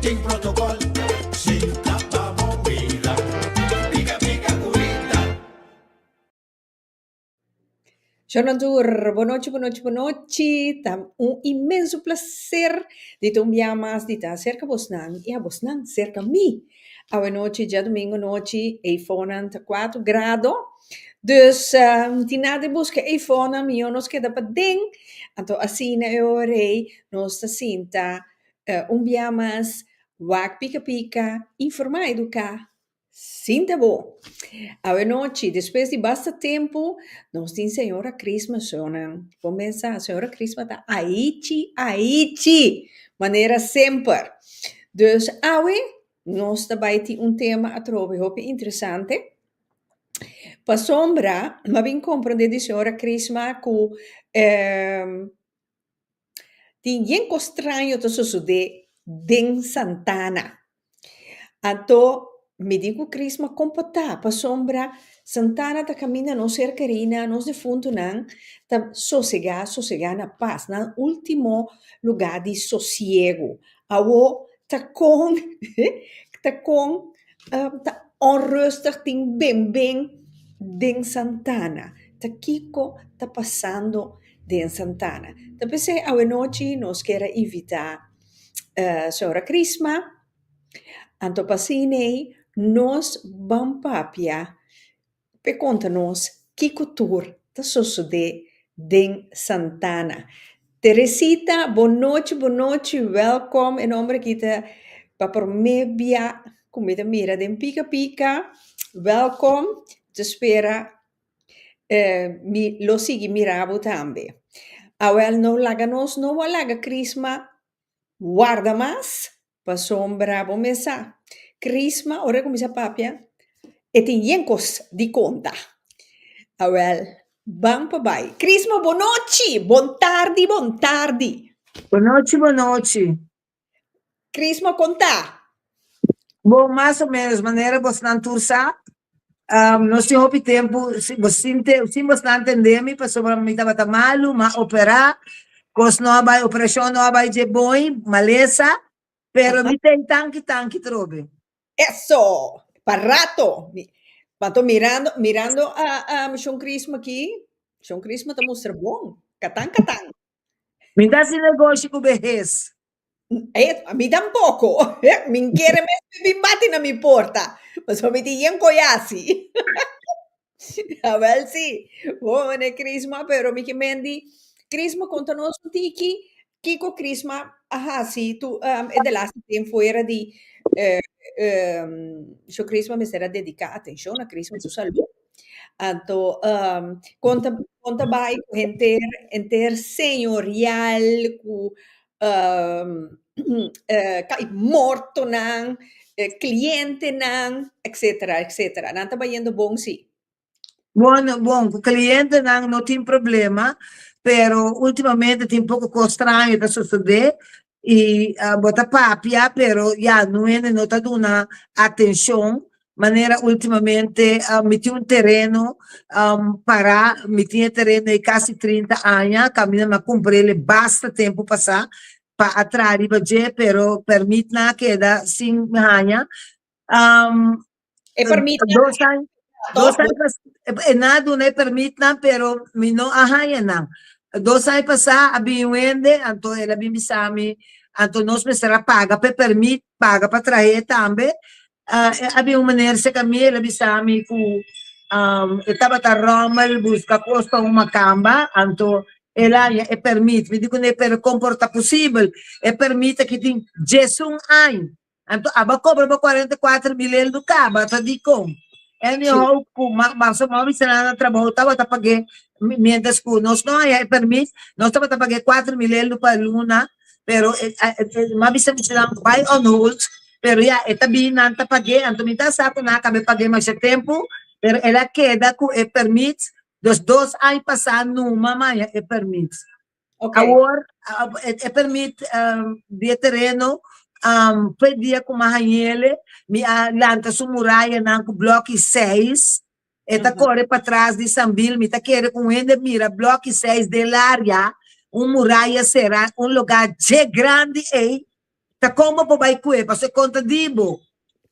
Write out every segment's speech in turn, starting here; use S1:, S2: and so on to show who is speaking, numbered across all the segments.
S1: Tin protocol, sinta pa bo mira. Pika pika ku Rita.
S2: Shonnan tur, bonochi, bonochi, bonochi. Ta un inmenso placer di ta un bia mas di ta cerca bosnan y abosnan cerca mi. Awenochi, djadomingo nochi, eifonan ta cuatro grado. Dus tin nada di busca eifonan, mihó nos keda paden. Anto asina e ora ei nos ta sinta un bia mas wak pika pika, informá, eduká, sinta bo. Awenochi, despues di basta tempu, nos tin señora Crisma shownan. Bo mesa, señora Crisma ta aichi aichi, manera semper. Dus awe nos ta bai tin un tema atrobe hopi interesante. Pasobra mi a bin comprende di señora Crisma cu tin yen cos straño ta sosode den Santana. Anto mi di cu Crisma con por ta pasobra Santana ta caminda nos ser kerina, nos defuntonan ta sosega, sosega na pas, nan ultimo lugar di sosiego. Awo ta con ta con ta onrustig tin ben ben den Santana. Ta kico ta pasando den Santana? Ta p'esei awenochi nos kier a invita señora Crisma, anto pa asina ei nos ban papia p'e konta nos kiko tur ta sosodé den Santana. Teresita, bonochi, bonochi, wèlkòm. E nòmber aki ta pa promé bia ku mi ta mira den Pika Pika. Wèlkòm. Ta spera mi lo sigui mira bo tambe. Awèl, no laga nos, no a laga Crisma warda mas, pasobra bo mes sa, Crisma ora e kuminsá papia e tin yen kos di konta. Awèl, ban pa bai. Crisma, bonochi! Bon tardi, bon tardi!
S3: Bonochi, bonochi!
S2: Crisma, kon ta?
S3: Bon, mas o menos, manera bosnan tur sa, nos tin hopi tempu sin sin bosnan tende mi pasobra mi tabata malu, m'a operá, kos no a bai, operashon no a bai dje bon, malesa, pero mi ten tanki tanki trobe.
S2: Eso! Pa rato! Pato mirando mirando a a Shon Crisma aki, Shon Crisma ta mustra bon, katan katan.
S3: Mi ta hasi negoshi ku behes.
S2: Eh, mi tampoco. Mi n kere mes pe bin bati na mi porta. Pasobra mi tin yen koyasi. Awel si. Bo mane Crisma, pero mi ke mendi Crisma konta nos un tiki kiko Crisma a hasi tu e de laatste tempo fuera di sho Crisma mester a dedica atencion na Crisma su salud. Anto kon ta kon ta bai ku henter henter señorial ku kai mortonan, klientenan, etcetera, etcetera. Nan ta bayendo bon si.
S3: Bon, bon, ku klientenan no tin problema, pero ultimamente tin poko kos straño ta sosodé i bo ta papia pero ya no hende no ta duna atenshon manera ultimamente mi tin un tereno para mi tin e tereno ei kasi trinta aña kaminda mi a kumpr'el basta tempu pasá pa a traha riba dje pero pèrmitnan a keda sin haña.
S2: E permitnan
S3: Dos aña, dos aña pas, e nan a duna e permitnan, pero mi no a haña nan. Dos aña pasá a bin un hende, anto el a bin bisa mi, anto nos mester a paga pa e permit, paga pa trahe tambe. A bin un meneer serka mi, el a bisa mi ku e tabata rommel buska kos pa un makamba, anto el a haña e permit. Mi di kuné, pero kon por ta posibel? E permit aki tin diesun aña. Anto abo a cobra bo 44 mil el du caba ta dicon? Anyhow cu maso mami sera na trabou tabata pague mientras cu nos no haya e permis nos tabata pague 4 mil el du pa luna pero m'a bisa michinan bay on hold pero ya e ta bin nan ta pague anto mi ta sa cu nan a cabe pague masha tempo pero el a keda cu e permit dus dos aña pasa numa maya e permit. Awor e permit di e tereno p'e dia ku mi a hañ'ele mi a lanta su murayanan ku bloki seis e ta kore patras di Sambil mi ta kere ku un hende mira bloki seis den laria un muraya sera un lugá dje grandi ei. Ta kon bo por bai kue pasobra e konta di bo.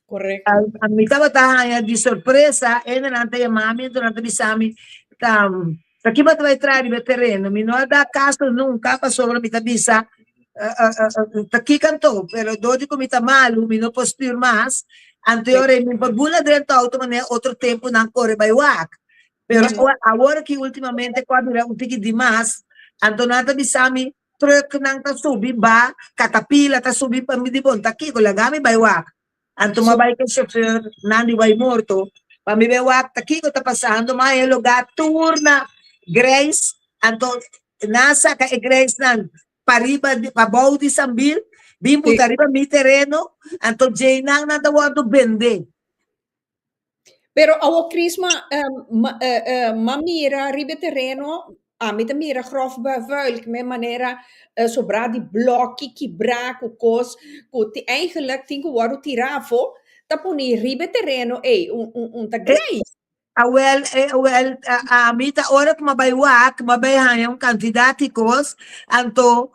S2: Correcto.
S3: Mi tabata haña di sorpresa, hendenan ta yama mi, enton nan ta bisa mi, ta ta ki bo ta bai traha riba e tereno? Mi no a da kaso nunka pasobra mi ta bisa, ta kiko anto? Pero dor di ku mi ta malu, mi no por stuur mas, anto e ora ei mi por bula drenta outo manera otro tempunan kore bai wak. Pero awor aki ultimamente ku a bira un tiki dimas, anto nan ta bisa mi, Trucknan ta subi ba, katapila ta subi pa mi di bon ta kiko laga mi bai wak. Anto mi a bai ku e shofèr nan di bai morto pa mi bai wak ta kiko ta pasando ma e lugá tur na greis anto nan a saka e greisnan pariba pabou di Sambil bin buta riba mi tereno anto djeinan nan ta wòrdu bende.
S2: Pero awor Crisma, m'a mira riba e tereno, ami ta mira grof vuil, me manera sobrá di blòki kibrá ku kos ku eigenlijk tin ku wòrdu tirá afó, ta pone riba e tereno ei, un ta greis.
S3: Awel, awel, ami ta ora ku m'a bai wak, m'a bai haña un kantidat di kos, anto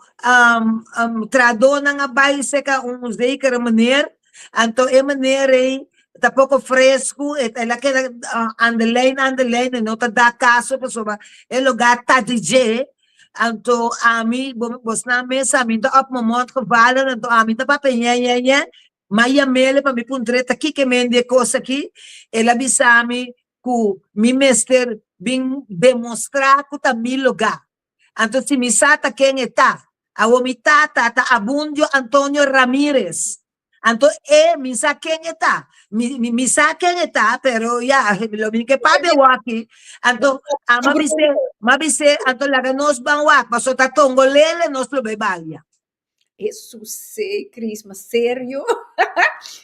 S3: trahadónan a bai serka un zekere meneer, anto e meneer ei ta poko fresku, el a keda aan de lijn, aan de lijn, e no ta da kaso pasobra e lugá ta di dje, anto ami, bosnan mes sa mi ta op mi mond gevallen, anto ami ta papia ñe ñe ñe, m'a yam'el pa mi puntr'é ta kiko e men di e kos aki, el a bisa mi ku mi mester bin demostrá ku ta mi lugá. Anto si mi sa ta ken e ta. Awor mi tata ta Abundio Antonio Ramirez. Anto e, mi sa ken e ta. Mi, mi, mi sa ken e ta, pero ya, lo mi ke papia awor aki. Anto, a bis'é, m'a bis'é, anto laga nos ban wak, pasobra ta tongolele nos lo bai balia.
S2: Hesus e Crisma serio.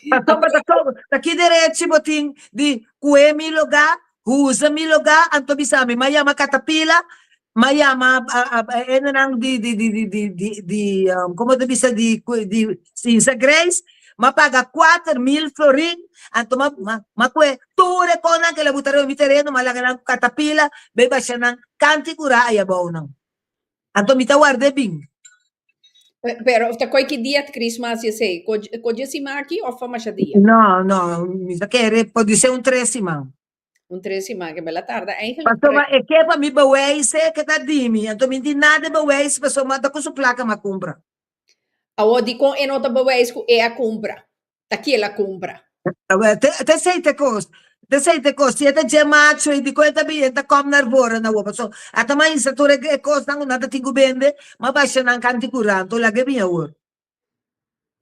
S3: Pasobra ta ko, ta ki derechi bo tin di kue mi lugá, usa mi lugá, anto bisa mi, m'a yama katapila, m'a yama hendenan di di di di di di di komo ta bisa di di Sinsa Grace, m'a paga 4000 florin, anto m'a m'a kue tur e konan ke la buta riba mi tereno, m'a laga nan ku katapila bai basha nan kanti kurá ayabou nan. Anto mi ta ward'é bin.
S2: Pero ta koi ki dia Christmas i esei? Ko dje siman aki of pa masha dia?
S3: No, no, mi ta kere podi ser un tres siman.
S2: Un tres siman, ke bela tarda eigenlijk.
S3: Pasobra e ke pa mi bewijs ke ta di mi, anto mi tin nada bewijs pasobra ta ku su plaka mi a kumpra.
S2: Awor dikon e no ta bewijs ku e a kumpra? Ta ki el a kumpra?
S3: Awel, te te esei ta e kos. Te esei ta e kos. Si e ta dje macho i dikon e ta bin e ta kòm na arbora na wou. Pasobra ata mainsa tur e e kosnan ku nan ta tin ku bende, ma basha nan kanti kurá. Anto laga e bin awor.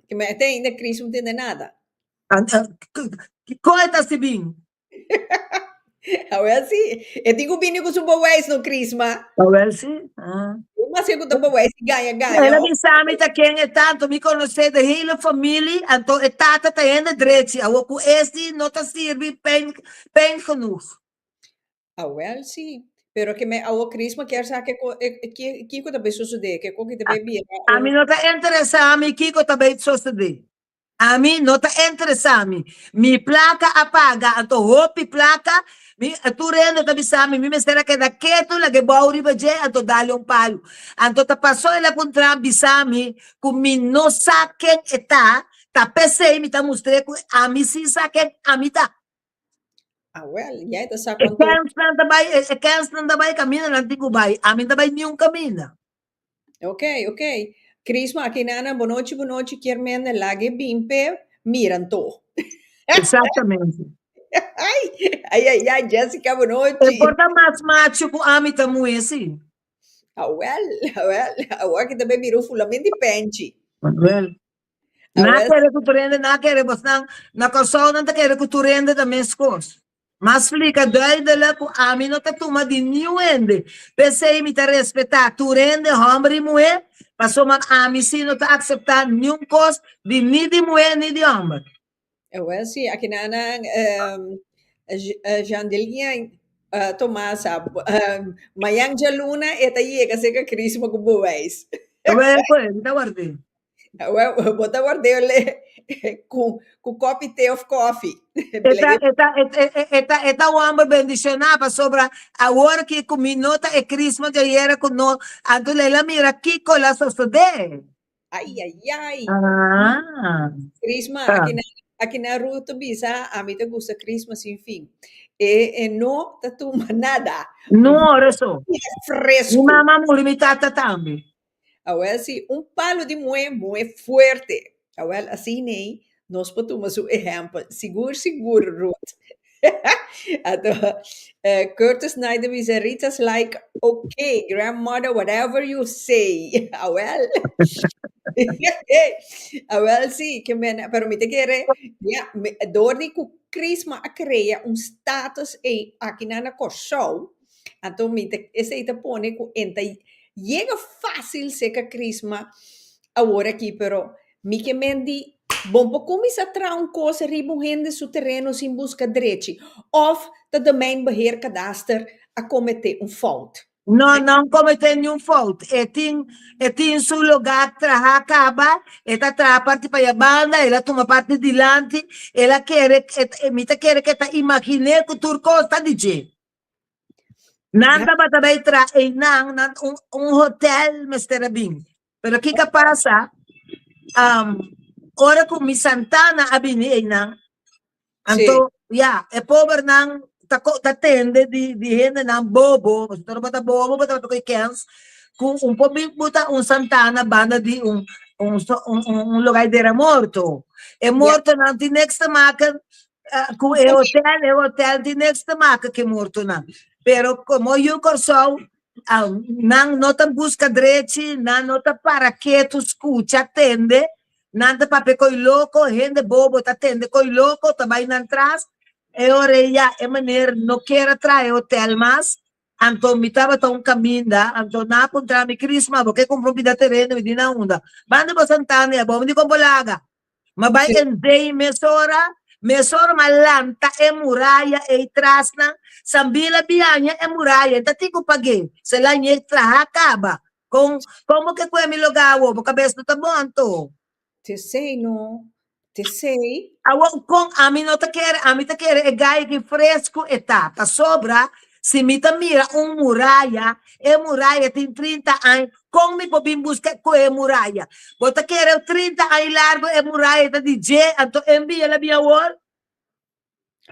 S2: Ke me te ainda Chris no tende nada.
S3: Kiko e ta hasi bin?
S2: Awel si, e tin ku bini ku su bewijs no Crisma.
S3: Awel si. Ah.
S2: E maske ku ta bewijs di gaña gaña.
S3: El a bisa mi ta ken e ta, anto mi konosé de hele familie, anto e tata ta hende drechi, awor ku esti no ta sirbi pijn, pijn genoeg.
S2: Awel si, pero ke me awor Crisma kier sa ke ko e kiko ta bay sosodé, ke ko ki ta bay bira.
S3: Ami no ta interesá mi kiko ta bay sosodé. Ami no ta interesá mi. Mi plaka a paga, anto hopi plaka, mi tur hende ta bisa mi, mi mester a keda ketu laga e bou riba dje, anto dale un palu. Anto ta pasó el a puntra bisa mi ku mi no sa ken e ta, ta p'esei mi ta mustr'é ku ami sí sa ken ami ta.
S2: Awel, ya e ta sa
S3: E
S2: kuantu.
S3: kènsnan ta bai, e kènsnan ta bai kaminda nan tin ku bai, ami no ta bai niun kaminda.
S2: Ok, ok. Crisma, aki nana, bonochi, bonochi, kier mende lage bin pe mira anto.
S3: Exactamente.
S2: Ay, ay, ay, ay, Jessica,
S3: E
S2: bonochi.
S3: por ta mas macho ku ami ta muhé, sí.
S2: Awel, awel, awor ki ta bay bira un fulamente penchi.
S3: Awel. Na
S2: Awel.
S3: kere ku tur hende, na kere bosnan, na Kòrsou nan ta kere ku tur hende ta meskos. M'a splika duidelijk ku ami no ta tuma di niun hende. P'esei mi ta respetá tur hende, hòmber i muhé, pasobra ami sí no ta akseptá niun kos di ni di muhé ni di hòmber.
S2: Awel sí, akinanan Jandelien Tomasa, mañan djaluna e ta yega serka Crisma ku bewijs.
S3: Awel, pues, mi ta ward'é.
S2: Awel, bo ta ward'é ku ku kopi te of kofi.
S3: E ta, e ta, e, e, e ta, e ta un homber bendishoná pasobra awor ki ku mi no ta e Crisma djayera ku no, anto el a mira kiko la sosodé.
S2: Ai, ai, ai.
S3: Ah.
S2: Crisma,
S3: Ah.
S2: aki na, aki na Ruth ta bisa, ami ta gusta Crisma sin fin. E, e no ta tuma nada.
S3: No, ora so. Mi
S2: Fresco.
S3: mama muri, mi tata tambe.
S2: Awel si, un palo di muhé, muhé fuerte. Awel, asina ei, nos por tuma su ehèmpel. Sigur, sigur, Ruth. Anto, eh, Curtis Knight ta bisa, Rita's like, okay, grandmother, whatever you say. Awel. Awel, si, ke men, pero mi ta kere, ya, mi, dor di ku Crisma a krea un status ei aki na na Kòrsou, anto mi ta, esei ta pone ku en ta yega fásil seka Crisma awor aki, pero Mi ke men di, Bon por kuminsá traha un kos riba un hende su tereno sin buska drechi, òf ta Domeinbeheer Kadaster a kometé un fout?
S3: No, no kometé niun fout. E tin, e tin su lugá trahá kaba, e ta traha parti pa ya banda, el a tuma parti dilanti, el a kere, e, mi ta kere ku e ta imaginé ku tur kos ta di dje. Nan tabata bai traha einan, nan un, un hotel mester a bin. Pero kiko a pasa? Um, ora ku mi Santana a bini einan, anto, ya, e pobernan ta, ta tende di, di hendenan bobo, pasobra bo ta bobo, bo tabata koe kens, ku un por bin buta un Santana banda di un, un, un, un, un lugar di dera morto. E mortonan tin niks te maken ku e hotel, e hotel tin niks te maken ku e mortonan. Pero komo yu Kòrsou, nan no ta buska drechi, nan no ta para ketu skucha, tende, nan ta papia ko'i loko, hende bobo ta tende ko'i loko, ta bai nan tras, e ora ei ya e meneer no kier a traha e hotel mas, anto mi tabata un kaminda, anto nan a puntra mi, Crisma, bo ke kumpra un pida tereno? Mi di na unda? Banda bo Santana ya, bo mi di kon bo laga. Ma bai en zee mesora, mesora ma lanta e muraya ei trasnan, Sambil a biaña e muraya, e ta tin ku pag'é, se lañ'é traha kaba. Kon, kon bo ke kue mi lugá awor? Bo kabes no ta bon anto.
S2: T'esei no, t'esei.
S3: Awor kon ami no ta kere, ami ta kere e gai aki fresku e ta, pasobra si mi ta mira un muraya, e muraya tin trinta aña, kon mi por bin buska ku e muraya? Bo ta kere trinta aña largu e muraya ta di dje, anto e bia la bin awor?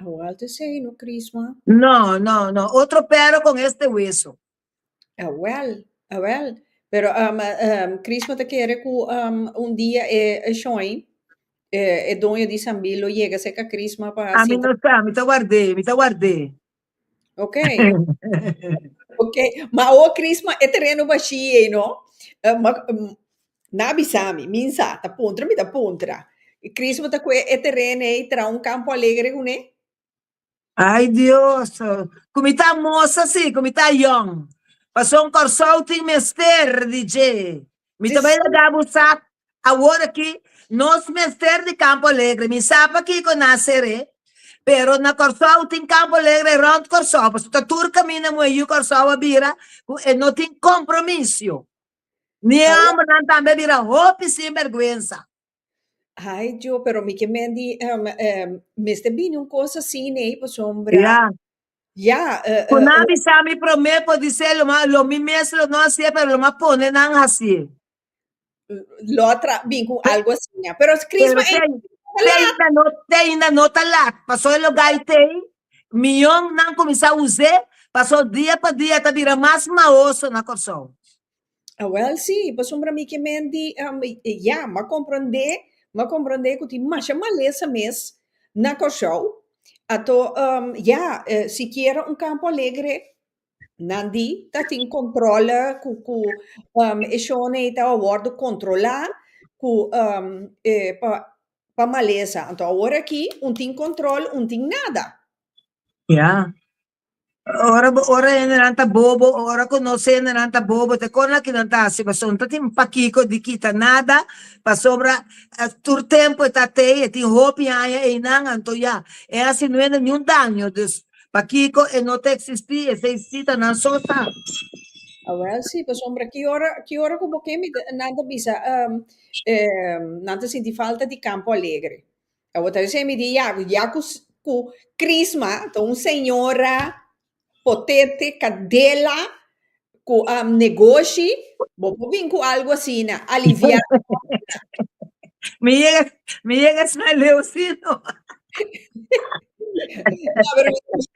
S2: Awor t'esei no, Crisma.
S3: No, no, no, otro perro con este hueso.
S2: Awel, awel. Pero um, um, Crisma ta kere ku um, un dia e, e shoin, e, e doño di Sambil lo yega serka Crisma pa
S3: Ami
S2: sinta.
S3: no sa, mi ta ward'é, mi ta ward'é.
S2: Ok. Ok. Ma awor Crisma, e tereno bashí ei, no? Eh, ma, mm, na bisa mi, min sa, ta puntra mi ta puntra. Crisma ta kue e tereno ei traha un Campo Alegre kuné?
S3: Ay Dios, ku mi ta mosa si, ku mi ta yong. Pasobra Kòrsou tin mester di dje. Mi ta bai laga bo sa awor aki, nos mester di Campo Alegre. Mi sa pakiko nan a ser'é, pero na Kòrsou tin Campo Alegre rònt Kòrsou, pasobra ta tur kaminda muhé yu Kòrsou a bira ku e no tin kompromisio. Ni e hòmbernan tambe a bira hopi sinbèrgwensa.
S2: Ai, jo, pero mi ke men di, um, um, mester bini un kos asina ei, pasobra,
S3: Ja.
S2: ja, eh,
S3: Ku
S2: eh,
S3: nan bisa mi promé podisé lo ma, lo mi mes lo no hasié, pero lo ma pone nan hasié.
S2: lo a tra bin ku algo asina. Pero
S3: Pero
S2: Crisma
S3: te,
S2: ei
S3: te ainda no, te ainda no ta lat, pasobra e lugá ei tei, mion nan kuminsá us'é, pasobra dia pa dia ta bira mas maoso na Kòrsou.
S2: Awel sí, pasobra mi ke men di, ya, m'a komprondé, m'a komprondé ku tin masha malesa mes na Kòrsou. Anto, ya, sikiera un Campo Alegre nan di ta tin kontrole ku ku e shon ei ta wòrdu kontrolá ku e pa pa malesa. Anto awor aki un tin kontrol, un tin nada.
S3: Ya. Ora bo ora hendenan ta bobo, ora ku nos hendenan ta bobo, te kon aki nan ta hasi pasobra no ta tin pakiko di kita nada, pasobra tur tempu e ta tei, e tin hopi aña einan, anto ya, e hasi no hende niun daño, dus pakiko e no ta eksistí, esei sí ta nan so sa.
S2: Awel sí, pasobra ki ora ki ora ku bo ke mi nan ta bisa nan ta sinti falta di Campo Alegre. Awor ta esei mi di ya, ya ku ku Crisma ta un señora potente, kadela, ku negoshi, bo por bin ku algu asina, aliviá.
S3: Mi yega, mi yega asina leu si no.
S2: No, pero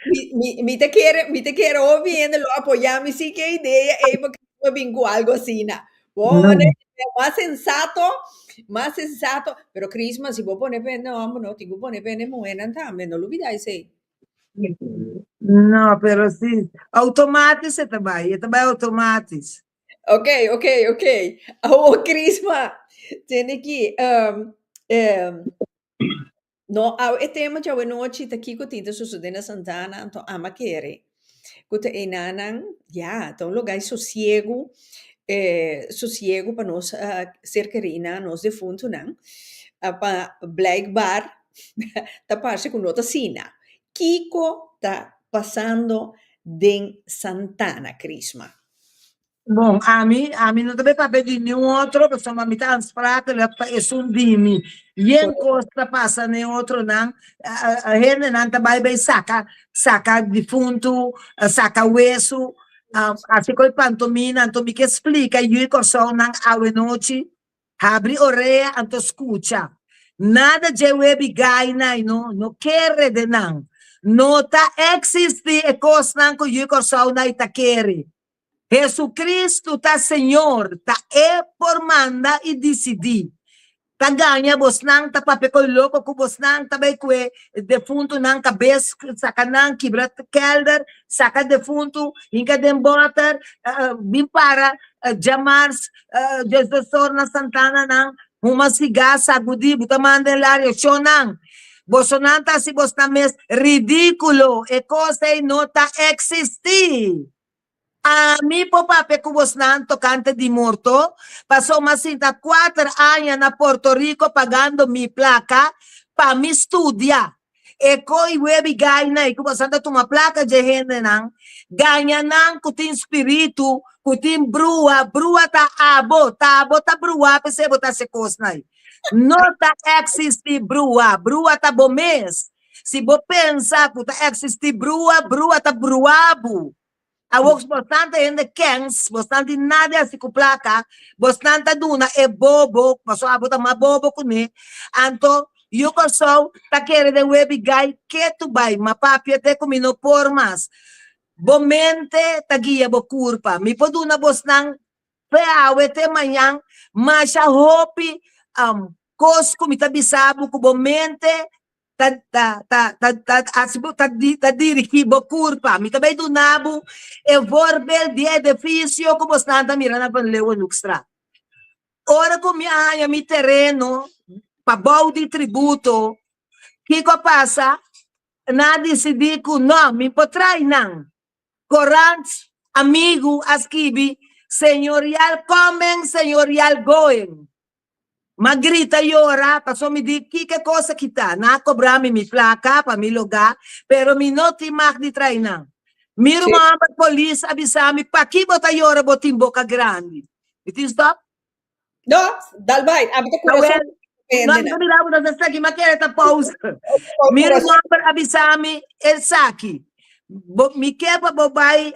S2: mi, mi, mi ta kere, mi ta kere hopi hende lo apoyá mi sí ke idea ei pa mi bin ku algu asina. Bo
S3: No.
S2: mas sensato, mas sensato, pero Christmas si bo pone pa hende homber no, tin ku pone pa hende muhernan tambe, no lubida esei.
S3: No, pero si automatis e ta bai, e ta bai automatis.
S2: Ok, ok, ok. Awo Chrisma, tende ki, um, um, no, awe e tema djawe nochi ta kiko tin ta sosode na Santana, anto ama kere ku ta einanan, ya, ta un lugá sosiegu, eh, sosiegu pa nos ser kerí-nan, nos defuntunan, pa blijkbaar ta parse ku no ta asina. Kiko ta pasando den Santana, Crisma?
S3: Bon, ami, ami no ta bay papia di niun otro, pasobra mi ta aansprakelijk pa esun di mi. Yen kos ta pasa na e otronan, hendenan ta bay bay saka, saka difuntu, saka wesu, hasi koe pantomina, anto mi ke splika yu Kòrsounan awenochi, habri orea anto skucha. Nada dje webi gaina no, no kere den nan. No ta eksistí e kosnan ku yu Kòrsounan ta kere. Jesucristo ta Señor, ta E por manda i disidí. Ta gaña bosnan, ta papia koe loko ku bosnan, ta bai kue defuntunan kabes, saka nan, kibra kelder, saka defuntu, hinka den bòter, bin para djamars, djesdosor na Santana nan, huma sigá, sagudí, bo ta manda e laria, shonnan, bosonan ta hasi bosnan mes ridíkulo, e kos ei no ta eksistí. Ami por papia ku bosnan tokante di morto, pasobra mi a sinta kuater aña na Puerto Rico pagando mi plaka pa mi studia. E koi webi gaina ei ku bosan ta tuma plaka dje hendenan, gaña nan ku tin spiritu, ku tin brua, brua ta abo, ta abo ta brua p'esei bo ta hasi e kosnan ei. No ta eksistí brua, brua ta bo mes. Si bo pensa ku ta eksistí brua, brua ta brua bo. Awor bosnan ta hende kens, bosnan tin nada di hasi ku plaka, bosnan ta duna e bobo, pasobra abo ta mas bobo kuné, anto yu Kòrsou ta kere den webi gai ketu bai, ma papia te ku mi no por mas. Bo mente ta guia bo kurpa. Mi por duna bosnan fe awe te mañan masha hopi kos ku mi ta bisa bo ku bo mente ta ta ta ta ta hasi bo ta di ta dirigí bo kurpa. Mi ta bai duna bo e voorbeeld di e edifisio ku bosnan ta mira na Van Leeuwenhoekstraat. Ora ku mi a haña mi tereno pa bou di tributo, kiko a pasa? Nan a disidí ku no, mi por trai nan. Korant Amigu a skibi, Señorial coming, señorial going. M'a grita yora, pasobra mi di, Kiko e kos aki ta? Nan a kobra mi mi plaka pa mi logá, pero mi no tin mag di trae nan. Mi ruman hòmber polis a bisa mi, Paki bo ta yora bo tin boka grandi? Mi tin stòp?
S2: No, dal bai. Ami ta kurason.
S3: Awel, no, mi ta mira bo ta sa esaki, mi a kere ta pausa. Mi ruman hòmber a bisa mi esaki, Bo, mi ke pa bo bai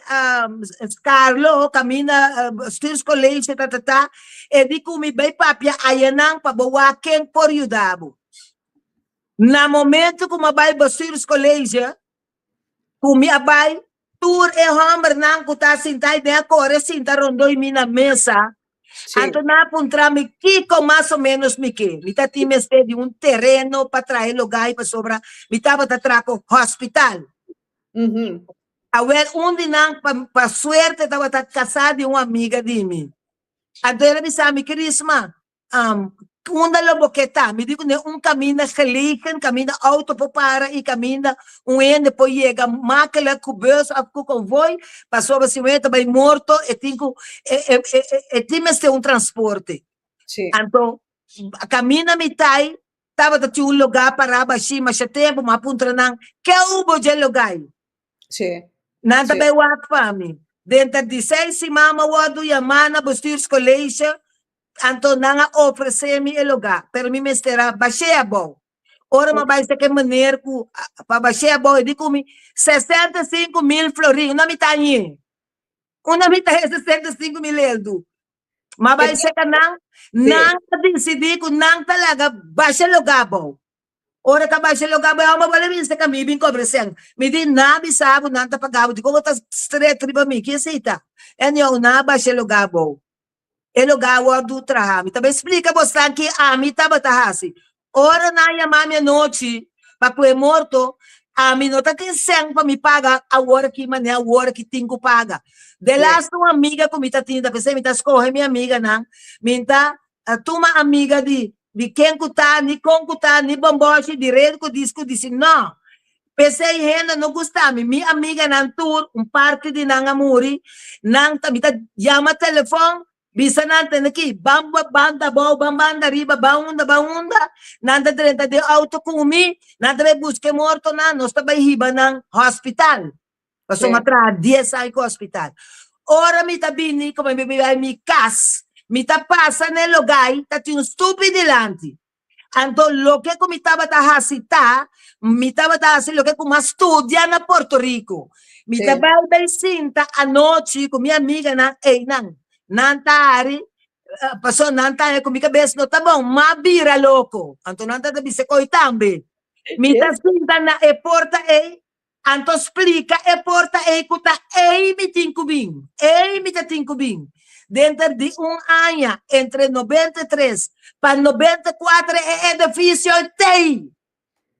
S3: Skarlo, kaminda Stuurscollege ta ta ta, e di ku mi bai papia ayanan pa bo wak ken por yuda bo. Na momento ku mi a bai Bestuurscollege, ku mi a bai, tur e hòmbernan ku ta sinta ei den a kore sinta rondó mi na mesa, Anto nan a puntra mi kiko mas o ménos mi ke. Mi ta tin mester di un tereno pa traha e lugá ei pasobra mi tabata traha ku hospital. Awel un di nan pa pa suerte tabata kasá di un amiga di mi. Anto el a bisa mi, Crisma, unda lo bo ke ta? Mi di ku ne un kaminda gelegen, kaminda outo por para i kaminda un hende por yega makkelijk ku bus of ku konvoi, pasobra si un hende ta bai morto e tin ku e e e e tin mester un transporte.
S2: Sí.
S3: Anto kaminda mi ta ei tabata tin un lugá pará bashí masha tempu, mi a puntra nan, ke hubo dje lugá ei?
S2: Sí.
S3: Nan ta
S2: Sí.
S3: bai wak pa mi. Denter di seis siman mi a wòrdu yamá na bestuurscollege Anto nan a ofresé mi e lugá, pero mi mester a bash'é abou. Ora mi a bai saka e meneer ku pa bash'é abou, e di ku mi, 65 mil florin. Unda mi ta hañ'é? Unda mi ta haña 65.000 eldu? Ma bai seka nan, nan a disidí ku nan ta laga basha lugá abou. Ora ka basha lugá abou, e hòmber bole bin seka mi bin kobra sèn. Mi di, Nan a bisa bo nan ta paga bo, dikon bo ta stret riba mi? Ki esei ta? Anyhow, nan a basha lugá abou. E lugá a wòrdu traha. Mi ta bai splika bosnan ki ami tabata hasi. Ora nan yama mi anochi pa ku e morto, ami no ta tin sèn pa mi paga awor aki manera awor aki tin ku paga. Delaste un amiga ku mi ta tin, ta p'esei mi ta skohe mi amiganan, mi ta tuma amiga di di ken ku ta, ni kon ku ta, ni bòmbòshi, di red ku dis ku disi. No! P'esei hende no gusta mi. Mi amiganan tur, un parti di nan a muri, nan ta mi ta yama telefòn, Bisa nan tende ki, ban banda abou, ban banda ariba, ban unda, ban unda, nan ta drenta den auto ku mi, nan ta bai buska e mortonan, nos ta bai hiba nan hospital. Pasobra mi a traha dies aña ku hospital. Ora mi ta bini, komo mi bai mi kas, mi ta pasa na e logai, ta tin un stupi dilanti. Anto loke ku mi tabata hasi ta, mi tabata hasi loke ku mi a studia na Puerto Rico. Mi ta bai bai sinta anochi ku mi amiganan einan. Nan ta hari, pasobra nan ta haña ku mi kabes no ta bon, m'a bira loko. Anto nan ta bisa ko'i tambe. Mi ta sinta na e porta ei, Anto splika e porta ei ku ta ei mi tin ku bin, ei mi ta tin ku bin. Denter di un aña, entre 93 pa 94 e edifisio t'ei.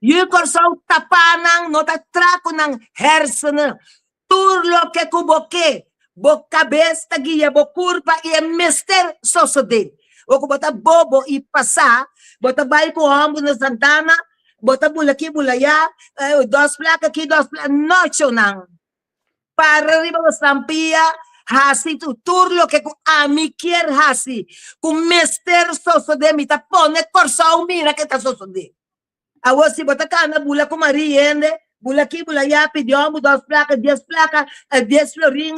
S3: Yu Kòrsou tapá nan, no ta tra ku nan hersenen. Tur loke ku bo ke, bo kabes ta guia bo kurpa i e mester sosodé. Ora ku bo ta bobo i pasá, bo ta bai ku hòmber na Santana, Bo ta bula aki bula ya, dos plaka aki dos plaka, no shownan. Para riba bo stampia, hasi tur loke ku ami kier hasi, ku mester sosode, mi ta pone Kòrsou mira ke ta sosode. Awor si bo ta kana bula ku Marie hende, bula aki bula ya, pidi hòmber dos plaka, dies plaka, dies florin,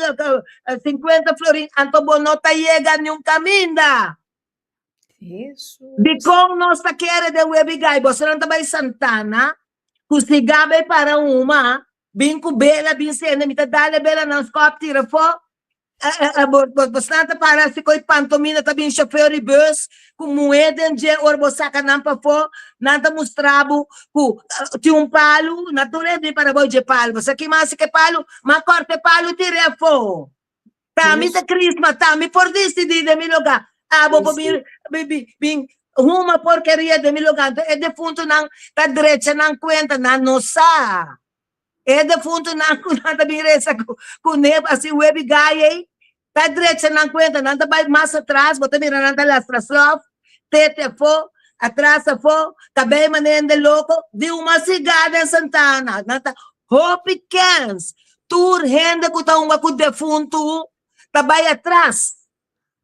S3: sinkuenta florin, anto bo no ta yega niun kaminda. Dikon nos ta kere den webi gai? Bosonan ta bai Santana ku siga bai para huma, bin ku bela bin sende, mi ta dal e bela nan skòp tira afó. Bosonan ta para hasi koi pantomina ta bin shofèr di bus ku muhé den dje ora bo saka nan pafó nan ta mustra bo ku tin un palu, nan tur e bin para bou dje palu. Bo sa ki mas hasi ku e palu? M'a kòrta e palu tir'é afó. Tami ta Crisma, tami por disidí den mi lugá. Abo por bin, bin, bin huma porkeria den mi lugá. Anto e defuntunan ta drecha nan kuenta, nan no sa. E defuntunan ku nan ta bin resa ku, ku nep asi webi gai ei, ta drecha nan kuenta, nan ta bai mas atras, bo ta mira nan ta lastra slòf, tete afó, atras afó, kabei manera hende loko, di huma sigá den Santana. Nan ta hopi kens. Tur hende ku ta hunga ku defuntu ta bai atras.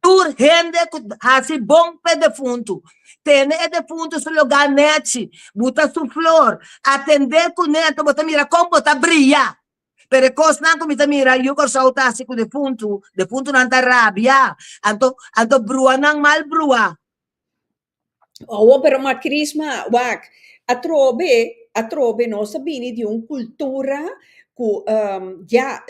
S3: Tur hende ku hasi bon pa e defuntu, tene e defuntu su lugá nèchi, buta su flor, atendé kuné, anto bo ta mira kon bo ta bria. Pero e kosnan ku mi ta mira yu Kòrsou ta hasi ku defuntu, defuntunan ta rabia, anto anto bruanan mal brua.
S2: Awor pero ma Crisma, wak, atrobe, atrobe nos a bini di un cultura cu ya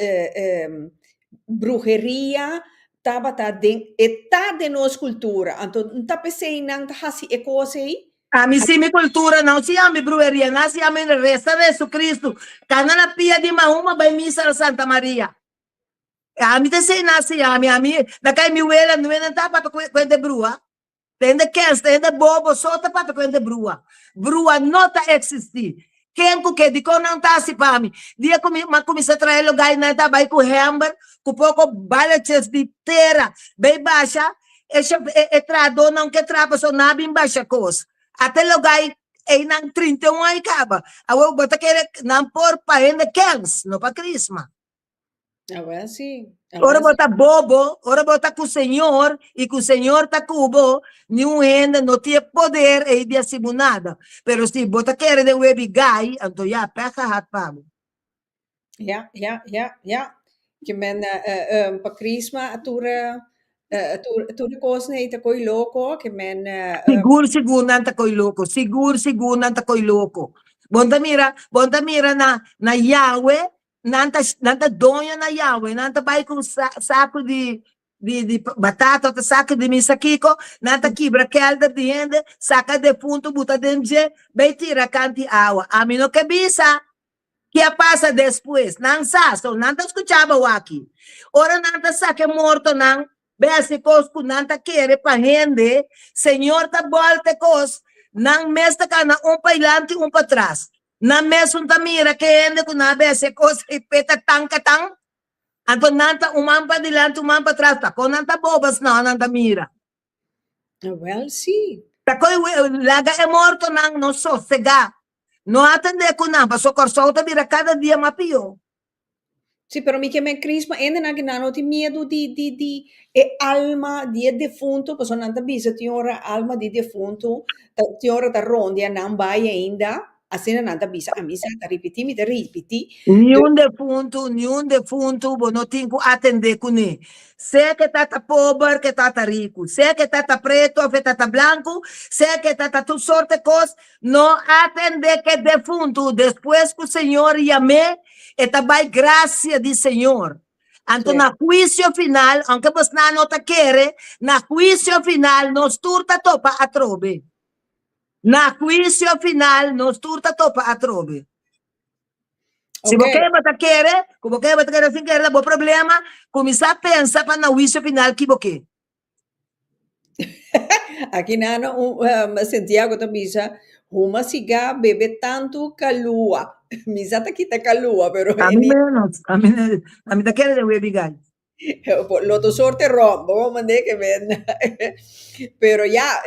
S2: bruheria tabata den, e ta den nos cultura, anto n ta p'esei nan ta haci e cos ei?
S3: Ami si mi cultura no si ami bruheria, nan si ami reza na Jesucristo, cana na pia di Mahuma bay misa na Santa Maria. Ami ta esei nan si ami, ami na cay mi wela nuenan nan ta papia cu hende bruha. Ta hende kens, ta hende bobo so ta papia ku hende brua. Brua no ta eksistí. Ken ku ke, dikon nan ta hasi pa mi? Dia ku mi a kuminsá traha e lugá ei nan ta bai ku hèmber, ku poko balaches di tera bai basha, e e trahadónan ke traha pasobra nan a bin basha kos. Ata e lugá ei einan 31 aña kaba. Awor bo ta kere nan por pa hende kens, no pa krisma.
S2: Awel sí.
S3: Ora bo ta bobo, ora bo ta ku Señor i ku Señor ta ku bo, niun hende no tin e poder ei di hasi bo nada. Pero si bo ta kere den webi gai, anto ya, pèg gehad pa bo.
S2: Ja, ja, ja, ja. Ke men uh, pa Crisma a tur, uh, tur, tur e kosnan ei ta koi loko, ke men uh,
S3: Sigur, sigur nan ta koi loko. Sigur, sigur nan ta koi loko. Bon ta mira, bon ta mira na, na Yahweh. nan ta nan ta doño na Yahweh, nan ta bai ku saku di di di batata òf saku di misa kiko, nan ta kibra kèlder di hende, saka defuntu buta den dje, bai tira kanti awa. Ami no ke bisa Ke a pasa despues? Nan sa, so nan ta skucha bo aki. Ora nan ta saka e mortonan, bai hasi kos ku nan ta kere pa hende, Señor ta bòlta e kos, nan mes ta kana un pa dilanti, un pa tras. Nan mesun ta mira ke hende ku nan a bai hasi e kos ei p'e ta tan katan. Anto nan ta un man pa dilanti, un man pa tras. Pakon nan ta bobas? No, nan ta mira.
S2: Awel sí.
S3: Ta koe laga e mortonan no sosegá. No atendé ku nan, pasobra Kòrsou ta bira kada dia mas pió.
S2: Sí, pero mi ke men Crisma, hendenan ki nan no tin miedu di di di e alma di e defuntu, pasobra nan ta bisa tin ora alma di defuntu ta tin ora ta rondia nan bai ainda, asina nan ta bisa, ami sa ta ripití, mi ta ripití.
S3: Niun defuntu, niun defuntu bo no tin ku atendé kuné. Sea ke ta ta pober, ke ta ta riku, sea ke ta ta pretu òf e ta ta blanku, sea ke ta ta tur sorte kos, No atendé ke defuntu, despues ku Señor yam'é, e ta bai grasia di Señor. Anto na huisio final, aunke bosnan no ta kere, na huisio final nos tur ta topa atrobe. Na huisio final nos tur ta topa atrobe. Si bo kere bo ta kere, ku bo kere bo ta kere sin kere ta bo problema, kuminsá pensa pa na huisio final ki bo ke.
S2: Aki nano un Santiago ta bisa, huma sigá, bebe tantu kalua. Mi sa ta kita kalua, pero
S3: A mi menos, a mi a mi ta kere den webi gai.
S2: Lo to sorte rom, bo mande ke men. Pero ya,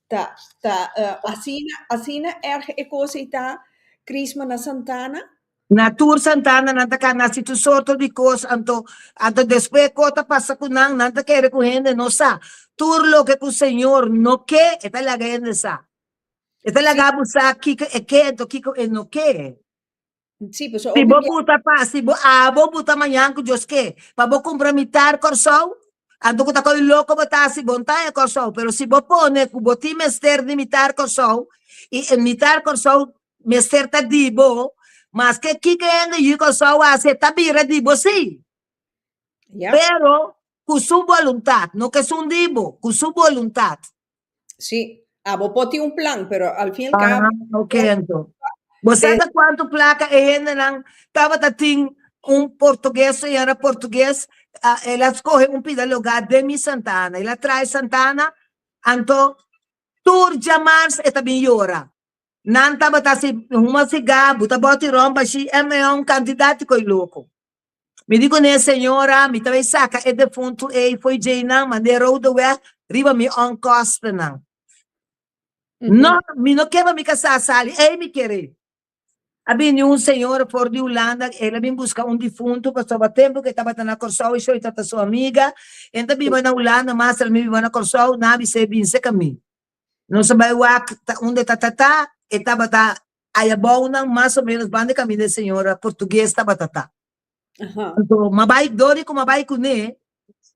S2: ta ta asina asina erg e kos ei ta, Crisma na Santana.
S3: Na tur Santana nan ta kana hasi tur sorto di kos, anto anto despues e kos ta pasa ku nan, nan ta kere ku hende no sa. Tur loke ku Señor no ke, e ta laga hende sa. E ta laga bo sa kiko e ke anto kiko e no ke.
S2: Sí, pasobra
S3: Si
S2: hopi
S3: bo
S2: bia.
S3: buta pa, si bo abo buta mañan ku Dios ke, pa bo kumpra mitar Kòrsou, anto ku ta koi loko bo ta hasi bon ta e Kòrsou, pero si bo pone ku bo tin mester di mitar Kòrsou, i e mitar Kòrsou Mester ta di bo, maske kiko hende yu Kòrsou hasi e ta bira di bo sí.
S2: Ya.
S3: Pero ku su boluntat, no ku esun di bo, ku su boluntat.
S2: Sí, abo por tin un plan, pero al fin y al cabo.
S3: Ah, ok anto. Bo sa ta kuantu plaka e hendenan tabata tin un portugues, señora portugues, el a skohe un pida lugá den mi Santa Ana. El a trae Santa Ana, anto tur djamars e ta bin yora. Nan tabata si huma sigá, buta bòti ròm bashí, MA un kantidat di koi loko. Mi di kuné, Señora, mi ta bai saka e defuntu ei fo'i djeinan, mand'é Rodeweg riba mi ònkostenan. No, mi no ke pa mi kasá sali, ei mi ker'é. A bini un señora for di Hulanda, el a bin buska un difuntu pasobra tempu ku e tabata na Kòrsou e shoi tabata su amiga, e ta biba na Hulanda mas el mi biba na Kòrsou, nan a bis'é bin seka mi. Nos a bai wak ta unda ta tata, e tabata ayabounan mas o menos banda e kaminda e señora portugues tabata ta. Anto m'a bai dor di ku m'a bai kuné,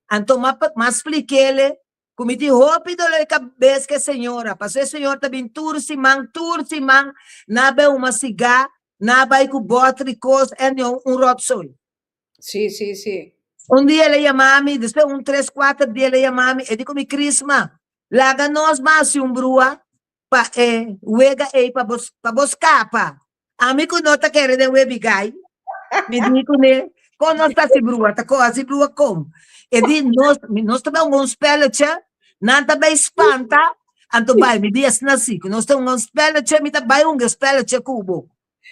S3: anto m'a m'a splik'ele ku mi tin hopi dolor di kabes ku e señora, pasobra e señor ta bin tur siman, tur siman nan a bai huma sigá, nan a bai ku bòter di kos en un ròtzooi.
S2: Sí, sí, sí.
S3: Un dia el a yama mi, despues un tres, kuater dia el a yama mi, e di ku mi, Crisma, laga nos ban hasi un brua pa e wega ei pa bo, pa bo skapa. Ami ku no ta kere den webi gai, mi di kuné, kon nos ta hasi brua? Ta kon hasi brua kon? E di, nos, nos ta bai hunga un spelletje, nan ta bai spanta, anto bai. Mi di asina si, ku nos ta hunga un spelletje, mi ta bai hunga e spelletje ku bo.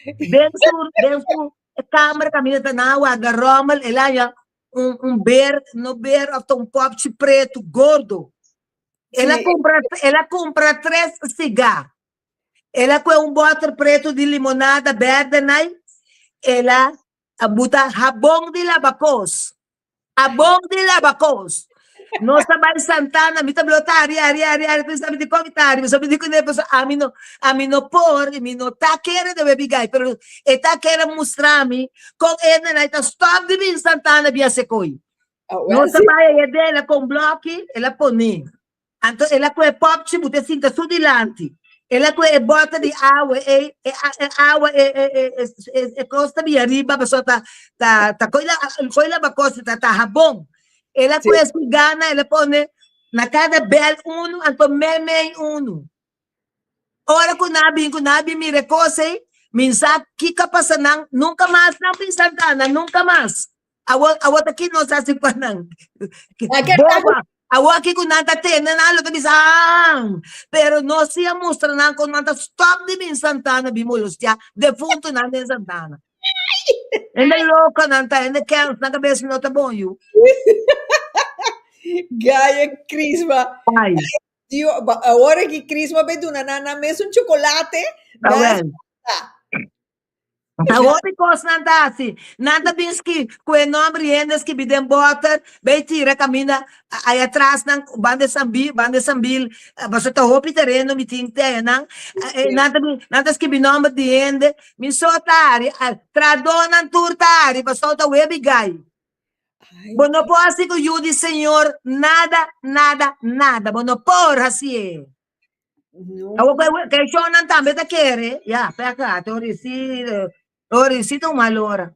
S3: Den su, den su kamer kaminda ta nan a warda rommel, el a haña un, un ber, no ber, of ta un popchi pretu gordo. El a kumpra, el a kumpra tres sigá. El a kue un bòter pretu di limonada bèrdè nai, el a A buta habon di laba kos. Habon di laba kos. Nos ta bai Santana, mi ta blo ta hari, hari, hari, hari, pensa mi di kon mi ta hari, pasobra mi di kuné, pasobra ami no, ami no por, mi no ta kere debe bigai, pero e ta kere mustra mi kon e nenai ta stòp di bin Santana bia sekoi. Nos ta bai ayá den, el a kon blòki, el a pone. Anto el a kohe pòpchi, buta e sinta su dilanti. El a kue e bòter di awa ei, e e awa e e e e e e kos ta bia riba pasobra ta ta ta koi la koi laba kos ta ta habon. El a kue su gana el a pone na kada bèl unu anto meimei unu. Ora ku nan a bin ku nan a bin mira e kos ei, mi sa kiko a pasa nan, nunka mas nan bin Santana, nunka mas. Awor, awor ta ki nos hasi pa nan? Boba. Awor aki ku nan ta tende nan lo ta bisa, ah, pero nos si a mustra nan kon nan ta stop di bin Santana bin molestia defuntonan den Santana. Hende loko nan ta, hende kens, nan kabes no ta bon yu.
S2: Gaya Crisma.
S3: Ai.
S2: Dio, awor aki Crisma be duna nan nan mes un chocolate.
S3: Awel. Ta hopi kos nan ta hasi. Nan ta bin ski ku e nòmber di hende skibi den bòter, bai tira kaminda ai atras nan banda e sambil, banda e sambil, pasobra ta hopi tereno mi tin te ayanan. Nan ta bin, nan ta skibi nòmber di hende. Mi so ta hari, tradónan tur ta hari pasobra ta webi gai. Bo no por hasi ku yu di Señor nada, nada, nada. Bo no por hasié.
S2: No.
S3: Awor ku e shownan tambe ta kere, ya, peka, te ora si, ora si ta un mal ora.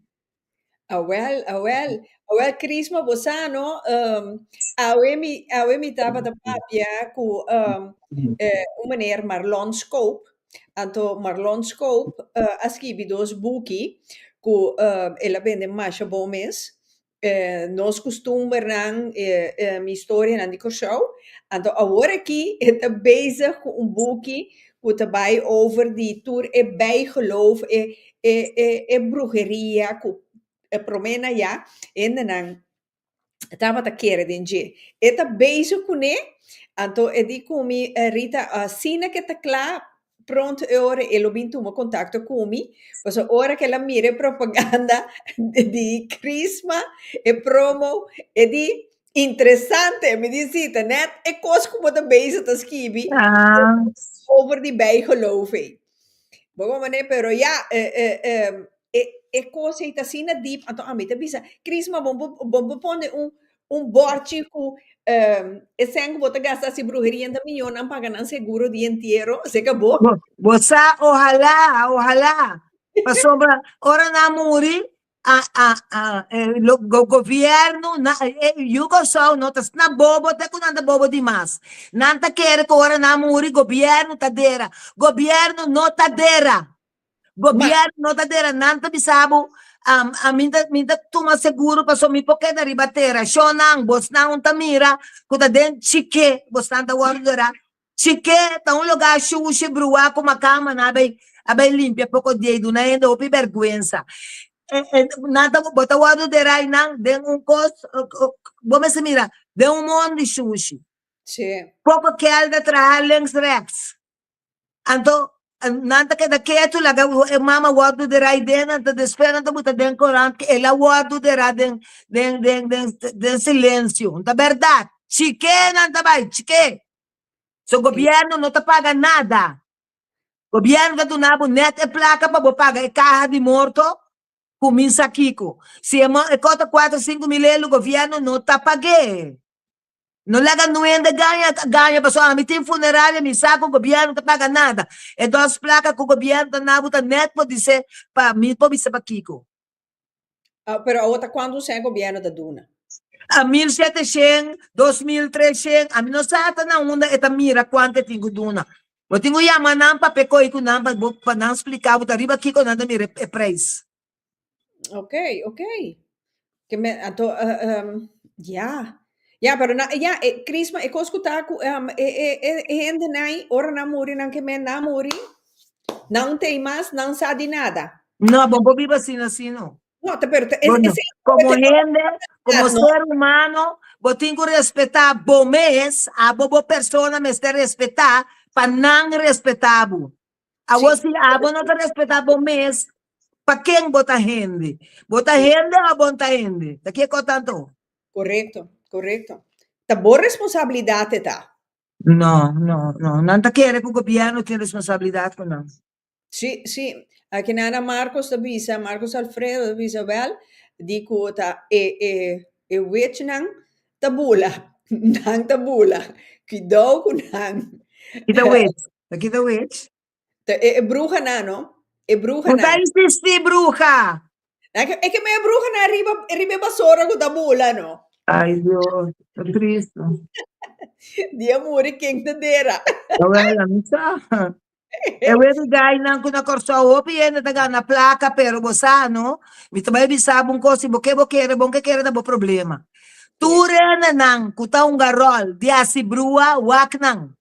S2: Awel, awel, awel Crisma bo sa no, um, awe mi, awe mi tabata papia ku um, eh, un meneer Marlon Scope, anto Marlon Scope uh, a skibi dos buki ku uh, el a bende masha bon mes. Nos kustumbernan, mi historianan di Kòrsou. Anto awor aki e ta bezig ku un buki ku ta bai over di tur e bijgeloof, e e e e bruheria ku e promé na ya hendenan tabata kere den dje. E ta bezig kuné, anto e di ku mi, Rita, asina ku e ta kla Pronto e ora e lo bin tuma contacto cu mi, pasobra ora cu el a mira e propaganda di Crisma, e promo, e di interesante, mi di si, ta net e cos cu bo ta bezig ta skibi over di bijgeloof ei. Bo wou manera, pero ya, e e cos ei ta asina diep, anto ami ta bisa, Crisma, bo bo bo pone un Un borchi ku e sèn ku bo ta gasta hasi bruheria ta mihó nan paga nan seguro di entiero, se kabó.
S3: Bo sa, ohalá, ohalá, pasobra ora nan muri, a, a, a, lo, go, gobièrnu, na, e yu Kòrsou no ta na bobo te ku nan ta bobo dimas. Nan ta kere ku ora nan muri gobièrnu ta dera. Gobièrnu no ta dera. Gobierno no ta dera nan ta bisa bo a mi ta mi ta tuma seguro paso mi por keda riba tera shownan bosnan un ta mira ku ta den chike bosnan ta wòrdu dera chike ta un lugar shushi bruá ku makama nan a bai a bai limpia poko dia i duna hende hopi bèrgwensa nan ta bo ta wòrdu dera einan den un kos bo mester mira den un mondi shushi poko kèlda traha links rèks. Anto nan ta keda ketu laga e mama wòrdu derá i den anto despues nan ta buta den korant ku el a wòrdu derá den den den den den silensio. No ta bèrdat. Chike nan ta bai, chike. So gobièrnu no ta paga nada. Gobièrnu ta duna bo nèt e plaka pa bo paga e kaha di morto, kuminsá kiko. Si e e kota kuater 5000 elu gobièrnu no ta pag'é. No laga nuende gaña gaña pasobra ami tin funeraria mi sa ku gobierno ta paga nada e dos plaka ku gobierno ta na bo ta net por dise pa mi por bisa pakiko.
S2: Ah, pero awor ta kuantu sèn gobierno ta duna?
S3: A 1700, 2300, ami no sa ta na unda e ta mira kuantu e tin ku duna. Bo tin ku yama nan papia koi ku nan pa bo pa nan splika bo ta riba kiko nan ta mira e preis.
S2: Ok, ok. Ke me, anto, uh, um, ja. Ja, pero na, ja, e, Crisma, e kos ku ta ku um, e, e, e, e hende nai, ora nan muri, nan ke men nan muri, nan tei mas, nan sa di nada.
S3: No, bo por biba asina así no.
S2: No, te, pero te,
S3: Bo no.
S2: ese,
S3: Como hende, como
S2: no.
S3: ser humano, bo tin ku respetá bo mes, abo bo persona mester respetá pa nan respetá bo. Awor si abo no ta respetá bo mes, pa ken bo ta hende? Bo ta hende o bo no ta hende? Ta kiko tanto?
S2: Korekto, korekto. Ta bo responsabilidat e ta.
S3: No, no, no. Nan ta kere ku gobièrnu tin responsabilidat ku nan.
S2: Sí, sí. Aki nana Marcos ta bisa, Marcos Alfredo ta bisa wèl, di ku ta e e e witchnan ta bula. Nan ta bula. Kuidou ku nan.
S3: Ki ta witch? Ta kita witch?
S2: Ta e, e bruhanan, no? E
S3: Bo ta
S2: bruhanan.
S3: insistí, bruha!
S2: E ke, e ke me bruhanan riba, riba e basora ku ta bula, no?
S3: Ai, Dios, ta tristu.
S2: Dia muri ken ta dera.
S3: Awel, mi sa. E web gainan ku na Kòrsou hopi hende ta gana plaka, pero bo sa, no? Mi ta bai bisa bo un kos, si bo ke bo kere, bo no ke kere ta bo problema. Tur hendenan ku ta hunga ròl di hasi brua, wak nan.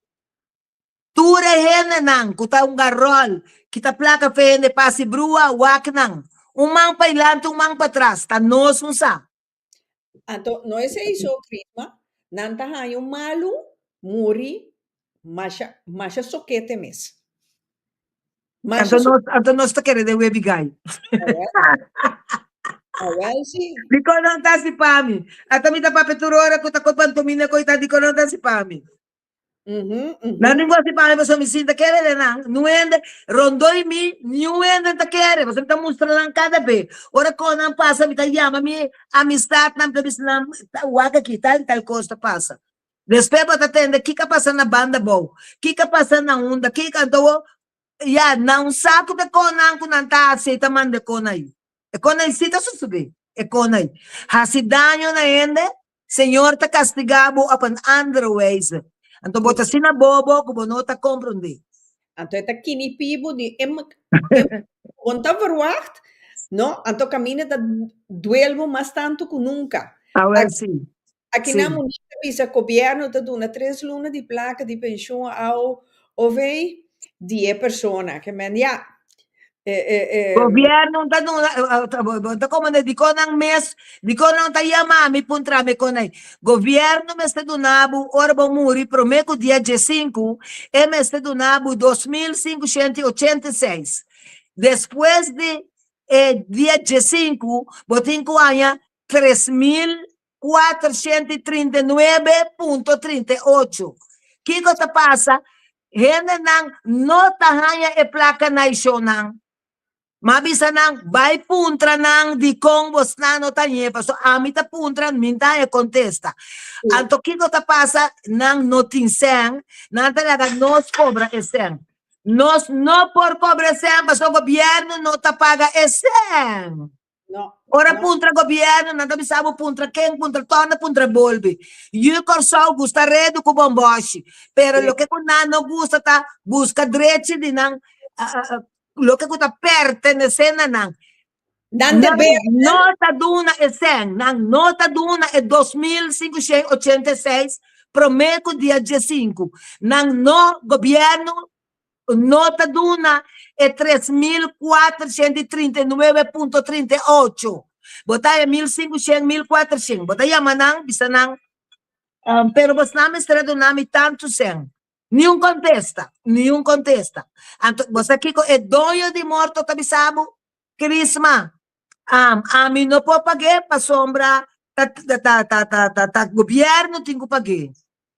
S3: Tur e hendenan ku ta hunga ròl kita plaka fe hende pa hasi brua, wak nan. Un man pailanti, un man patras, ta nos un sa.
S2: Anto no esei so Crisma, nan ta haña un malu muri masha masha sokete mes. Masha
S3: Anto nos, anto nos ta kere den webi gai.
S2: Awel si.
S3: Dikon nan ta hasi pa mi? Ata mi ta papia tur ora ku ta koi pantomina koi ta dikon nan ta hasi pa mi? Nan tin ku hasi pa mi pasobra mi sinta kere den nan. Niun hende rondoi mi, niun hende ta kere pasobra mi ta mustra nan kada be. Ora kon nan pasa mi ta yama mi amistatnan mi ta bisa nan wak aki tal i tal kos ta pasa. Despues bo ta tende kiko a pasa na banda abou, kiko a pasa na unda, kiko anto bo ya nan sa ku ta kon nan ku nan ta hasi ta manda e kon ai. E kon ai si ta sosodé, e kon ai hasi daño na hende Señor ta kastigá bo op un andere wijze. Anto bo ta asina bobo ku bo no ta komprondé.
S2: Anto e ta kinipí bo di e e bo no ta verwacht, no? Anto kaminda ta duel bo mas tantu ku nunka.
S3: Awel si.
S2: Aki nan Monique ta bisa gobièrnu ta duna tres luna di plaka di penshun AOV di e persona. Ke men ya.
S3: Gobierno ta duna, bo ta komende dikon nan mes, dikon nan ta yama mi puntra mi kon ei. Gobierno mester duna bo ora bo muri prome ku dia diesinku, e mester duna bo 2586. Despues di e dia diesinku bo tin ku haña 3439.38. Kiko ta pasa? Hendenan no ta haña e plaka na e shownan. M'a bisa nan, bai puntra nan dikon bosnan no ta hañ'é, pasobra ami ta puntra, mi ta haña kontesta. Anto kiko ta pasa? Nan no tin sèn, nan ta laga nos kobra e sèn. Nos no por kobra e sèn pasobra gobièrnu no ta paga e sèn.
S2: No.
S3: Ora
S2: no.
S3: puntra gobierno, nan ta bisa bo puntra ken, puntra torna, puntra bolbe. Yu Kòrsou gusta redu ku bòmbòshi, pero
S2: Sí.
S3: loke ku nan no gusta ta buska drechi di nan, loke ku ta pertenesé na nan.
S2: Nan
S3: Nan
S2: deber
S3: no ta duna e sèn, nan no ta duna e 2586 promé ku dia diesinku. Nan no, gobierno no ta duna e 3439.38. Bo ta e 1500, 1400. Bo ta yama nan, bisa nan, pero bosnan mester a duna mi tantu sen. Niun kontesta, niun kontesta. Anto, bo sa kiko e doño di morto ta bisa bo? Crisma, ami no por pag'é pasobra ta, ta, ta, ta, ta, ta gobierno tin ku pag'é.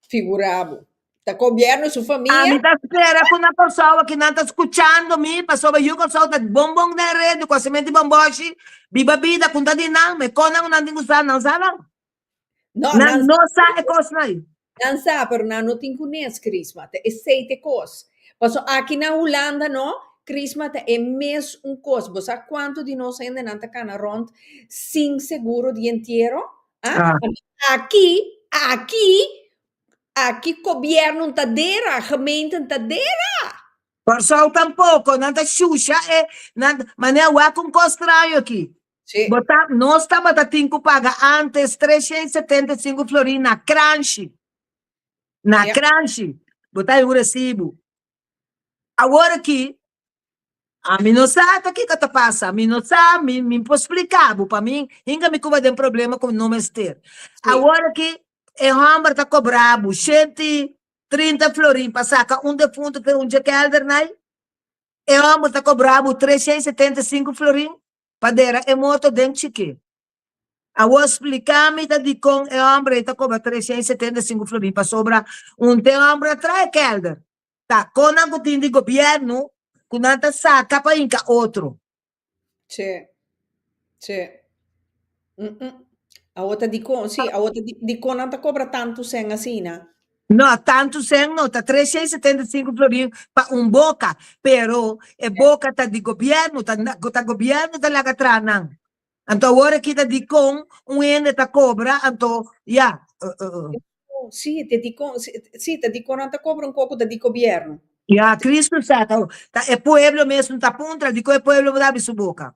S2: Figura bo. Ta gobierno su famia.
S3: Ami ta spera ku na Kòrsou aki nan ta skuchando mi pasobra yu Kòrsou ta bon bon den redu ku asimenti bòmbòshi biba bida ku ta di nan me konan ku nan tin ku sa nan sa nan.
S2: No,
S3: Nan
S2: nan
S3: no sa e kosnan ei.
S2: Nan sa pero nan no tin kunes Crisma ta esei ta e kos. Paso aki na Hulanda no Crisma ta e mes un kos bo sa kuantu di nos hendenan ta kana rònt sin seguro di entiero Ah,
S3: Ah.
S2: Aki, aki, aki gobierno ta dera, gemeenten ta dera.
S3: Kòrsou tampoko, nan ta shusha e, nan, manera wak un kos straño aki.
S2: Sí.
S3: Bo ta, nos tabata tin ku paga antes 375 florin na kranshi. Na
S2: Ja.
S3: kranshi. Bo ta un resibu. Awor aki, ami no sa ta kiko ta pasa, mi no sa, mi mi por splika bo, pa mi hinka mi kuba den problema ku no mester. Awor aki e hòmber ta kobra bo 130 florin pa saka un defuntu fe un dje kèlder nai, e hòmber ta kobra bo 375 florin pa dera e moto den chikí. Awor splika mi ta dikon e hòmber ei ta kobra 375 florin pasobra un te hòmber a traha e kèlder. Ta konan ku tin di gobièrnu ku nan ta saka pa hinka otro.
S2: Sí, sí. Mm-mm. Awor ta dikon, sí, awor ta dikon nan ta kobra tantu sèn asina.
S3: No, tantu sèn no, ta 375 florin pa un boka, pero e boka ta di gobièrnu, ta ta gobièrnu ta laga traha nan. Anto awor aki ta dikon un hende ta kobra, anto ya.
S2: Sí, ta dikon, sí, ta dikon nan ta kobra un koko ta di gobièrnu.
S3: Ya, Cristo sa, ta ta e pueblo mes ta puntra dikon e pueblo bo ta habri su boka.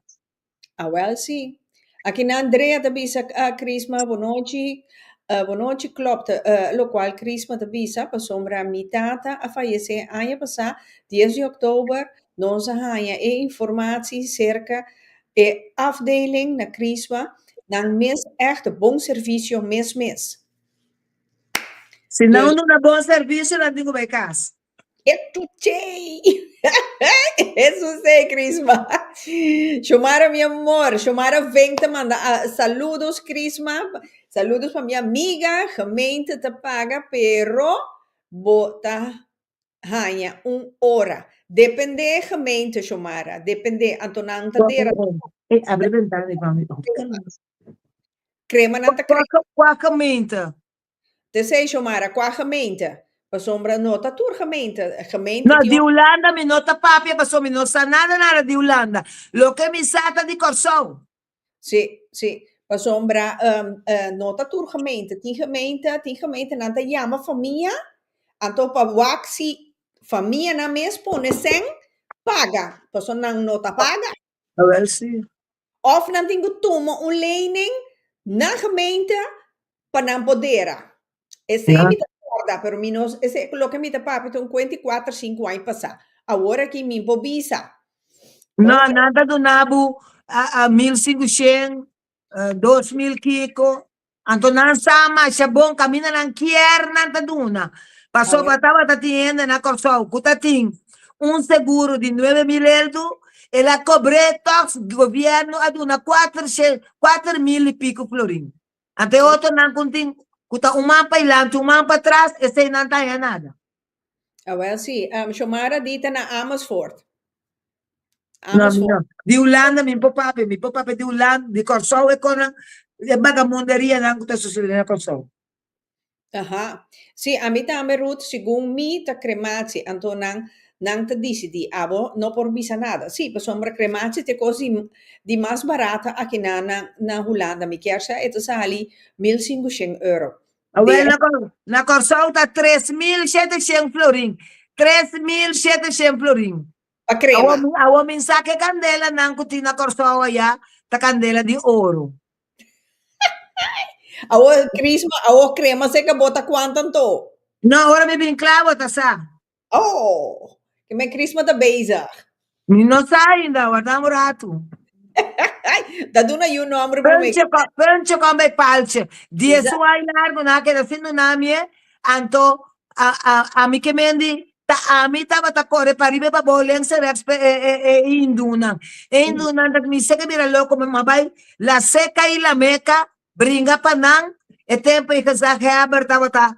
S2: Awel si. Aki na Andrea ta bisa Crisma bonochi, bonochi klopt locual Crisma ta bisa pasobra mi tata a fayece aña pasa dies di oktober nos a haña e informatie cerca e afdeling na Crisma nan mes echt bon servicio mes mes.
S3: Si nan duna bon servicio nan tin cu bay cas.
S2: Etuchei! Eso sei, Crisma. Xomara, mi amor. Xomara ven ta manda ah, saludos, Crisma. Saludos pa mi amiga. Gemeente ta paga, pero bo ta haña un ora. Depende gemeente, Xomara. Depende. Anto nan ta dera.
S3: Ey, abre ventana pa mi.
S2: Crema nan ta crema.
S3: Kua gemeente?
S2: T'esei, Xiomara, kua gemeente? Pasobra no ta tur gemeente. Gemeente
S3: No,
S2: tin
S3: di Hulanda mi no ta papia pasobra mi no sa nada nada di Hulanda. Loke mi sa ta di Kòrsou.
S2: Sí, sí. Pasobra no ta tur gemeente. Tin gemeente, tin gemeentenan ta yama famia, anto pa wak si famianan mes pone sèn, paga. Pasobra nan no ta paga.
S3: Awel sí.
S2: Of nan tin ku tuma un lening na gemeente pa nan por dera. Esei mi ta korda, pero mi no, esei loke mi ta papia ta un kuenta i kuater, sinku aña pasá. Awor aki mi por bisa.
S3: No, nan ta duna bo a 1500, 2000 kiko. Anto nan sa masha bon kaminda nan kier nan ta duna. Pasobra tabata tin hende na Kòrsou ku ta tin un seguro di 9000 eldu, el a kobr'é tòg gobièrnu a duna 4000 i piko florin. Anto e otronan ku tin ku ta un man pailanti un man patras esei nan ta haña nada.
S2: Awel si, Xiomara di ta na Amersfoort.
S3: No, mi no. Di Hulanda mi por papia, mi por papia di Hulanda, di Kòrsou e konan, e bagamunderianan ku ta susedé na Kòrsou.
S2: Aha. Sí, ami tambe Ruth, segun mi ta crematie, anto nan nan ta disidí, abo no por bisa nada. Sí, pasobra crematie ta e kos di di mas barata aki na na na Hulanda. Mi kier sa e ta sali 1500 euro.
S3: Awel na na Kòrsou ta 3700 florin, 3700 florin.
S2: Pa crema.
S3: Awor mi awor mi sa ke kandelanan ku tin na Kòrsou aya ta kandela di oro.
S2: Awor Crisma, awor crema seka bo ta kuantu anto?
S3: No, ora mi bin kla bo ta sa.
S2: Oh, ke men Crisma ta bezig.
S3: Mi no sa ainda, warda un ratu.
S2: Ta duna yu nomber promé.
S3: Puntje kon, puntje kon bij paaltje. Dies un ai largu nan a keda sin duna mi e, anto a a ami ke men di ta ami tabata kore pariba i pabou lenks en rechts pa e e e hindunan. E hindunan ta mi seke bira loko mi a bai la seka i la meka bringa pa nan. E tempu ei gezaghebber tabata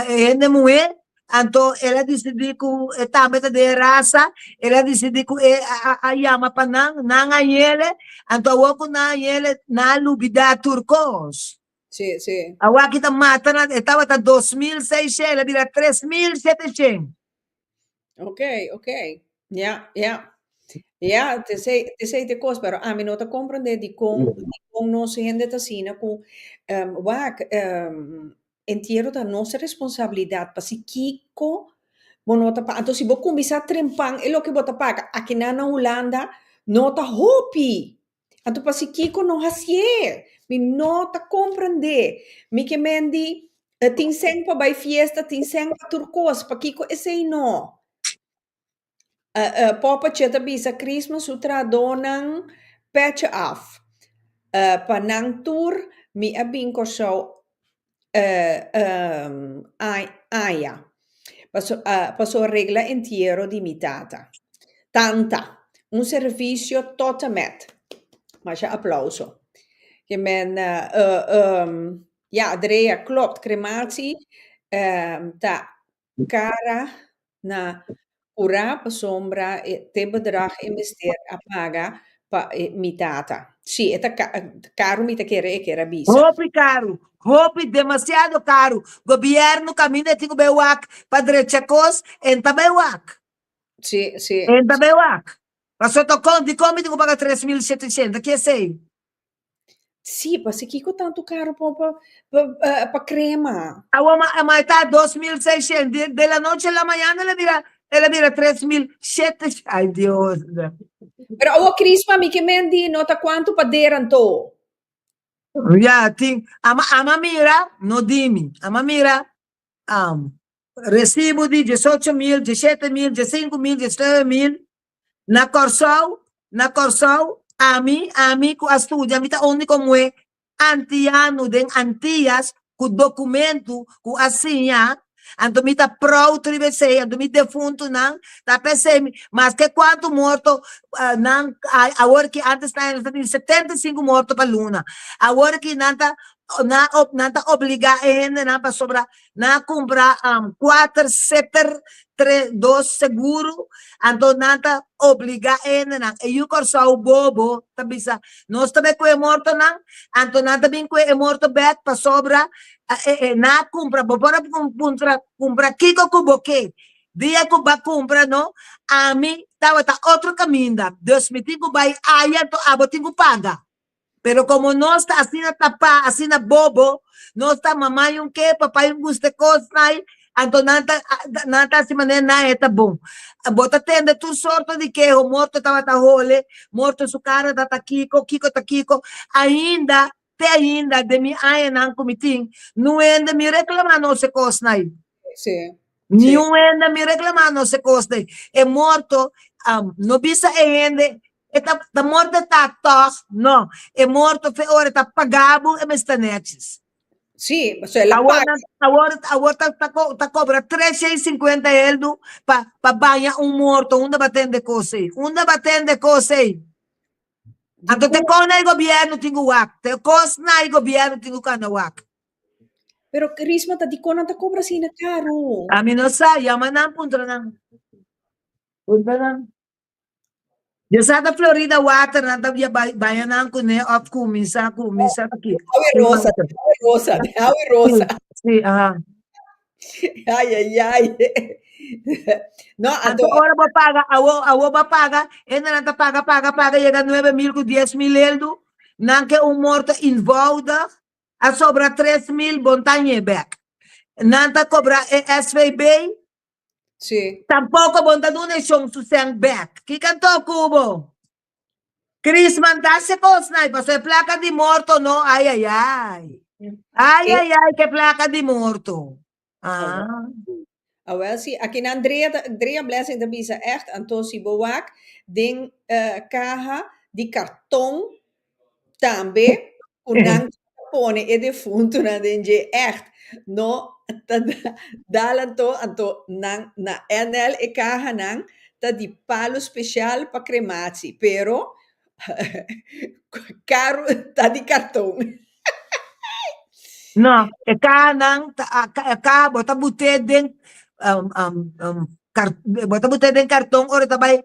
S3: e hende muhé, anto el a disidí ku e tambe ta den e rasa, el a disidí ku e a yama pa nan, nan a yele, anto awor ku nan a yele nan a lubidá tur kos.
S2: Sí, sí.
S3: Awor aki ta mata nan, e tabata 2600, el a bira 3700.
S2: Ok, ok. Ja, ja. Ja, t'esei, t'esei t'e kos, pero ami no ta komprendé dikon, dikon nos hende ta asina ku, wak, entiero ta nos responsabilidat, pa si kiko bo no ta paga. Anto si bo kuminsá trempan e loke bo ta paga akinan na Hulanda no ta hopi. Anto pa si kiko no hasié? Mi no ta komprendé. Mi ke men di, tin sèn pa bai fiesta, tin sèn pa tur kos, pakiko esei no? Poppetje ta bisa Christmas su trahadónan pètje af. Pa nan tur mi a bin Kòrsou aña paso regla entiero di mi tata. Tanta, un servisio tot en met. Masha aplauso. Ke men ya Andrea klopt crematie ta kara na kurá pasobra e te bedrag e mester a paga pa e mi tata. Sí, e ta karu mi ta kere e kier a bisa.
S3: Hopi karu. Hopi demasiado karu. Gobièrnu kaminda e tin ku bai wak pa drecha kos, e n'ta bai wak.
S2: Sí, sí.
S3: E n'ta bai wak. Pasobra ta kon, dikon mi tin ku paga 3700? Ki esei?
S2: Sí, pasi kiko tantu karu pa pa pa pa krema?
S3: Awor ma ma e ta 2600. De de la noche a la mañana el a bira el a bira 3700. Ay Dios.
S2: Pero awor Crisma mi ke men di no ta kuantu pa dera anto?
S3: Ya, tin ama ama mira, no di mi, ama mira um, resibo di 18 mil, 17 mil, 15 mil, 19 mil na Kòrsou, na Kòrsou, ami, ami ku a studia, mi ta úniko muhé antiano den Antias ku dokumentu ku a siña, anto mi ta proud riba esei, anto mi defuntunan ta p'esei, maske kuantu morto nan awor ki antes nan ta tin 75 morto pa luna, awor ki nan ta nan ta obligá e hendenan pasobra nan a kumpra kuater seter tres dos seguro, anto nan ta obligá e hendenan, e yu Kòrsou bobo ta bisa nos ta bai ku e mortonan, anto nan ta bin ku e morto bèk pasobra nan a kumpra, bo por a puntra kumpra kiko ku bo ke, dia ku bo a kumpra no, ami tabata otro kaminda, dus mi tin ku bai aya anto abo tin ku paga. Pero como nos ta asina tapá, asina bobo, nos ta mamá yun ke, papá yun gusta e kosnan, anto nan ta nan ta hasi manera nan e ta bon. Bo ta tende tur sorto di keho, morto tabata hole, morto su kara ta kiko, kiko ta kiko, ainda, te ainda den mi añanan ku mi tin, no hende mi reklamá nos e kosnan ei.
S2: Sí.
S3: Niun hende mi reklamá nos e kosnan ei. E morto, no bisa e hende E ta ta morto e ta tòg? No. E morto fe ora e ta pagá bo e mester nètjes.
S2: Sí, pasobra el a
S3: Awor
S2: paga.
S3: nan awor awor ta ta ko ta kobra 350 eldu pa pa baña un morto. Unda bo a tende kos ei? Unda bo a tende kos ei? Anto te
S2: Dikon?
S3: kon na e gobièrnu tin ku wak. Te kos na e gobièrnu tin ku kanda wak.
S2: Pero Crisma ta dikon nan ta kobra asina karu?
S3: Ami no sa, yama nan puntra nan. Puntra nan. Yo sa ta Florida water nan ta bia baña nan kuné of kuminsá kuminsá ta ki.
S2: Awe rosa, awe rosa, awe rosa.
S3: Sí, aha.
S2: Ai, ai, ai. No,
S3: Anto
S2: anto
S3: ora bo paga, awo awo bo paga, enda nan ta paga paga paga yega 9000 ku 10,000 eldu, nan ke un morto eenvoudig, a sobra 3000 bon ta ñe bek. Nan ta kobra e SVB.
S2: Sí.
S3: Tampoco bo no ta duna e shon su sèn bèk. Kiko anto ku bo? Crisman ta hasi kosnan ei pasobra e plaka di morto no, ai ai ai. Ai ai ai ke plaka di morto. Ah.
S2: Awel si, aki na Andrea, Andrea Blessing ta bisa echt, anto si bo wak den kaha di karton Tambe ku nan ta pone e defuntunan den dje ègt no ta dal anto, anto nan na NL e kahanan ta di palu spesial pa krematie, pero karu ta di karton.
S3: No, e kahanan ta e kaha bo ta but'é den bo ta but'é den karton ora ta bai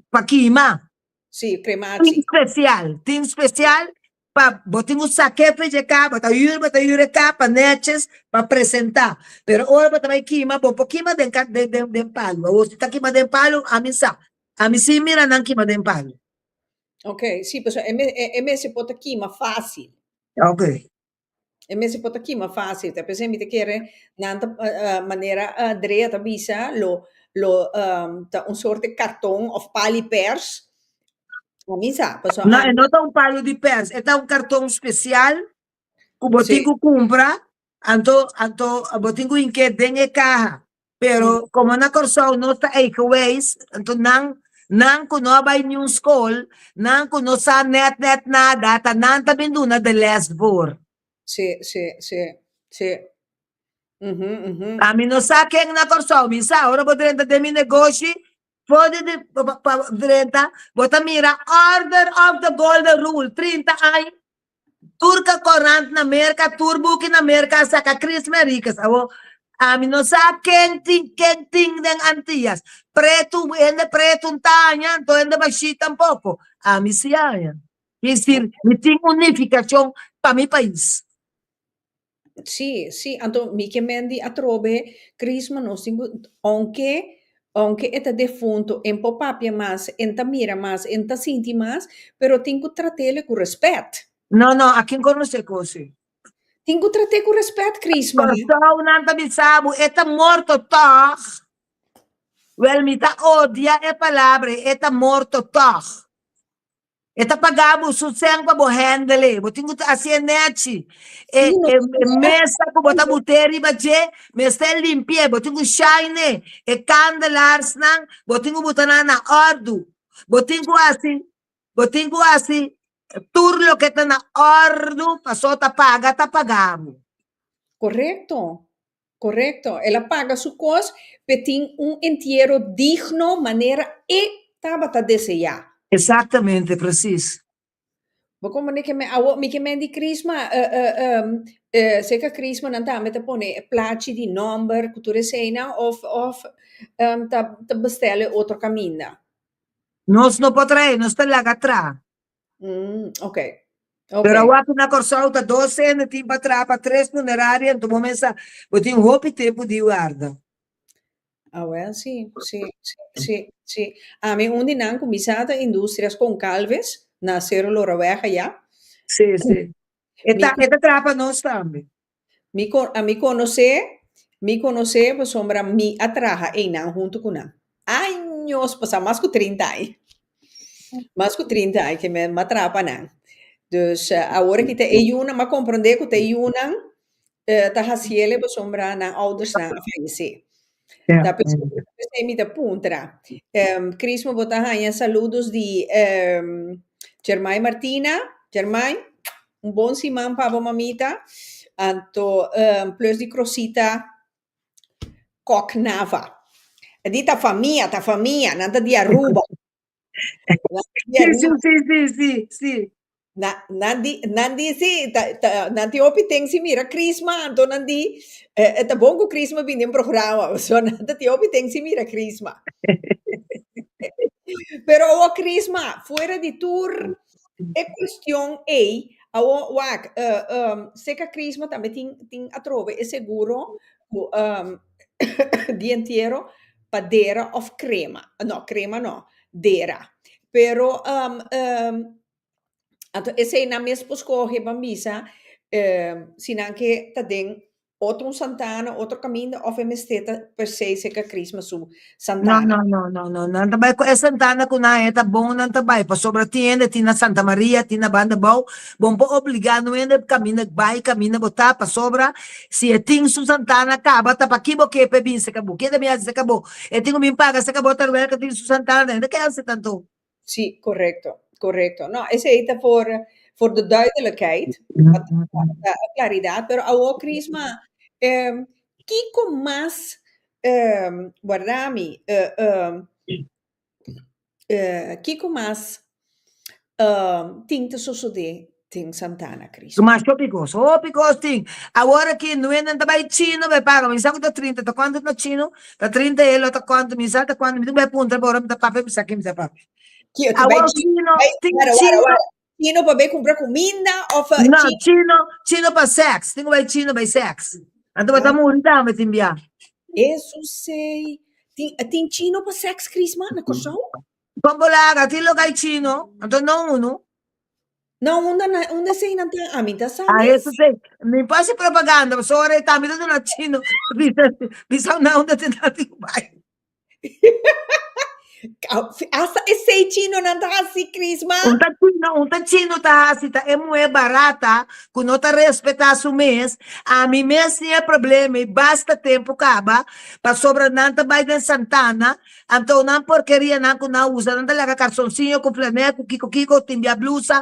S3: pa kima.
S2: Sí, crematie.
S3: Tin special, tin special pa bo tin un saque dje ka, bo ta huur, bo ta huur e ka pa netjes, pa presenta. Pero ora bo ta bai kima, bo por kima den den den den palu. Awor si ta kima den palu, ami sa. Ami si mira nan kima den palu.
S2: Ok, sí, pasobra e e mester por ta kima fácil.
S3: Ok.
S2: E mester por ta kima fácil. Ta p'esei mi ta kere nan ta manera Andrea ta bisa lo lo ta un soort di karton òf pali pèrs. Mi sa, pasobra
S3: No, e no ta un palu di pèrs, e ta un karton spesial ku bo tin ku kumpra, anto anto bo tin ku hink'é den e kaha. Pero komo na Kòrsou nos ta eigenwijs, anto nan nan ku no a bai niun skol, nan ku no sa nèt nèt nada, ta nan ta bin duna de lès voor.
S2: Sí, sí, sí, sí. Mhm, mhm.
S3: Ami no sa ken na Kòrsou, mi sa ora bo drenta den mi negoshi, for di di pa drenta, bo ta mira Order of the Golden Rule, 30 aña Tur ka korant na Merka, tur buki na Merka a saka Chris Mericus. Awo, ami no sa ken tin, ken tin den Antillas. Pretu, hende pretu n'ta haña, anto hende bashí tampoko. Ami si haña. Ki esir, mi tin un nifikashon pa mi pais.
S2: Sí, sí, anto mi ke men di atrobe, Crisma, nos tin ku, ounke, ounke e ta defunto, en por papia mas, en ta mira mas, en ta sinti mas, pero tin ku trat'ele ku rèspèt.
S3: No, no, a kin konosé kos ei?
S2: Tin ku trat'é ku rèspèt, Crisma.
S3: Kòrsou nan ta bisa bo, e ta morto tòg. Wèl, mi ta odia e palabra ei, e ta morto tòg. E ta paga bo su sèn pa bo hèndele. Bo tin ku ta hasié nèchi. E e mesa ku bo ta but'é riba dje, mester limpi'é. Bo tin ku shain'é. E kandelarsnan, bo tin ku buta nan na òrdu. Bo tin ku hasi, bo tin ku hasi tur loke ta na òrdu pasobra ta paga ta paga bo.
S2: Korekto. Korekto. El a paga su kos p'e tin un entiero digno manera e tabata deseá.
S3: Exactamente, precies.
S2: Bo komprende ke men awo mi ke men di Crisma seka Crisma nan tambe ta pone e plachi di nomber ku tur eseinan of of ta ta bestel e otro kaminda?
S3: Nos no por trae, nos ta laga traha.
S2: Mm, ok.
S3: Pero awor aki na Kòrsou ta dos hende tin pa traha pa tres funeraria, enton bo mester bo tin hopi tempu di warda.
S2: Awel, sí, sí, sí, sí, sí. Ami un di nan kuminsá ta Industrias Goncalves na Sero Loraweg ayá.
S3: Sí, sí. E ta, e ta traha pa nos tambe.
S2: Mi kon, mi konosé, mi konosé pasobra mi a traha einan huntu ku nan. Años pasá, mas ku trinta aña. Mas ku trinta aña ke mi a traha pa nan. Dus awor aki ta e yunan, mi a komprondé ku ta e yunan ta hasiel pasobra nan oudersnan a fayesé. Ta p'esei mi ta puntra. Crismo bo ta haña saludos di Germay Martina. Germay, un bon siman pa bo mamita. Anto plus di Crosita Kok Nava. E di ta famia, ta famia, nan ta di Aruba.
S3: Sí, sí, sí, sí, sí, sí.
S2: Na, nan di, nan di sí, ta, ta, nan tin hopi ten si mira Crisma, anto nan di, eh, eh, ta bon ku Crisma bini den programa, so nan ta tin hopi ten si mira Crisma. Pero awo Crisma, fuera di tur e cuestion ei, awo wak, eh, um, seka Crisma tambe tin, tin atrobe e seguro ku um, di entiero pa dera of crema, no, crema no, dera. Pero um, um, anto esei nan mes por scoge ban bisa si nan ke ta den otro un santana, otro caminda of e mester ta per se cerca Crisma su
S3: No,
S2: santana.
S3: no, no, no, no. Nan ta bai ku e santana ku nan e ta bon nan ta bai pasobra tin hende tin na Santa Maria, tin na Banda Bou. Bon por obligá no hende kaminda bai kaminda bo ta pasobra si e tin su santana kaba ta paki bo ke pa e bin seka bo. Kende bin hasi seka bo? E tin ku bin paga seka bo terwel ke tin su santana hende ke hasi tantu.
S2: Sí, correcto, correcto. No, esei ta voor, voor de duidelijkheid, pa ta claridad, pero awor Crisma, eh, kiko mas, eh, warda mi, eh, eh, eh, kiko mas, eh, tin ta sosode den Santana, Crisma?
S3: Mas hopi kos, hopi kos tin. Awor aki nuenan ta bai chino bai paga, mi sa ku ta trinta, ta kuantu na chino? Ta trinta elo, ta kuantu, mi sa ta kuantu, mi tin ku bai puntra pa ora mi ta papia, mi sa kin mi ta papia.
S2: Ki, ta bai
S3: Awor
S2: chino,
S3: chino,
S2: bai,
S3: tin
S2: wara, wara,
S3: chino.
S2: wara. Chino pa bai kumpra kuminda of
S3: No,
S2: chino?
S3: chino, chino pa sèks, tin ku bai chino bai sèks. Anto bo ta muri tambe tin bia.
S2: Eso sei. Tin, tin chino pa sèks, Crisma, na Kòrsou?
S3: Kon bo laga, tin loke ai chino, anto no unu.
S2: No, unda na, unda eseinan ta? Ami ta sa
S3: Ah,
S2: mes.
S3: eso sí. Mi por haci propaganda, pasobra ora e tambe ta duna chino, bisa, bisa na unda te na tin bai.
S2: Hasta esei chinonan ta haci, Crisma.
S3: Un ta chino, un ta chino ta haci, ta e muher barata cu no ta respeta su mes. Ami mes tin e problema y basta tempo caba, pasobra nan ta bai den Santana, Anto nan porkerianan ku nan usa, nan ta laga karsoncillo ku flanel ku kiko kiko, tin bia blusa,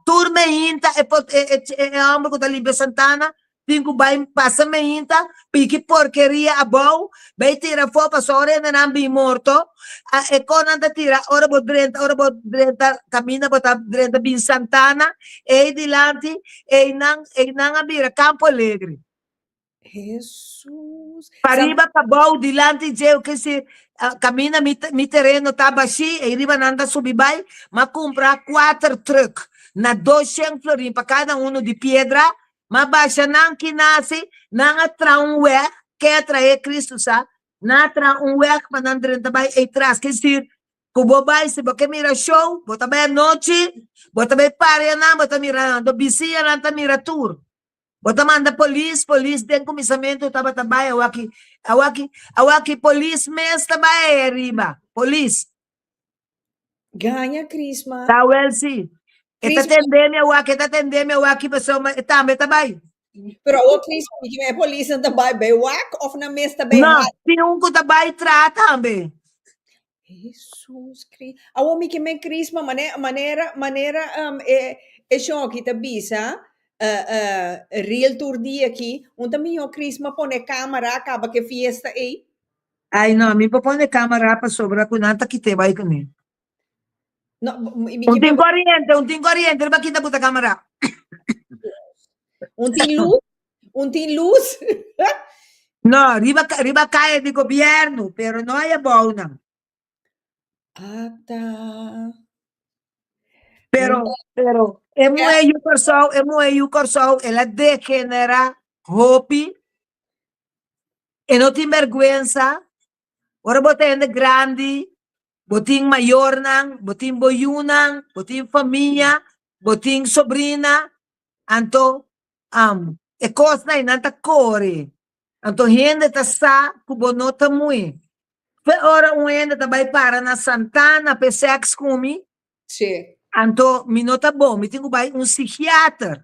S3: tur meinta e e e homber ku ta limpia santana tin ku bai pasa meinta piki porkeria abou bai tira afó pasobra ora hende nan bin morto e konan ta tira ora bo drenta ora bo drenta kaminda bo ta drenta bin santana ei dilanti einan einan a bira kampo alegre.
S2: Hesus.
S3: Pariba pabou dilanti dje ke si kaminda mi mi tereno ta bashí ei riba nan ta subi bai m'a kumpra kuater trùk na doshen florin pa kada unu di piedra. Ma basha nan ki nasi, nan a traha un weg, ken a traha e Cristo sa, nan a traha un weg pa nan drenta bai ei tras. Ke decir, ku bo bai si bo ke mira show, bo ta bai anochi, bo ta bai paria nan, bo ta mira nan, anto bisiñanan ta mira tur. Bo ta manda polis, polis den kuminsamentu tabata bai awaki, awaki, awaki polis mes ta bai ei ariba, polis.
S2: Gaña Crisma.
S3: Ta wel si. E ta tende mi awaki, e ta tende mi awaki pasobra e tambe ta bai.
S2: Pero awor Crisma, mi kimen e polisnan ta bai bai wak of nan mes ta bai
S3: No, tin un ku ta bai traha tambe.
S2: Hesus Cristo. Awor mi ke men Crisma mane manera manera um, e e shonki ta bisa uh, uh, real tur dia aki, un ta mihó Crisma pone camera kaba ke fiesta ei.
S3: Ai no, mi por pone camera pasobra ku nan ta kite bai kuné.
S2: No, mi
S3: Un
S2: ke
S3: tin
S2: men
S3: koriente, un tin koriente, riba kita buta camera.
S2: un tin luz, un tin luz.
S3: No, riba riba kaya di gobierno, pero no aya bou nan.
S2: Ata.
S3: Pero, pero, e muhe yu Kòrsou, e muhe yu Kòrsou, el a degenerá hopi. E no tin bèrgwensa. Ora bo ta hende grandi, bo tin mayornan, bo tin bo yunan, bo tin famia, bo tin sobrina, anto Am, e kosnan ei nan ta kore. Anto hende ta sa ku bo no ta muhé. Fe ora un hende ta bai para na Santana p'e sèks ku mi,
S2: Sí.
S3: anto mi no ta bon, mi tin ku bai un sigiater.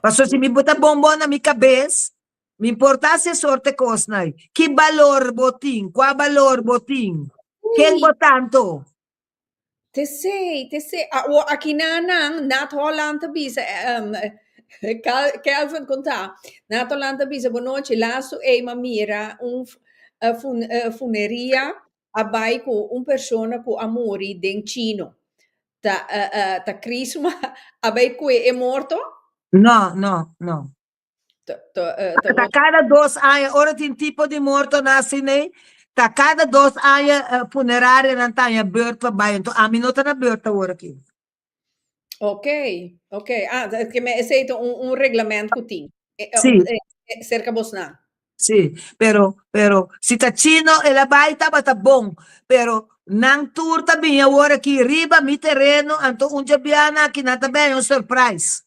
S3: Pasobra si mi bo ta bon bon na mi kabes, mi por ta hasi e sorte kosnan ei. Ki balor bo tin? Kua balor bo tin? Ken bo ta anto?
S2: T'esei, t'esei. Awor akinan nan, Nat Holland ta bisa, Kelvin kon ta? Nat Holland ta bisa, Bonochi, lastu ei m'a mira un funeria a bai ku un persona ku a muri den chino. Ta ta Crisma a bai kue e morto?
S3: No, no, no. Ta kada dos aña, ora tin tipo di mortonan asin'ei, ta kada dos aña funerarianan ta haña beurt pa bai. Enton ami no ta na beurt awor aki.
S2: Ok, ok. Ah, ke me esei ta un un reglament ku tin.
S3: Sí.
S2: Serka bosnan.
S3: Sí, pero, pero si ta chino el a bai tabata bon, pero nan tur ta bini awor aki riba mi tereno, anto un djabiana aki nan ta bini un surprise.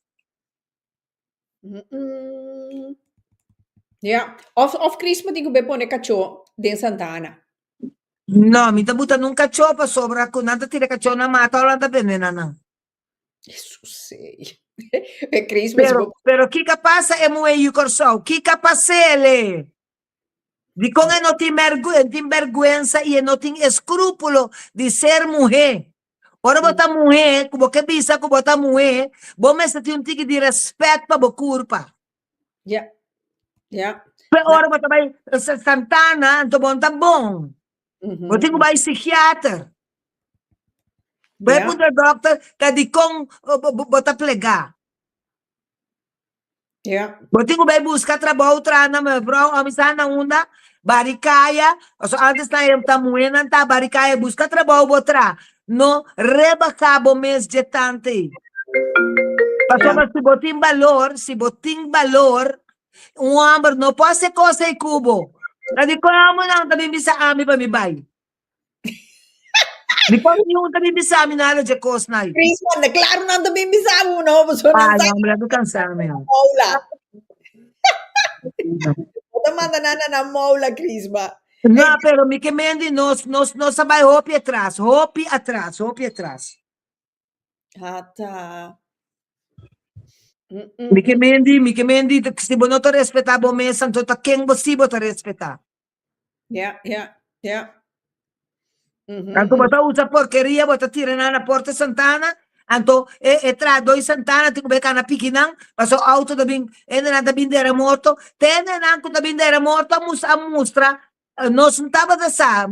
S2: Ja, of, of Chris tin ku be pone kachó den Santana.
S3: No, mi ta buta nun kachó pasobra ku nan ta tira kachó nan mata ora nan ta venena nan.
S2: Jesus ei. E Chris mas
S3: Pero,
S2: bo
S3: pero kiko a pasa e muhé yu Kòrsou? Kiko a pas'é? Dikon e no tin mergu, e tin bèrgwensa i e no tin eskrúpulo di ser muhé? Ora bo ta muhé, ku bo ke bisa ku bo ta muhé, bo mester tin un tiki di rèspèt pa bo kurpa.
S2: Ja, ja.
S3: Pe ora bo ta bai Santana, anto bo no ta bon. Bo tin ku bai psikiater. Bo e puntra dòkter ta dikon bo ta plegá.
S2: Ja.
S3: Bo tin ku bai buska trabou traha na mevrouw ami sa na unda bari kaya paso antes ta e ta muhénan ta bari kaya buska trabou bo traha no rebaha bo mes dje tantu ei pasobra si bo tin balor si bo tin balor un hòmber no por hasi kos ei ku bo ta di kon e hòmbernan ta bin bisa ami pa mi bai. Di kon niun ta bin bisa mi nada dje kosnan ei.
S2: Chris manda, claro nan ta bin bisa bo no, pasobra nan
S3: Ay,
S2: sa
S3: hombre, a kansa mi.
S2: moula. Bo ta manda nan na nan moula, Crisma.
S3: No, pero mi ke men di nos, nos, nos a bai hopi atras, hopi atras, hopi atras.
S2: Ata.
S3: Mi ke men di, mi ke men di, si bo no ta respetá bo mes, anto ta ken bo si bo ta respetá?
S2: Ja, ja, ja.
S3: Anto bo ta usa porkeria, bo ta tira nan na Porta Santana, anto e e trahadó di Santana tin ku bai kana piki nan, paso outo ta bin, hendenan ta bin dera morto, te hendenan ku ta bin dera morto a mus a mustra, nos no tabata sa,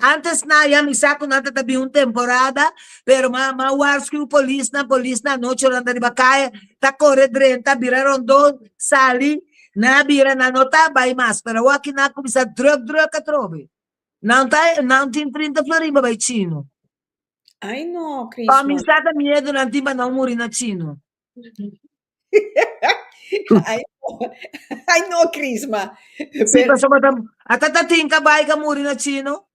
S3: antes nan ya mi sa ku nan ta bin un temporada, pero m'a m'a warsku polisnan, polisnan anochi ora nan ta riba kaya ta kore drenta bira rondó sali, Nan a bira nan no ta bai mas, pero awor aki nan a kuminsá drùk drùk atrobe. Nan ta nan tin trinta florin pa bai chino.
S2: Ai no,
S3: Pa mi
S2: Crisma.
S3: sa ta miedu nan tin pa nan muri na chino.
S2: Ai no, ai no Crisma.
S3: Sí, pasobra ta, ata ta tin kabai ka muri na chino.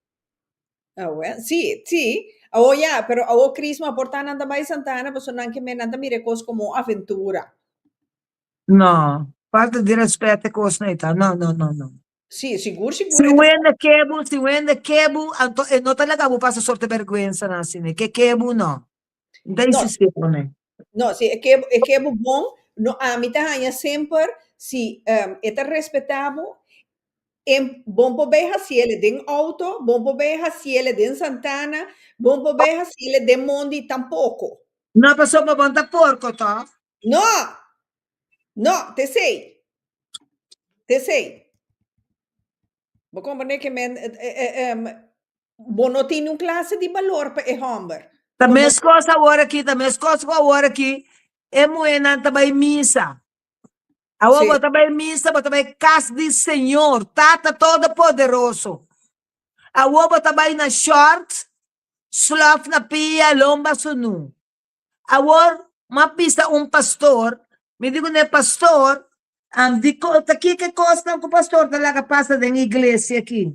S2: Ah, well, sí, sí. Awo ya, pero awo Crisma por ta nan ta bai Santana, pasobra nan ke men nan ta mira e kos komo un aventura.
S3: No, falta di respet e kosnan ei ta. No, no, no, no.
S2: Sí, sigur, sigur.
S3: Si un hende ke bo, si un hende ke bo, anto e no ta laga bo pasa sorte bergwensanan asina. Ke ke bo, no. N ta insistí con e.
S2: No, si e ke e ke bo bon, no ami ta haña semper si e ta respetá bo, e bon por bay haciele den auto, bon por bay haciele den Santana, bon por bay haciele den mondi tampoco.
S3: No, pasobra bo no ta porco tòg?
S2: No! No, t'esei. T'esei. Bo comprende ke men bo no tin un clase di balor pa e homber.
S3: Ta meskos awor aki, ta meskos ku awor aki e muhénan ta bai misa. Awor bo ta bai misa, bo ta bai kas di Señor, Tata Todopoderoso. Awor bo ta bai na short, slof na pia, lomba sunú. Awor, m'a bisa un pastor, mi di kuné, Pastor, dikon ta kiko e kosnan ku pastor ta laga pasa den iglesia aki?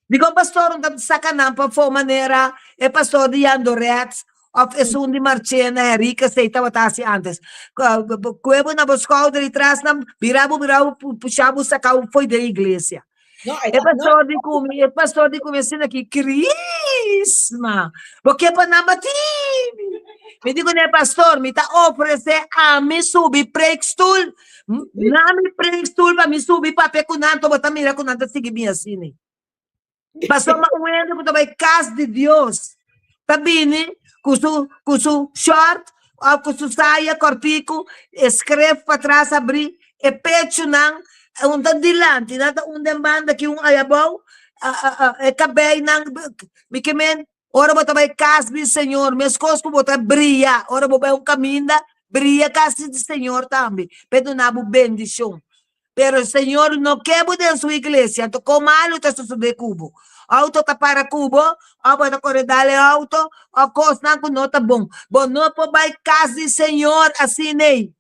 S3: Dikon pastor no ta saka nan pafó manera e pastor di Jandoret òf esun di Marchena, Henrique, esei tabata hasi ántes? Kue bo na bo skouder i tras nan, bira bo, bira bo, pusha bo, saka bo fo'i den iglesia.
S2: No, e
S3: E pastor di ku mi, e pastor di ku mi asina ki, Crisma, bo ke pa nan bati mi? Mi di kuné, pastor, mi ta ofresé ami subi preekstoel, na mi preekstoel pa mi subi papia ku nan, anto bo ta mira ku nan ta sigui mi asina. Pasobra un hende ku ta bai kas di Dios ta bini ku su ku su short òf ku su saya kòrtiku, e skref patras abrí, e pechunan un ta dilanti, nan ta un den banda aki, un ayabou, e kabeinan, mi ke men ora bo ta bai kas di Señor meskos ku bo ta bria ora bo bai un kaminda, bria kas di Señor tambe pa e duna bo bendishon. Pero Señor no ke bo den su iglesia, anto kon malu ta sosodé ku bo? Outo ta para ku bo, òf bo ta kore dal e outo, òf kosnan ku no ta bon. Bo no por bai kas di Señor asin'ei.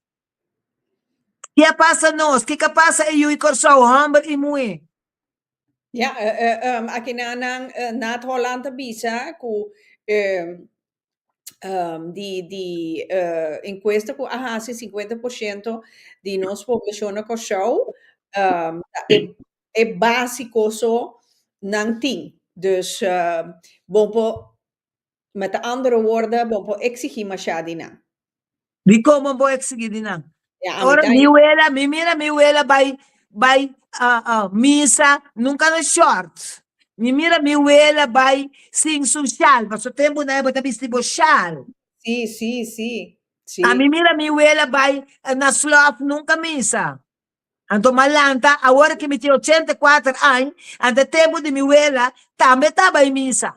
S3: Ke a pasa nos? Kiko a pasa e yu i Kòrsou, hòmber i muhé?
S2: Ja, aki nan nan Naat Holland ta bisa ku di di enkuesta ku a hasi 50% di nos poblashon na Kòrsou ta e e básiko so nan tin. Dus bo por, met andere woorden, bo por eksigí mashá di nan.
S3: Dikon bo por eksigí di nan?
S2: Ja, ami
S3: Ora
S2: ta
S3: mi wela, mi mira mi wela bai bai misa nunka na short. Mi mira mi wela bai sin su shal, pasobra tempu nan bo ta bisti bo shal.
S2: Sí, sí, sí, sí.
S3: Ami mira mi wela bai na slof nunka misa. Anto m'a lanta awor ki mi tin 84 aña, anto e tempu di mi wela tambe ta bai misa.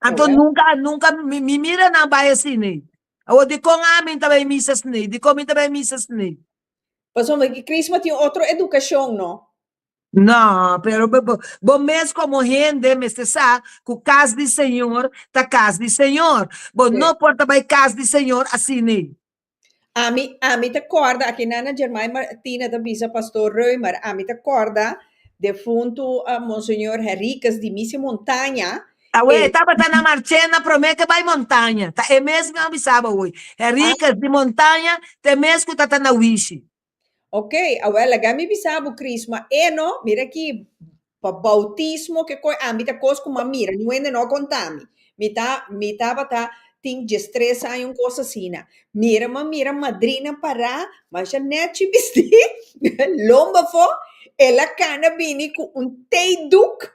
S3: Anto nunka, nunka mi mi mira nan bai asina. Awor dikon ami ta bai misa asina? Dikon mi ta bai misa asina?
S2: Pasobra Crisma tin otro edukashon, no?
S3: No, pero bo, bo, bo mes komo hende mester sa ku kas di Señor ta kas di Señor. Bo no por ta bai kas di Señor asina.
S2: Ami, ami ta kòrda, aki nan na Jermai Martina ta bisa Pastor Römer, ami ta kòrda defuntu Monseñor Henriquez di Misi Montaña,
S3: Awe, e
S2: e
S3: tabata na Marchena promé ke bai Montaña. Ta e mes mi a bisa bo awor. Henriquez di Montaña ta e mes ku ta ta na Wishi.
S2: Ok, awel laga mi bisa bo Cris, ma e no, mira aki, pa bautismo ke koe ami ta kos ku m'a mira, niun hende no a konta mi. Mi ta, mi tabata tin diestres aña un kos asina. Mira m'a mira madrina pará, masha nèchi bistí, lomba afó, el a kana bini ku un theedoek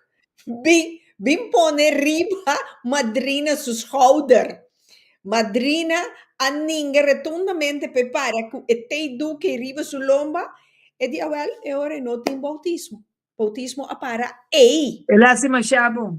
S2: bin bin pone riba madrina su schouder. Madrina a ninga retundamente p'e para ku e theedoek ei riba su lomba, e di awèl e ora e no tin bautismo. Bautismo a para ei.
S3: El a hasi masha bon.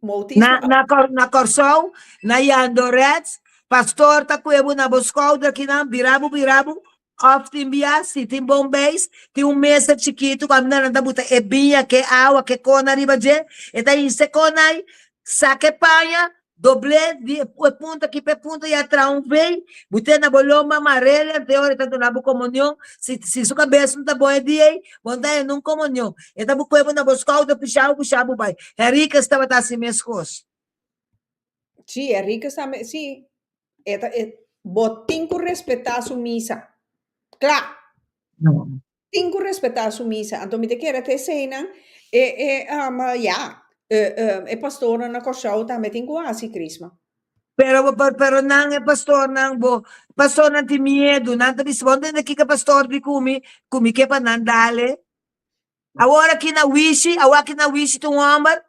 S2: Bautismo
S3: Na,
S2: a
S3: na, Kor- na Kòrsou, na Yandorets, pastor ta kue bo na bo skouder kinan, bira bo, bira bo, òf tin bia, si tin bon beis, tin un mesa chikitu ku aminda nan ta buta e biña, ke awa, ke kona riba dje, e ta hinsa e kona ei, saka e paña, Dobl'é di e punta aki pa e punta i a traha un vei, but'é na bo lomba, mar'é anto e ora e ta duna bo komunion. Si si su kabes no ta bon e dia ei, bo no ta haña nun komunion. E ta buk'é bo na bo skouder, pusha bo, pusha bo bai. Henriquez tabata hasi meskos.
S2: Sí, Henriquez tambe, sí. E ta e bo tin ku respetá su misa. Kla! Tin ku respetá su misa. Anto mi ta kere ta eseinan e e ya, e pastornan na Kòrsou tambe tin ku hasi Crisma.
S3: Pero bo por pero nan e pastornan bo pastornan tin miedu nan ta bisa bo ntende kiko e pastor di ku mi ku mi ke pa nan dale awor aki na wishi awor aki na wishi ta un hòmber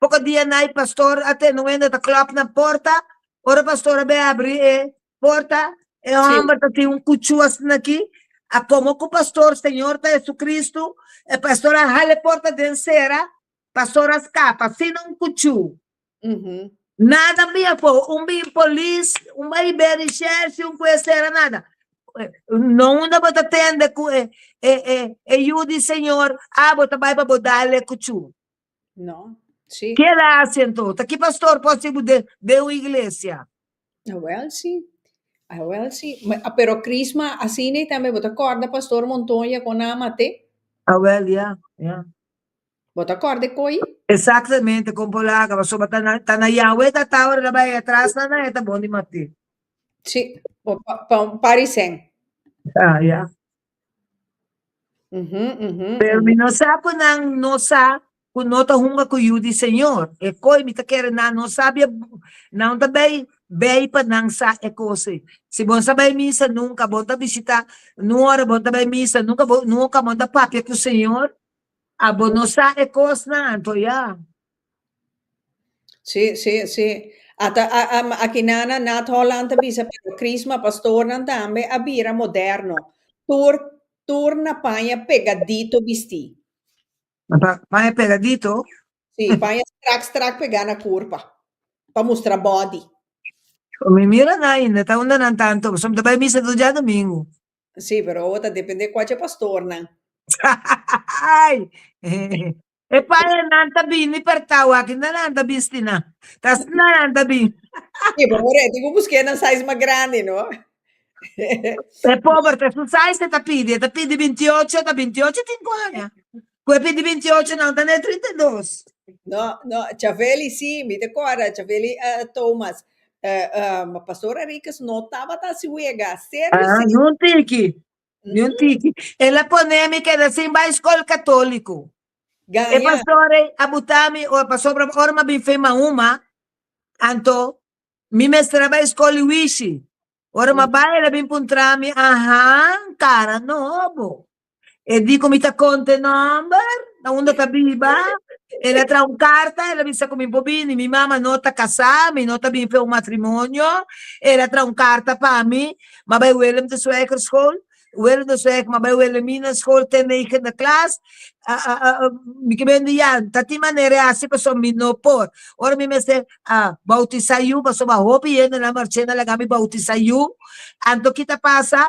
S3: Poko dia na e pastor a tende un hende ta klòp na porta. Ora pastor a bai abri e porta, e hòmber ta tin un kuchú asina aki. A komo ku pastor Señor ta Jesucristo, e pastor a hala e porta den sera, pastor a skapa asina un kuchú. Nada a bin afó, un bin polis, un bai bai reshèrshi, un kue sera, nada. No unda bo ta tende ku e e e yu di Señor, abo ta bai pa bo dal e kuchú.
S2: No, sí.
S3: Ke el a hasi anto? Ta ki pastor por hasi bo den den un iglesia?
S2: Awel sí, awel sí. Ma, ah, pero Crisma, asina y tambe bo ta corda pastor Montoya con nan a mat'é?
S3: Awel, ya, ya.
S2: Bo ta corda e coi?
S3: Exactamente, con por laga, pasobra ta na, ta na Yahweh ta ta ora el a bai atras nan, nan e ta bon di mat'é.
S2: Sí, pa, pa, pa un par di cen.
S3: Ah, ya. Pero mi no sa ku nan no sa ku no ta hunga ku yu di Señor. E koi mi ta kere nan no sa bia nan ta bay bay pa nan sa e kos ei. Si bo no sa bay misa nunka, bo no ta bishita nun ora bo no ta bay misa nunka bo nunka bo no ta papia ku Señor, abo no sa e kosnan anto ya.
S2: Sí, sí, sí. Ata a, a, akinana Nat Holland ta bisa, pero Crisma pastornan tambe a bira moderno. Tur, tur na paña pegadito bistí.
S3: Pa, paña pegadito?
S2: Sí, paña strak strak pegá na kurpa. Pa mustra body.
S3: Mi mira nan ainda, ta unda nan tanto, pasobra mi ta bai misa tur djadumingu.
S2: Sí, pero awo ta depende kua dje pastornan.
S3: Ay! E pañanan ta bini pertau aki na nan ta bisti nan. Ta asina nan ta bini.
S2: Sí, pero ora e tin ku busk'é nan size mas grandi, no?
S3: E pober ta su size e ta pidi, e ta pidi bintiocho, ta bintiocho tin ku haña. Ku e pidi bintiocho nan ta na e 32.
S2: No, no, Chaveli sí, mi ta kòrda, Chaveli Thomas. Pastor Henriquez no tabata hasi wega, serio,
S3: Ah,
S2: serio.
S3: ni un tiki. Ni un tiki. El a pone mi keda sin bai skol katóliko. E
S2: Gaña.
S3: pastor ei a buta mi ora pasobra ora mi a bin fe Mahuma, anto mi mester a bai skol i wishi. Ora mi a bai el a bin puntra mi, Ahan, kara nobo. E di ku mi ta konta e nòmber, na unda ta biba. El a traha un karta, el a bisa ku mi por bini. Mi mama no ta kasá, mi no ta bin fe un matrimonio. El a traha un karta pa mi. M'a bai Willem de Zwijger school, Willem de Zwijger, m'a bai Wilhelmina school te negende klas. Mi ke bende ya, ta tin manera e hasi pasobra mi no por. Ora mi mester a bautisá yu pasobra hopi hende na Marchena laga mi bautisá yu. Anto ki ta pasa?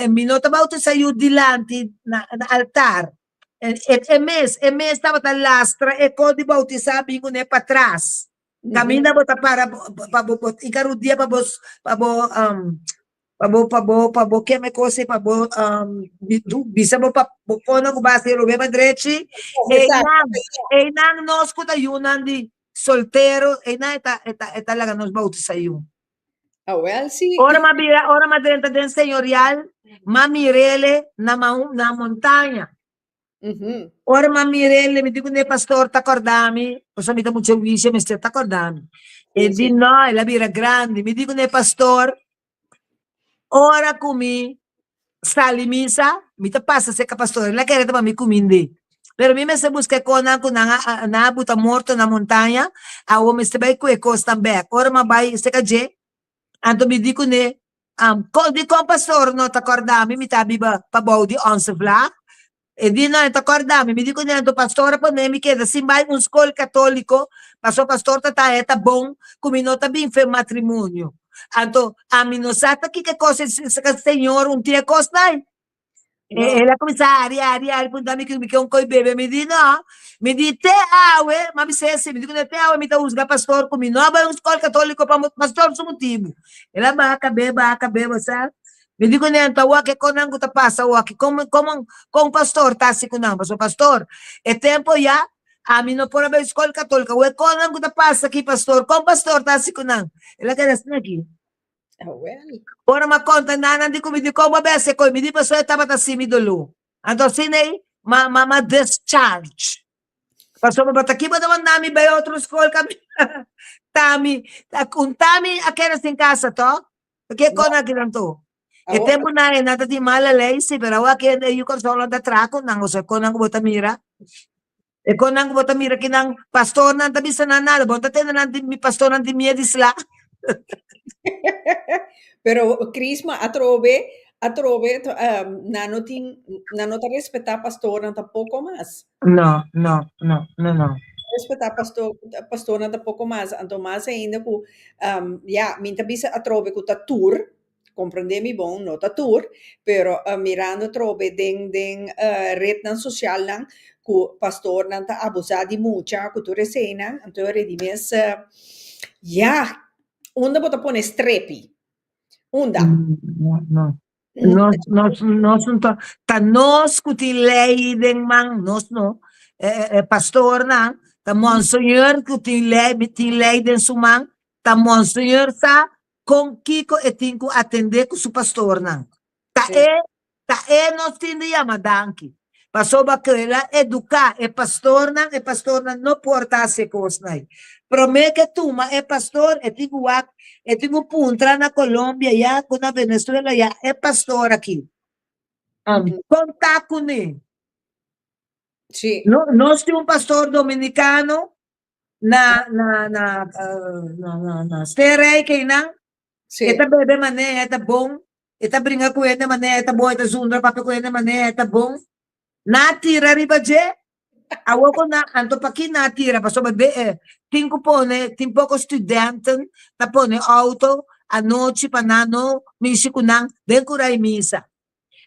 S3: Mi no ta bautisá yu dilanti na altar. E mes, e mes tabata lastra e kos di bautisá bin kuné patras. Kaminda bo ta para pa bo bo hinka rudia pa bo pa bo pa bo pa bo pa bo keme kos ei pa bo bisa bo pa bo kono ku basa e robé pa drechi einan einan nos ku ta yunan di soltero einan e ta e ta e ta laga nos bautisa yu.
S2: Awel si.
S3: Ora m'a bira ora m'a drenta den señorial m'a mirele na na montaña. Ora m'a mir'é, mi di ku ne pastor ta kòrda mi, pasobra mi ta mucha wisha, mester ta kòrda mi. E di no, el a bira grandi. Mi di ku ne pastor, ora ku mi sali misa, mi ta pasa serka pastor, el a kere ta pa mi kumind'é. Pero mi mester buska e kosnan ku nan a nan a buta morto na montaña, awor mester bai ku e kosnan bèk. Ora m'a bai serka dje, anto mi di ku ne, Dikon pastor no ta kòrda mi? Mi ta biba pabou di Onze Vlag. E di no e ta kòrda mi. Mi di kuné anto pastor a pone mi keda sin bai un skol katóliko pasobra pastor ta ta e ta bon ku mi no ta bin fe matrimonio. Anto ami no sa ta kiko e kos e señor un tin e kosnan.
S2: No.
S3: El a kuminsá hari, hari, hari, punta mi ku mi ke un koi bebe. Mi di no. Mi di te awe, m'a bis'é así, mi di ku te awe mi ta husga pastor ku mi no a bai un skol katóliko pa pastor su motibu. El a baha kab'é, baha kab'é, bo sa. Mi di kuné, anto awor ke konan ku ta pasa awor aki, kon, kon, kon pastor ta hasi ku nan? Pasobra pastor, e tempu ya ami no por a bai skol katóliko, awor e konan ku ta pasa aki pastor, kon pastor ta hasi ku nan? El a keda asina aki.
S2: Awel.
S3: Ora m'a konta nan, nan di ku mi di kon bo a bai hasi e kos? Mi di pasobra e tabata hasi mi doló. Anto asina ei m'a, m'a, m'a discharge. Pasobra bo ta ki bo ta manda mi bai otro skol kaminda ta mi, ta un ta mi a keda sin kasa tòg? Ke
S2: No.
S3: kon aki nan to? E
S2: Awor,
S3: tempunan ei nan ta tin mala lei si, pero awor aki e yu Kòrsounan ta traha ku nan, osea kon nan ku bo ta mira. E kon nan ku bo ta mira ki nan pastornan ta bisa nan nada, bo no ta tende nan di mi pastornan tin miedu di sla.
S2: Pero Crisma atrobe, atrobe nan no tin, nan no ta respetá pastornan tampoko mas.
S3: No, no, no, no, no.
S2: Respetá pastor, pastornan tampoko mas. Anto mas ainda ku, ya, mi ta bisa atrobe ku ta tur, komprendé mi bon, no ta tur, pero mirando atrobe den den retnan sosialnan ku pastornan ta abusá di mucha ku tur eseinan, anto e di mes, ya, unda bo ta pone strepi? Unda?
S3: No, no. Nos, nos, nos no ta, ta nos ku tin lei den man, nos no, e pastornan, ta monseñor ku tin lei, tin lei den su man, ta monseñor sa kon kiko e tin ku atendé ku su pastornan. Ta e, ta e nos tin di yama danki. Pasobra ku el a eduká e pastornan, e pastornan no por ta hasi e kosnan ei. Promé ku e tuma e pastor, e tin ku wak, e tin ku puntra na Colombia ya ku na Venezuela ya, e pastor aki, kon ta kuné? No, nos tin un pastor dominikano na na na na na na Sterrijk einan, e ta bebe manera e ta bon, E ta bringa ku hende manera e ta bon, e ta zundra papia ku hende manera e ta bon. Nan a tira riba dje, awor ku nan, anto paki nan a tira? Pasobra be e tin ku pone, tin poko studenten ta pone outo anochi pa nan no mishi ku nan den kura e misa.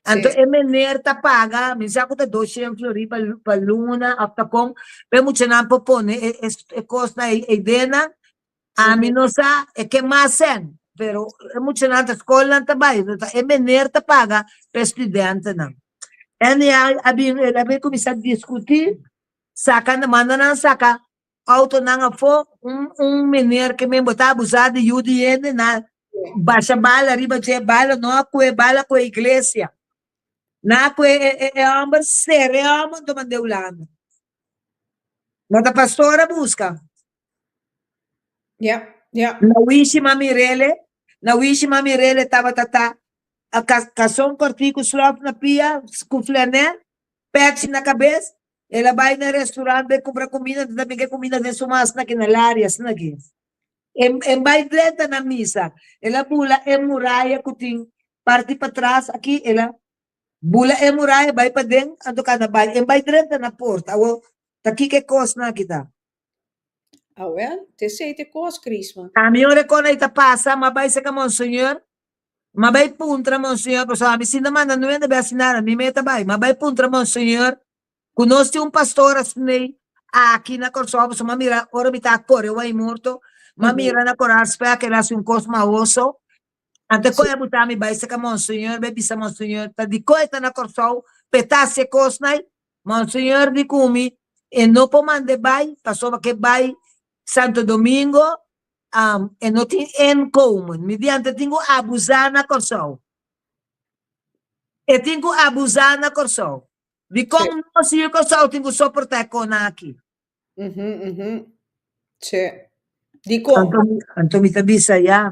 S3: Anto e meneer ta paga, mi sa ku ta doshen florin pa pa luna òf ta kon, pa e muchanan por pone e e kosnan ei den nan. Ami no sa e ke mas sen, pero e muchanan ta skolnan ta bai, no ta e meneer ta paga pa e studentenan. Anyhow, a bin el a bin kuminsá diskutí, saka manda nan saka outonan afó, un un meneer ke men bo ta abusá di yu di hende na basha bala riba dje, bala no a kue, bala kue iglesia. Nan a kue e e e hòmber, sera e hòmber anto mand'é Hulanda. No ta pastor a buska.
S2: Ja, ja.
S3: Na wishi mami Rele, na wishi mami Rele tabata ta a kason kortí ku slòf na pia, ku flanel, pèchi na kabes, el a bai na restaurant bai kumpra kumida, anto ta bin ke kumida den su mas na ki na laria asina aki. E e bai drenta na misa, el a bula e muraya ku tin parti patras aki, el a bula e muraya bai paden, anto kanda bai, e bai drenta na porta. Awor ta kiko e kosnan aki ta?
S2: Awel, t'esei t'e kos, Crisma.
S3: Ami ora kon ei ta pasa, m'a bai seka Monseñor, m'a bai puntra Monseñor, pasobra ami si no manda nuende bai hasi nada, mi mei ta bai, m'a bai puntra Monseñor ku nos tin un pastor asin'ei aki na Kòrsou, pasobra m'a mira ora mi ta kore wei morto, m'a mira na Koraal Spek el a hasi un kos mahoso, anto kon e buta mi bai seka Monseñor, bai bisa Monseñor ta dikon e ta na Kòrsou p'e ta hasi e kosnan ei, Monseñor di ku mi e no por mand'é bai pasobra ke bai Santo Domingo e no tin inkomen. Mi di anto e tin ku abusá na Kòrsou. E tin ku abusá na Kòrsou. Dikon nos yu Kòrsou tin ku soportá e kosnan aki?
S2: Dikon?
S3: Anto mi ta bisa ya.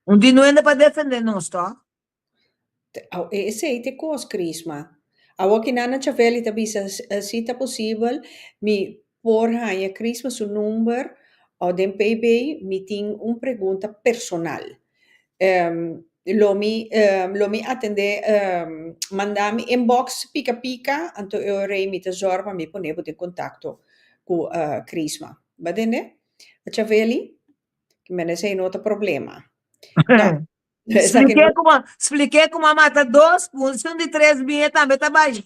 S3: Un di no hende pa defendé nos tòg?
S2: Esei t'e kos, Crisma. Awor ki Nana Chaveli ta bisa si ta posibel mi por haña Crisma su number o den PB mi tin un pregunta personal. Lo mi lo mi atendé manda mi inbox pika pika anto e ora ei mi ta zòrg pa mi pone bo den kontakto ku Crisma. Bo a tende, Chaveli? Ki mende esei no ta problema. Esaki
S3: Spliké
S2: no.
S3: kuma, spliké kuma mata dos, un un di tres biña tambe ta bai.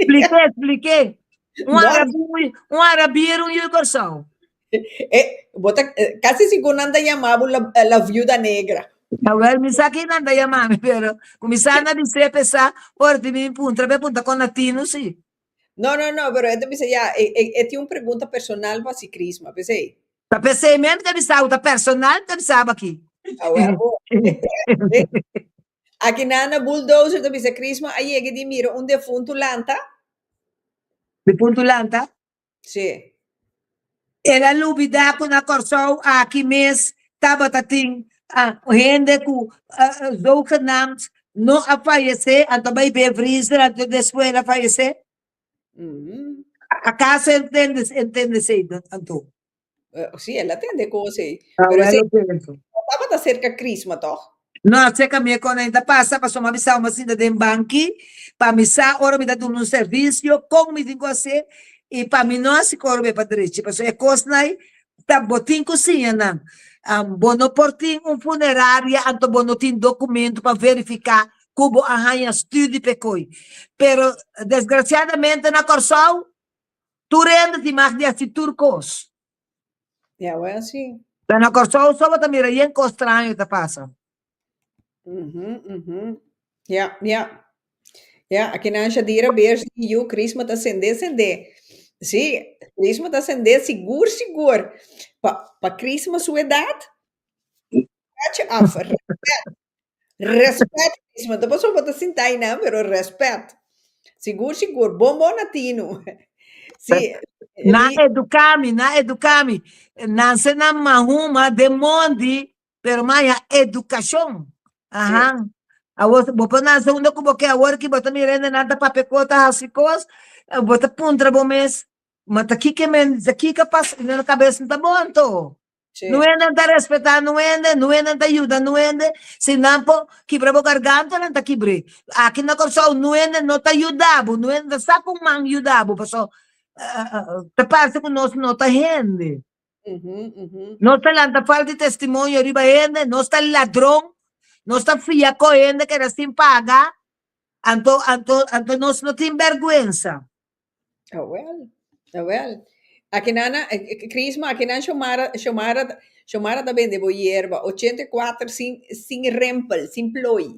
S3: Spliké, spliké. Un
S2: No.
S3: arabí, un arabir, un yu Kòrsou.
S2: Eh, bo ta eh, kasi sigur nan ta yama bo la, la viuda negra.
S3: Awel, mi sa ki nan ta yama mi, pero kuminsá na bis'é pesá, ora ti mi puntra, mi a puntra kon latino si.
S2: No, no, no, pero e ta bisa ya, e, e, e tin un pregunta personal pa si Crisma, p'esei.
S3: Ta p'esei mes mi ta bisa bo, ta personal mi ta bisa bo aki.
S2: Awel bo. Aki nan na Bulldozer ta bisa Crisma a yega di mira un defuntu lanta.
S3: Defuntu lanta?
S2: Sí.
S3: El a lubidá ku na Kòrsou aki mes tabata tin hende ku zogenaamd no a fayesé, anto a bai be vriezer anto despues el a fayesé. Akaso e ntende esei anto?
S2: Sí, el a tende kos ei.
S3: Ah,
S2: Pero
S3: wel
S2: esei
S3: lo pienso.
S2: no tabata serka Crisma tòg?
S3: No, serka mi e kon ainda pasa, pasobra mi a bisa mi a sinta den banki pa mi sa ora mi ta duna un servisio kon mi tin ku hasi i pa mi no hasi kor be pa drechi, pasobra e kosnan ei ta bo tin ku siña nan. Bo no por tin un funeraria anto bo no tin dokumento pa verifiká ku bo a haña studi p'e koi. Pero desgrasiadamente na Kòrsou Tur hende tin mag di hasi tur kos.
S2: Ya, wèl si.
S3: Ta na Kòrsou so bo ta mira yen kos straño ta pasa.
S2: Mhm, mhm. Ya, ya. Ya, akinan Shadira Beers di yu Crisma ta sende sende. Si, Crisma ta sende sigur sigur. Pa pa Crisma su edat, petje af, respet. Respet, Crisma. Ta pasobra bo ta sinta einan, pero respet. Sigur, sigur. Bon, bon na tinu. Sí.
S3: Nan eduká mi, nan eduká mi. Nanse na Mahuma den mondi, pero mi a haña edukashon. Ahan. Awor, bo por nanse unda ku bo ke awor ki bo ta mira hende nan ta papia kos, ta hasi kos, bo ta puntra bo mes, ma ta kiko men, ta kiko a pasa den nan kabes no ta bon anto.
S2: Sí.
S3: No hende ta respetá no hende, no hende ta yuda no hende. Si nan por kibra bo garganta, nan ta kibr'é. Aki na Kòrsou no hende no ta yuda bo, no hende ta sa ku man yuda bo, pasobra ta parse ku nos no ta hende. Nos ta lanta falta di testimonio riba hende, nos ta ladron, nos ta fia ko hende keda sin paga, anto anto anto nos no tin bèrgwensa.
S2: Awel, awel. Akinana, Crisma, akinan Xiomara, Xiomara, Xiomara ta bende bo yerba, 84 sin, sin rempel, sin plooi.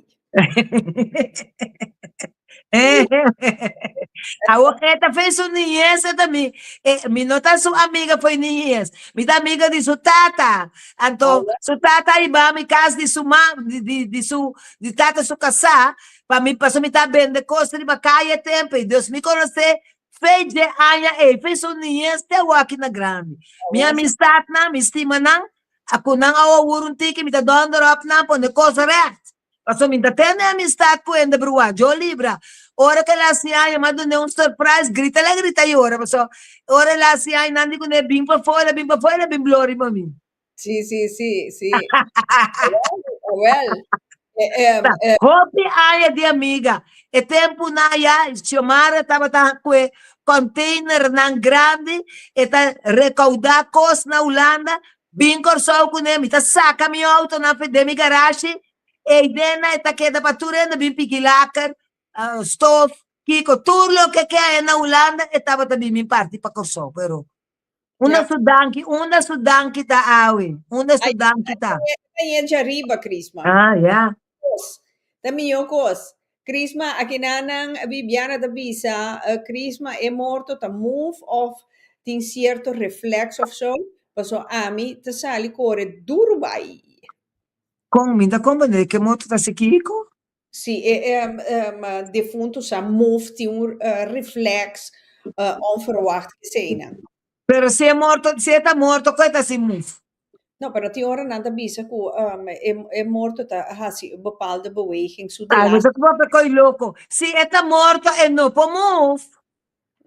S3: Awor e ta fe su niñez, e ta mi, e, mi no ta su amiga fo'i niñez, mi ta amiga di su tata. Anto, su tata a hiba mi cas di su ma, di, di, di su, di tata su casá, Pa mi paso mi ta bende kos riba kaya tempu ei. Dus mi konosé fe dje aña ei, fe su niñez te awor aki na grandi. Mi amistatnan, mi stima nan, a ku nan awo wur un tiki mi ta dònder òp nan pone kos règt. Paso mi ta tene amistat ku hende bruá, djo libra. Ora ku el a hasi aña mi a dun'é un surprise, grita el a grita yora paso ora el a hasi aña nan di kuné bin pafó, el a bin pafó el a bin bló riba mi.
S2: Sí, sí, sí, sí. Awel, eh, eh,
S3: Hopi aña di amiga. E tempu na ya Xiomara tabata ku e containernan grandi, e ta rekoudá kos na Hulanda, bin Kòrsou kuné, mi ta saka mi outonan for den mi garashi, eidena e ta keda pa tur hende bin piki laker, stof, kiko, tur loke ke haña na Hulanda e tabata bin bin parti pa Kòrsou, pero Unda
S2: Ja.
S3: su danki, unda su danki ta awe? Unda su
S2: Ay,
S3: danki ta?
S2: Ta yen ariba, Crisma.
S3: Ah, ja.
S2: Kos. Ta mihó kos. Crisma, akinanan Bibiana ta bisa, eh, Crisma, e morto ta move of tin cierto reflex of so, paso ami ta sali kore duru bai.
S3: Kon mi ta komprende ke morto ta hasi kiko?
S2: Si e defuntu sa move tin un reflex onverwacht eseinan.
S3: Pero si e morto, si e ta morto ku e ta hasi move?
S2: No, pero tin ora nan ta bisa ku e morto ta hasi un bepaalde beweging su
S3: Ay, bo
S2: delaste.
S3: ta papia ko'i loko. Si e ta morto e no por move.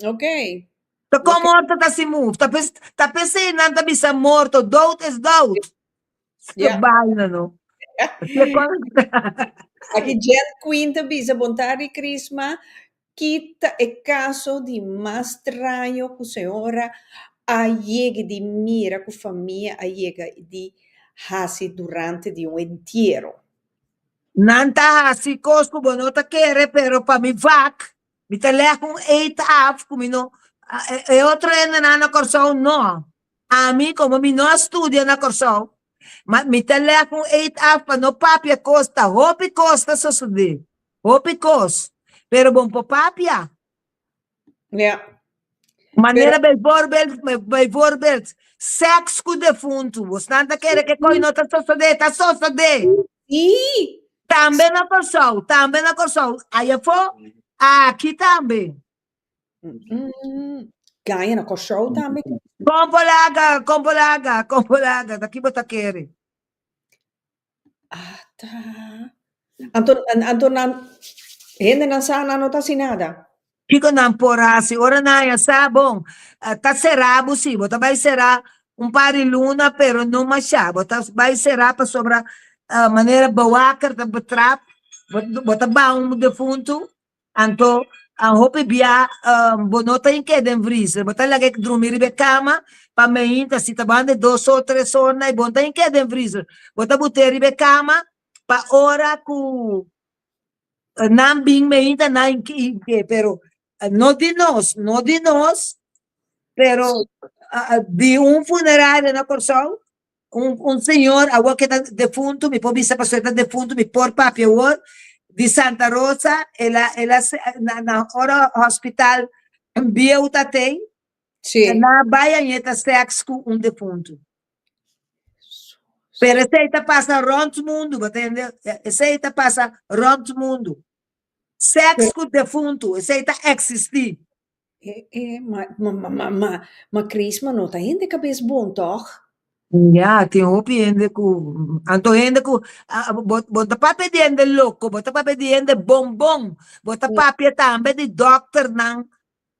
S2: Ok.
S3: Ta kon morto ta hasi move? Ta pes, ta pesei nan ta bisa morto, dood is dood.
S2: Ja.
S3: Baina no.
S2: Aki Jen Queen ta bisa, Bon tardi Crisma, ki ta e kaso di mas straño ku señora a yega di mira ku famia a yega di hasi durante di un entiero.
S3: Nan ta hasi kos ku bo no ta kere, pero pa mi vak, mi ta lèg un eet af ku mi no, e otro hendenan na Kòrsou no. Ami, komo mi no a studia na Kòrsou, ma mi ta lèg un eet af pa no papia kos, ta hopi kos ta sosodé, hopi kos, pero bo no por papia.
S2: Ja.
S3: Manera bijvoorbeeld, bijvoorbeeld, seks ku defuntu. Bosnan ta kere ke koi no ta sosodé, ta sosodé.
S2: Sí.
S3: Tambe na Kòrsou, tambe na Kòrsou. Ayafó, aki tambe.
S2: Mm, Gaña na Kòrsou tambe.
S3: Kon por laga, kon por laga, kon por laga, ta ki bo ta kere?
S2: Ata. Anto, anto nan, hendenan sa nan no ta hasi nada.
S3: Kiko nan por hasi? Ora nan haña sa, bon, ta será bo si, bo ta bai será un par di luna, pero no mashá. Bo ta bai será pasobra manera bewaker ta betrap, bo, bo ta baha un defuntu, Anto, a hopi bia bo no ta hink'é den vriezer, bo ta lag'é drumi riba e kama pa meinta, si ta banda e dos or, tres or na, bo no ta hink'é den vriezer, bo ta bot'é riba e kama pa ora ku nan bin meinta nan hink'é, pero no di nos, no di nos, pero di un funeraria na Kòrsou Un un señor awor ke ta defuntu, mi por bisa pasobra e ta defuntu, mi por papia awor, di Santa Rosa, el a el a na na ora hospital bieu ta tei,
S2: Sí.
S3: nan a bai añe ta seks ku un defuntu. Pero esei ta pasa rònt mundu, bo ta hende, esei ta pasa rònt mundu. Seks ku defuntu, esei ta eksistí.
S2: E, e, ma, ma, ma, ma, ma, ma Chris, ma no ta hende kabes bon, tòg?
S3: Ya, tin hopi hende ku, anto hende ku, bo, bo ta papia di hende loko, bo ta papia di hende bon bon, bo ta papia tambe di dòkternan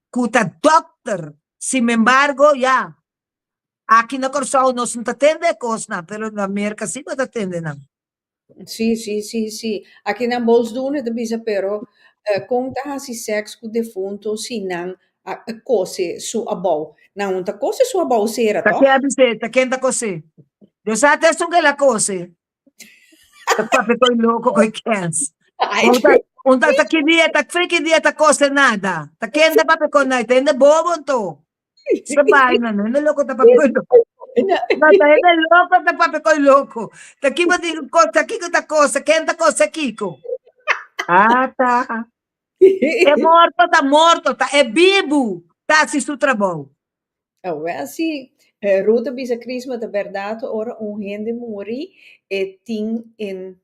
S3: ku ta dòkter, sinembargo, ya, aki na Kòrsou nos no ta tende e kosnan, pero na Merka si bo ta tende nan.
S2: Sí, sí, sí, sí. Aki nan bolsdoener ta bisa, pero eh, kon ta hasi seks ku defunto si nan a kose su abou? Nan un ta kose su abou sera,
S3: Ta
S2: tòg?
S3: ken a bis'é? Ta ken ta kos'é? Dios sa ta esun ku el a kose. Ta papia ko'i loko, ko'i kens.
S2: Ai,
S3: Un ta, un ta, ta ki dia, ta fe ki dia ta kose nada. Ta ken ta papia kon nai? Ta hende bobo anto. Sa vaina, no hende loko ta papia ko'i loko. No, ta hende loko ta papia ko'i loko. Ta kiko di ko, ta kiko ta kose, ken ta kose kiko? Ata. E morto ta morto, ta e bibu ta hasi su trabou.
S2: Awel si, Ruth a bisa Crisma ta bèrdat ora un hende muri e tin en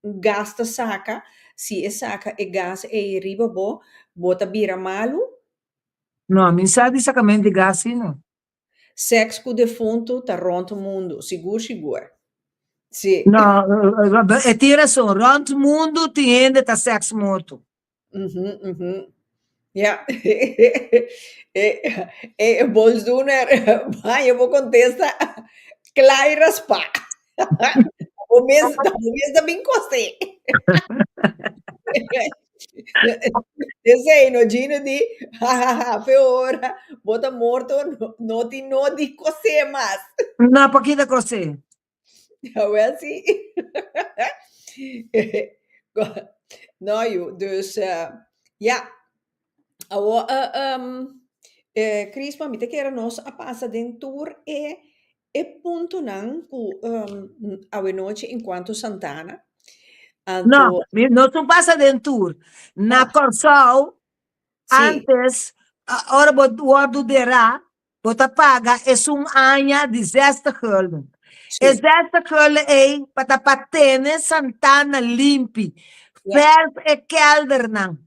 S2: gas ta saka, si e saka e gas ei riba bo, bo ta bira malu.
S3: No, mi sa di sakamento di gas si no.
S2: Seks ku defuntu ta rònt mundu, sigur sigur. Si.
S3: No, e tin rason, rònt mundu tin hende ta seks morto.
S2: Mhm, mhm. Ja. E, e bolsdoener, baña bo kontesta kla i raspá. Bo mes, bo mes ta bin kosé. Esei no Gino di, ha ha ha, fe ora bo ta morto no, no tin no di kosé mas.
S3: No, pa kita kosé?
S2: Awel si. No yu, dus ja. Awor Crisma mi ta kere nos a pasa den tur e E puntonan ku awenochi enkuanto Santana,
S3: No,
S2: anto.
S3: mi no tur pasa den tur. Na Kòrsou,
S2: Sí.
S3: antes, ora bo wòrdu derá, bo ta paga esun aña di zestig gulden. E
S2: Sí.
S3: zestig gulden ei pa ta pa tene Santana limpi,
S2: Ja.
S3: fèrf e kèldernan,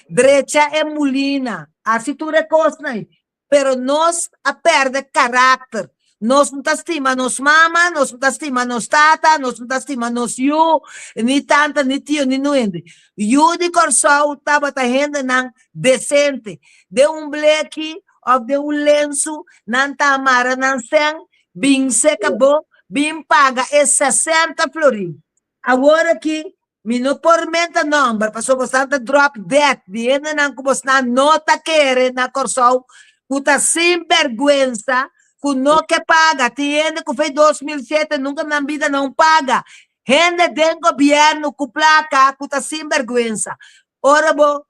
S3: drecha e mulina, hasi tur e kosnan ei. Pero nos a perde karakter. Nos no ta stima nos mama, nos no ta stima nos tata, nos no ta stima nos yu, ni tanta, ni tio, ni nun hende. Yu di Kòrsou tabata hendenan desente. Den un bleki òf den un lensu nan ta amara nan sèn, bin seka bo, bin paga e sesenta florin. Awor aki mi no por menta nomber pasobra bosnan ta drop dead di hendenan ku bosnan no ta kere na Kòrsou ku ta sinbergwensa. Ku no ke paga. Tin hende ku fei 2007 nunka nan bida no paga. Hende den gobièrnu ku plaka ku ta sinbèrgwensa. Ora bo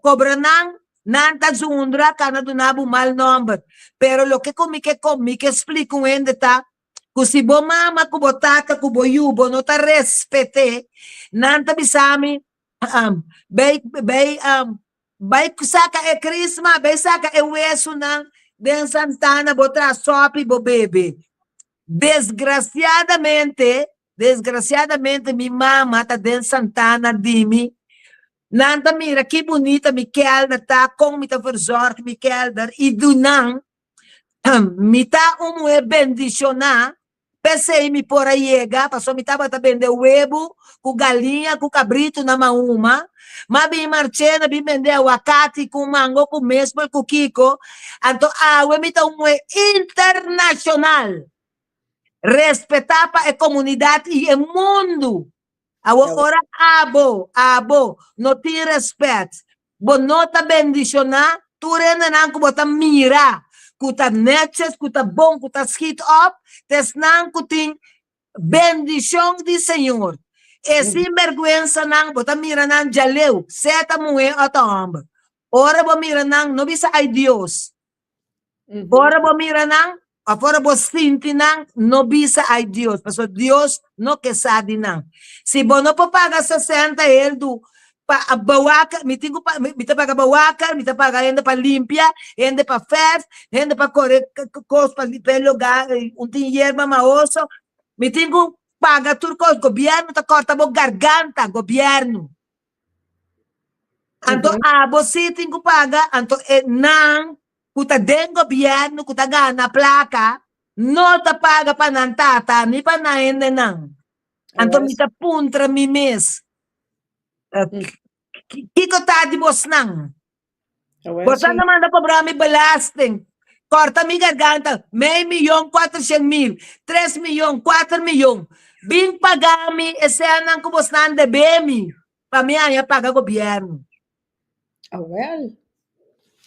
S3: kobra nan, nan ta zundra kana duna bo mal nòmber. Pero loke ku mi ke mi ke splika un hende ta ku si bo mama ku bo tata ku bo yu bo no ta respet'é, nan ta bisa mi bai bai bai saka e krisma, bai saka e wesunan den santana bo traha sòpi bo bebe. Desgrasiadamente, desgrasiadamente mi mama ta den santana di mi, nan ta mira ki bunita mi kèlder ta, kon mi ta verzòrg mi kèlder i dunan Mi ta un muhé bendishoná, p'esei mi por a yega, pasobra mi tabata bende webu ku galiña ku kabritu na Mahuma. M'a bin Marchena bin bende awakati ku mango ku mespel ku kiko. Anto awe mi ta un muhé internashonal, respetá pa e komunidat i e mundu. Awor ora abo, abo, no tin rèspèt, bo no ta bendishoná tur hendenan ku bo ta mira ku ta nètjes, ku ta bon, ku ta schiet op, ta esnan ku tin bendishon di Señor. E sinbèrgwensanan, bo ta mira nan djaleu, sea ta muhé òf ta hòmber. Ora bo mira nan, no bisa, Ai Dios! Ora bo mira nan, of ora bo sinti nan, no bisa ai Dios, pasobra Dios no ke sa di nan. Si bo no por paga sesenta eldu pa bewaker, mi tin ku pa, mi ta paga bewaker, mi ta paga hende pa limpia, hende pa verf, hende pa kore kos pa e lugar, un tin yerba mahoso, mi tin ku paga tur kos, gobièrnu ta kòrta bo garganta, gobièrnu. Anto abo si tin ku paga, anto e nan ku ta den gobièrnu ku ta gana plaka no ta paga pa nan tata ni pa nan hendenan. Anto mi ta puntra mi mes, kiko ta di bosnan? Boso ta manda kobra mi belasting, kòrta mi garganta, mei miyon kuatershen mil, tres miyon, kuater miyon. Bin paga mi e sènnan ku bosnan debe mi pa mi haña paga gobièrnu.
S2: Awèl,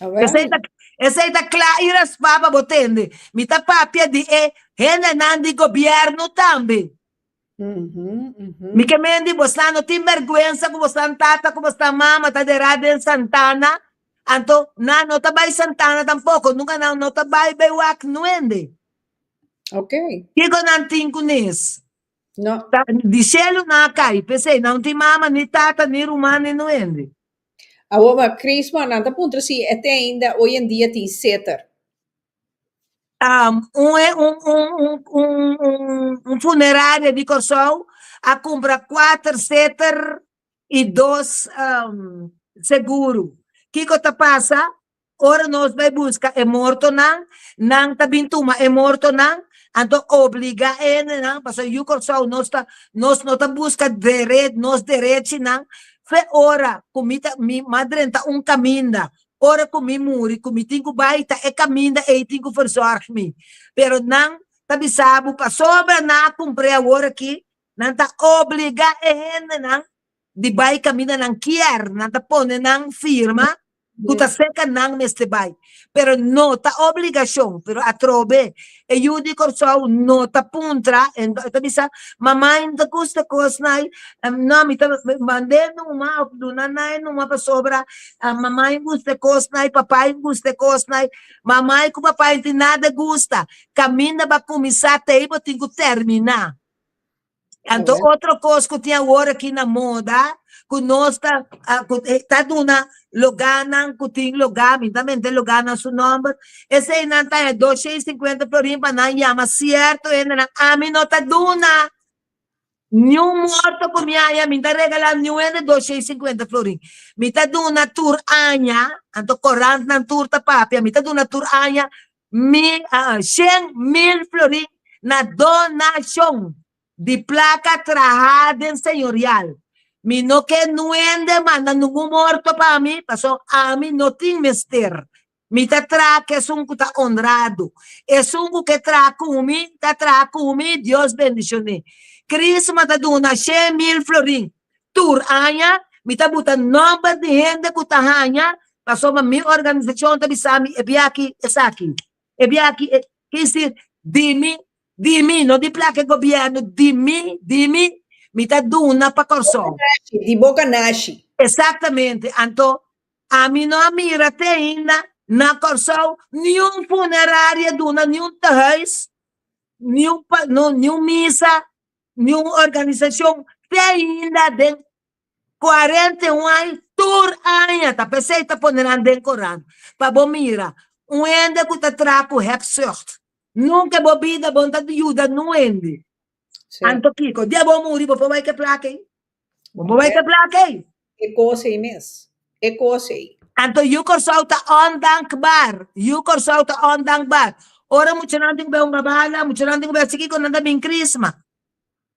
S2: awèl.
S3: Esei ta, esei ta kla i raspá pa bo tende. Mi ta papia di e hendenan di gobièrnu tambe. Mi ke men di bosnan no tin bèrgwensa ku bosnan tata ku bosnan mama ta derá den Santana, anto nan no ta bai Santana tampoko, nunka nan no ta bai bai wak nuende. Kiko nan tin ku nes?
S2: No.
S3: Ta di shelu nan a kai, p'esei nan no tin mama ni tata ni ruman ni nuende.
S2: Awor ma Crisma nan ta puntra si e te ainda hoy en dia tin seter.
S3: Un funeraria di Kòrsou a kumpra kuater seter i dos seguro. Kiko ta pasa? Ora nos bai buska e mortonan, nan ta bin tuma e mortonan, anto obligá e hendenan, pasobra yu Kòrsou nos ta nos no ta buska dere nos derechinan, fe ora ku mi ta mi a drenta un kaminda Ora ku mi muri, ku mi tin ku bai, ta e kaminda ei tin ku verzorg mi. Pero nan ta bisa bo, pasobra nan a kumpr'é awor aki, nan ta obligá e hendenan di bai kaminda nan kier, nan ta pone nan firma ku ta serka nan mester bai. Pero no ta obligashon, pero atrobe e yu di Kòrsou no ta puntra, e ta bisa, Mamá no ta gusta kosnan ei, no mi ta mand'é numa òf duna nan e numa pasobra mamá no gusta e kosnan ei, papá no gusta e kosnan ei, mamá ku papá no tin nada gusta, kaminda bo a kuminsá te ei bo tin ku terminá. Anto otro kos ku tin awor aki na moda ku nos ta ku ta duna loganan ku tin loga, mi ta mente loganan su nomber, eseinan ta e 250 florin pa nan yama sierto hendenan, ami no ta duna niun morto ku mi haña, mi ta regala niun hende 250 florin, mi ta duna tur aña, anto korantnan tur ta papia, mi ta duna tur aña mi 100,000 florin na donashon di plaka trahá den señorial. Mi no ke nuende manda ningun morto pa mi, pasobra ami no tin mester. Mi ta traha ku esun ku ta onrado. Esun ku ke traha ku mi, ta traha ku mi, Dios bendishon'é. Crisma ta duna 100,000 florin tur aña, mi ta buta nòmber di hende ku ta haña, pasobra mi organisashon ta bisa mi e biaha aki esaki. E bia aki, e, ke decir, di mi, di mi, no di plaka e gobièrnu, di mi, di mi, mi ta duna pa Kòrsou.
S2: Di boka nashi.
S3: Exactamente. Anto, ami no a mira te ainda na Kòrsou niun funeraria duna niun tehuis, niun pa, no, niun misa, niun organisashon te ainda den 41 aña tur aña ta p'esei ta pone nan den korant pa bo mira un hende ku ta traha ku hebzucht nunka bo bida bo no ta yuda nun hende anto kiko dia bo muri bo por bai ke plaka ei bo por bai ke plaka ei.
S2: E kos ei mes e kos ei.
S3: Anto yu Kòrsou ta ondankbaar yu Kòrsou ta ondankbaar ora muchanan tin ku bai hunga bala muchanan tin ku bai hasi kiko nan ta bin krisma.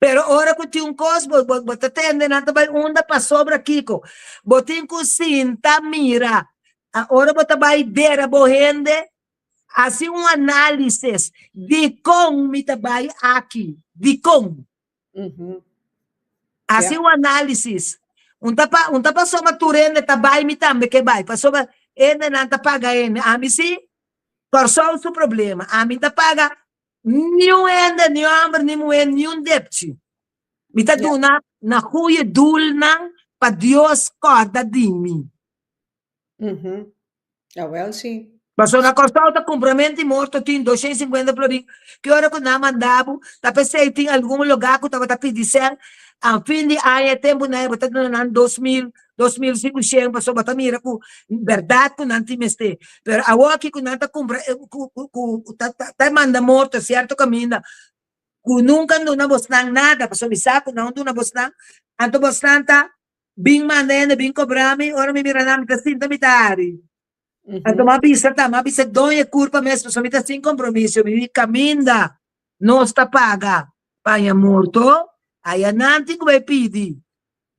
S3: Pero ora ku tin un kos bo bo bo ta tende nan ta bai unda pasobra kiko. Bo tin ku sinta mira. A ora bo ta bai dera bo hende, hasi un análisis dikon mi ta bai aki, dikon. Hasi un análisis. Un ta pa un ta pasobra tur hende ta bai mi tambe ke bai pasobra hendenan ta paga hende. Ami si Kòrsou su problema. Ami ta paga Niun hende, ni homber ni muher, niun depchi. Mi ta duna na goeie doelnan pa Dios kòrda di mi.
S2: Awel si.
S3: Pasobra na Kòrsou ta kumpramentu di morto tin 250 florin. Ki ora ku nan manda bo, ta p'esei tin algun lugá ku tabata pidi sèn. A fin di aña e tempu nan e bo ta duna nan 2000, 2500 pasobra bo ta mira ku bèrdat ku nan tin mester. Pero awor aki ku nan ta kumpra ku ku ta ta manda morto sierto kaminda ku nunka no duna bosnan nada pasobra mi sa ku nan no duna bosnan anto bosnan ta bin manda hende bin kobra mi ora mi mira nan mi ta sinta mi ta hari. Anto mi a bisa ta mi a bisa doño e kurpa mes pasobra mi ta sin kompromiso mi di kaminda nos ta paga paña morto aya nan tin ku bai pidi.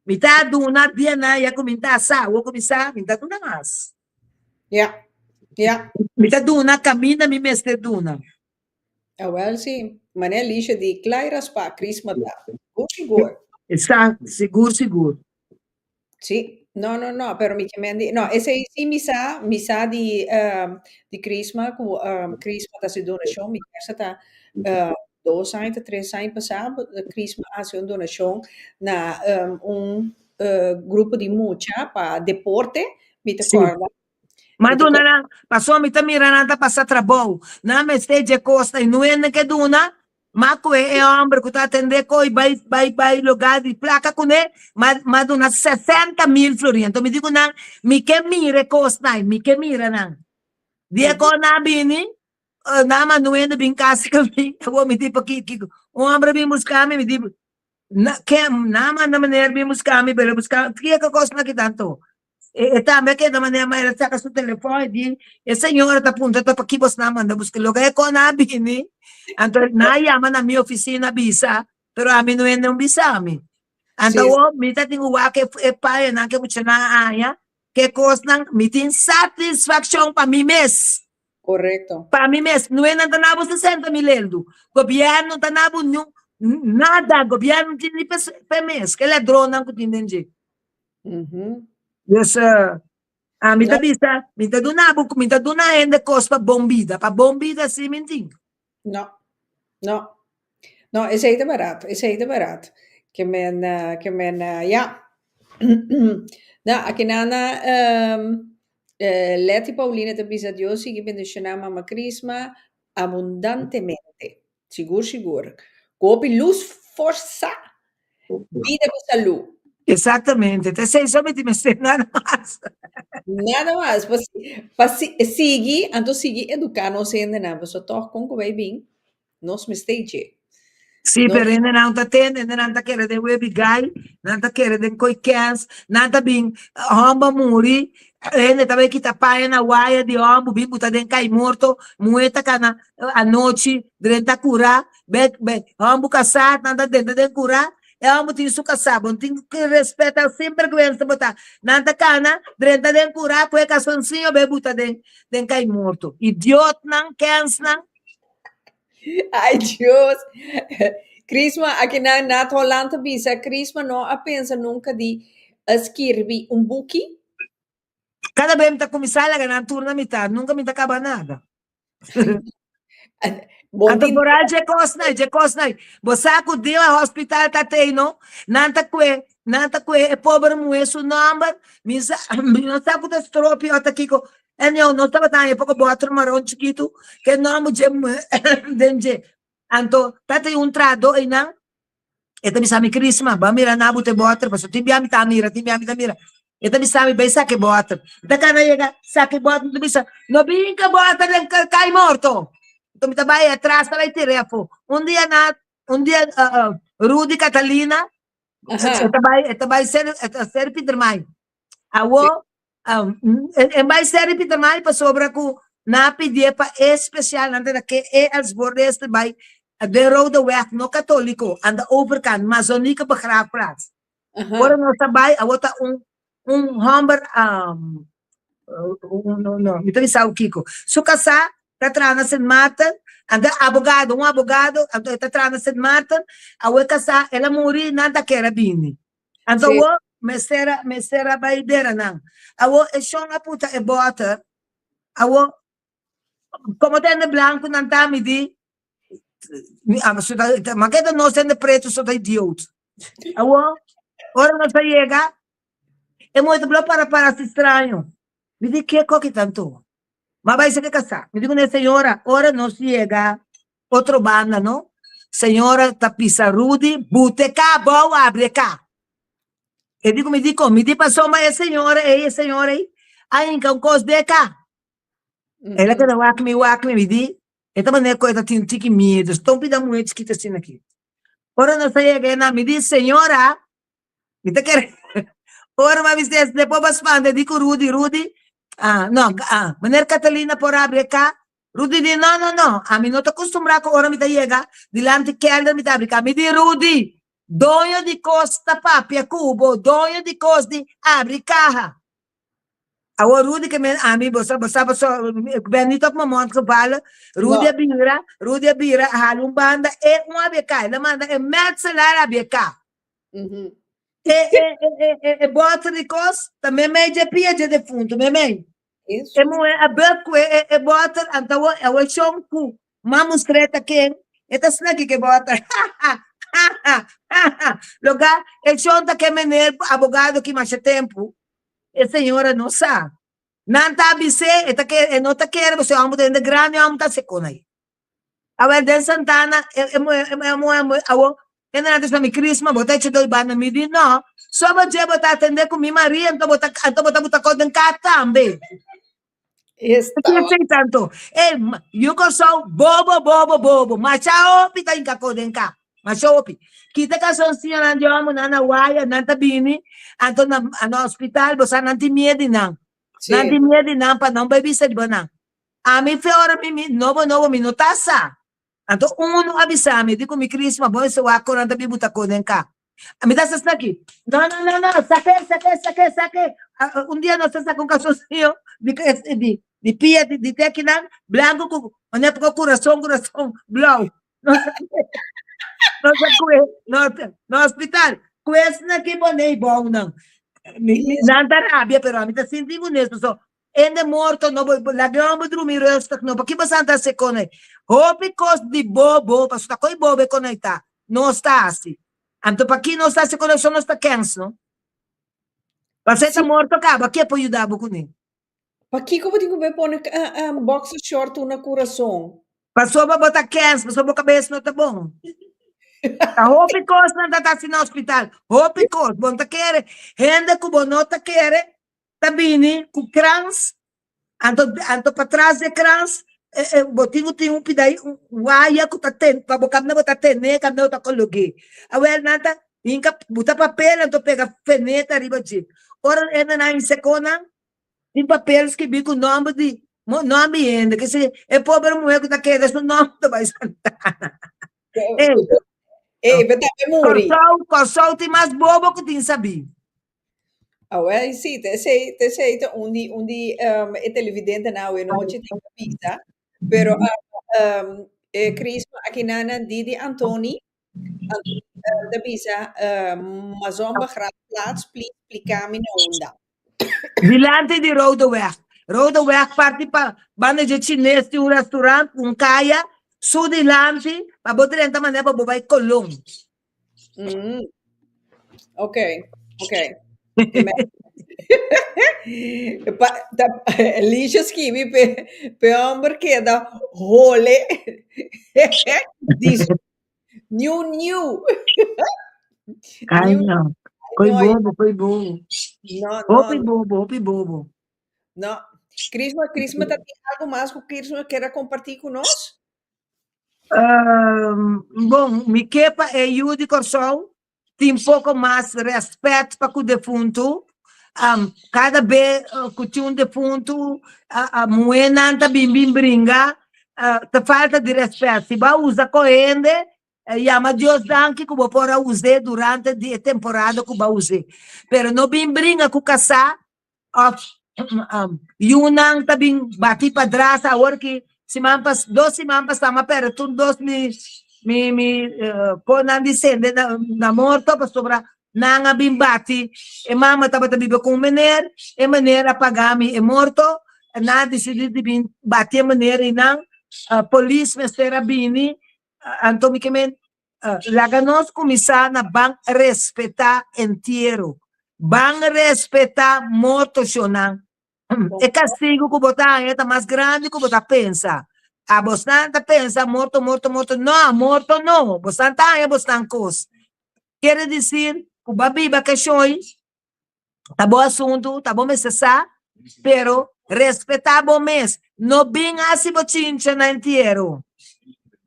S3: Mi ta duna dianan ya ku mi ta sa, awor ku mi sa, mi ta duna mas.
S2: Ya, ya.
S3: Mi ta duna kaminda mi mester duna.
S2: Awel si, manera Alicia di, klai raspá, Crisma ta. Sigur, sigur.
S3: Esa, sigur, sigur.
S2: Si, no, no, no, pero mi ke men di, no, esei si mi sa, mi sa di, di Crisma, ku Crisma ta hasi donashon, mi kersa ta dos aña ta tres aña pasá, Crisma a hasi un donashon na un grupo di mucha pa deporte, mi ta kòrda.
S3: Ma duna nan, pasobra mi ta mira nan ta pasa trabou, nan mester dje kosta i no hende ke duna, ma ku e hòmber ku ta atendé koi bai bai bai lugá di plaka kuné, ma ma duna 60.000 florin. Anto mi di ku nan, mi ke mira e kosnan, mi ke mira nan. Dia ku nan a bini, nan a manda un hende bin kasi ku mi, awor mi di pa kiko, un hòmber a bin buska mi, mi di, Na ken nan a manda meneer bin buska mi, pero buska kiko kosnan aki tanto? E tambe a keda manera ma el a saka su telefòn i di, E señora ta puntra ta paki bosnan a manda buska. Loke e kon a bini, anto nan a yama na mi ofisina bisa, pero ami no hende un bisa mi. Anto awor mi ta tin ku wak e pañanan ke muchanan a haña, ke kosnan, mi tin satisfakshon pa mi mes.
S2: Korekto.
S3: Pa mi mes, no e nan ta na bo 60.000 eldu. Gobièrnu no ta na bo niun nada, gobièrnu no tin ni p'e mes, ke ladronnan ku tin den dje. Dus, ami ta bisa, mi ta duna bo, mi ta duna hende kos pa bon bida, pa bon bida si mi tin.
S2: No, no, no, esei ta barat, esei ta barat. Ke men, ke men, ya. No, akinana Letty Paulina ta bisa Dios sigui bendiciona Mama Crisma abundantemente. Sigur sigur. Ku hopi lus forsa, bida ku salú.
S3: Exactamente. Ta esei so mi tin mester, nada mas.
S2: Nada mas. Pa pa sigui, anto sigui eduká nos hendenan, pasobra tòg kon ku bai bin, nos mester dje.
S3: Sí, pero hendenan ta tende, hendenan ta kere den webi gai, nan ta kere den koi kens, nan ta bin hòmber muri, hende ta bai kita paña na waya di hòmber bin buta den kai morto, muhé ta kana anochi drenta kurá, be be hòmber kasá nan ta drenta den kurá, e hòmber tin su kasá, bo no tin ku respeta sinbergwensa bo ta, nan ta kana drenta den kurá ku e kasonsiño bai buta den den kai morto, idiotnan, kensnan.
S2: Ay Dios. Crisma, aki na Nat Holland ta bisa, Crisma no a pensa nunca di a skirbi un buki?
S3: Cada bes mi ta cuminsa laga nan tur na mitad, nunca mi ta caba nada.
S2: Bon
S3: Anto
S2: tin
S3: vooral dje kosnan, dje kosnan. Bo sa ku den e hospital ta tei no, nan ta kue, nan ta kue e pober muhé su nòmber, mi sa, mi no sa ku ta stropi o ta kiko. Anyhow, nos tabata haña poko bòter maron chikitu ku e nòmber dje muhé den dje. Anto ta tin un trahadó einan, E ta bisa mi, Crisma, bo a mira na bo ta e bòter? Pasobra tin bia mi ta mira, tin bia mi ta mira. E ta bisa mi, Bai saka e bòter. Mi ta kana yega, saka e bòter, mi ta bisa, No bin ku e bòter den kai morto. Anto mi ta bai atras, ta bai tir'é afó. Un dia na, un dia Rudy Catalina, e ta bai, e ta bai ser, e ta ser Pietermaai. Awor, E bai ser di Pietermaai pasobra ku nan a pidié pa e spesial nan ta ke e als voorleester bai den Rode Weg no katoliko aan de overkant Mazonieke begraafplaats. Ora nos a bai awor ta un un hòmber no mi ta bisa kiko su kasá ta traha na Sint Maarten anto abogado un abogado anto e ta traha na Sint Maarten awor e kasá el a muri nan ta kere bini. Anto awor mester a mester a bai dera nan. Awor e shon a puta e bòter. Awor komo ta hende blanku nan ta mi di mi a su ta ma ke ta nos hende pretu so ta idioot. Awor ora nos a yega e muher ta blo para para hasi straño. Mi di ke koki tanto? Ma bai seke kasá. Mi di ku ne señora ora nos yega Otro banda no. Señora ta pisa Rudy, bute ka abou, abre ka. E di ku mi di kon, mi di pasobra e señora ei, e señora ei a hinka un kos den ka. El a keda wak mi, wak mi, mi di, e ta manera ku e ta tin un tiki miedu, ta un pida muhé chikito asina aki. Ora nos a yega einan, mi di, señora, Mi ta kere ora mi a bisa es despues bo a spanta di ku Rudy, Rudy, ah no, ah meneer Catalina por abri e ka? Rudy di no no no, ami no ta kustumbrá ku ora mi ta yega dilanti kelder mi ta abri ka. Mi di Rudy, doño di kos ta papia ku bo, doño di kos di abri kaha. Awor Rudy ke men ami bo sa bo sa paso ik ben niet op mijn mond gevallen. Rudy a bira, Rudy a bira a hala un banda e un abri e ka, el a manda e metselaar abri e ka. E e e e e bòter di kos ta meimei dje pia dje defuntu, meimei. E muhé a bek ku e e bòter, anto awor awor e shon ku m'a mustr'é ta ken, e ta snaki ku e bòter, ha ha, ha ha, ha ha. Loga e shon ta ke meneer abogado ki masha tempu, e señora no sa. Nan ta bis'é, e ta kere, e no ta kere pasobra e hòmber ta hende grandi, e hòmber ta hasi kon ei. Awel den Santana e e muhe e muhe muhe awo e nan a bisa mi Crisma bo ta echa doi banda mi di no soba dje bo ta atende ku mi Maria anto bo ta anto bo ta buta kos den ka tambe.
S2: Esta
S3: Ki esei tanto e yu Kòrsou bobo bobo bobo masha hopi ta hinka kos den ka masha hopi kita kalsonsiyonan di hòmbernan na waya nan ta bini anto na na hospital bo sa nan tin miedu di nan nan tin miedu di nan pa nan bai bisa riba nan. Ami fe ora mi mi nobo nobo mi no ta sa. Anto unu a bisa mi, di ku mi Crisma bo mester wak kon nan ta bibu ta ko den ka. Mi ta sa esaki, no no no no, sake sake sake sake. Un dia nos ta saka un kalsonsiyo di di di pia di di tekinan blanku ku manera poko kurason kurason blou. Nos a kue nos a kue nos na hospital kue esnan ki pone ei bou nan. Mi mi nan ta rabia pero ami ta sinti ku nes pasobra Hende morto no bo laga e homber drumi rustig no paki bo santa hasi con ei hopi cos di bobo pasobra ta coi bobo e con ei ta nos ta hasi anto paki nos ta hasi con ei so nos ta kens no pasobra e ta morto caba ke por yuda bo cune.
S2: Pakiko bo tin ku bai pone boxer short una kurason?
S3: Pasobra bo ta kens pasobra bo kabes no ta bon ta hopi cosnan ta ta hasi na hospital hopi cos bo no ta kere hende ku bo no ta kere ta bini ku krans, anto anto patras di e krans e e bo tin ku tin un pida un waya ku ta ten pa bo kaminda bo ta tene kaminda bo ta kolog'é. Awel nan ta hinka buta papel anto pega feneta riba dje. Ora hende nan insekó nan tin papel skibí ku nòmber di nòmber di hende ke si e pober muhé ku ta keda su nòmber ta bai santana. Ey,
S2: Ey, bo tambe muri.
S3: Kòrsou, Kòrsou tin mas bobo ku tin sabí.
S2: Awel, sí, ta esei, ta esei ta un di, un di um, e televidentenan awe nochi tin ta bisa. Pero um, e Crisma akinan Didi Antoni, Antoni um, ta bisa, um, Mazon begraafplaats, please splika mi na unda.
S3: Dilanti di Rodeweg. Rodeweg parti pa banda dje chines tin un restaurant ku un kaya su dilanti pa bo drenta manera pa bo bai Colon.
S2: Mm. Ok, ok. Pa, ta, Alicia skibi pe, pe homber keda hole. Dis, new, new.
S3: Ai
S2: New,
S3: no. Koi
S2: no,
S3: bobo, koi bobo.
S2: no, no,
S3: Hopi bobo, hopi bobo.
S2: no. Crisma, Crisma ta tin algo mas ku Crisma kera kompartí ku nos?
S3: Ehm, bon, mi ke pa e yu di Kòrsou tin poko mas rèspèt pa ku defuntu. Am, kada be ku tin un defuntu, muhénan ta bin bin bringa, ta falta di rèspèt. Si bo a usa ko hende, yama Dios danki ku bo por a us'é durante di e temporada ku bo a us'é. Pero no bin bringa ku kasá Of yunan ta bin bati patras awor ki siman pas dos siman pasá m'a perde tur dos mi mi mi konan di sende na na morto pasobra nan a bin bati e mama tabata biba ku un meneer e meneer a paga mi e morto nan a disidi di bin bati e meneer i nan polis mester a bini anto mi ke men Laga nos kuminsá na ban respetá entiero. Ban respetá morto, shonnan. E kastigu ku bo ta haña ta mas grandi ku bo ta pensa. Abosnan ta pensa morto, morto, morto. No, morto no. Bosnan ta haña bosnan kos. Kere disir ku bo a biba kashoi. Ta bo asuntu, ta bo mester sa, pero respetá bo mes. No bin hasi bo chincha na entiero.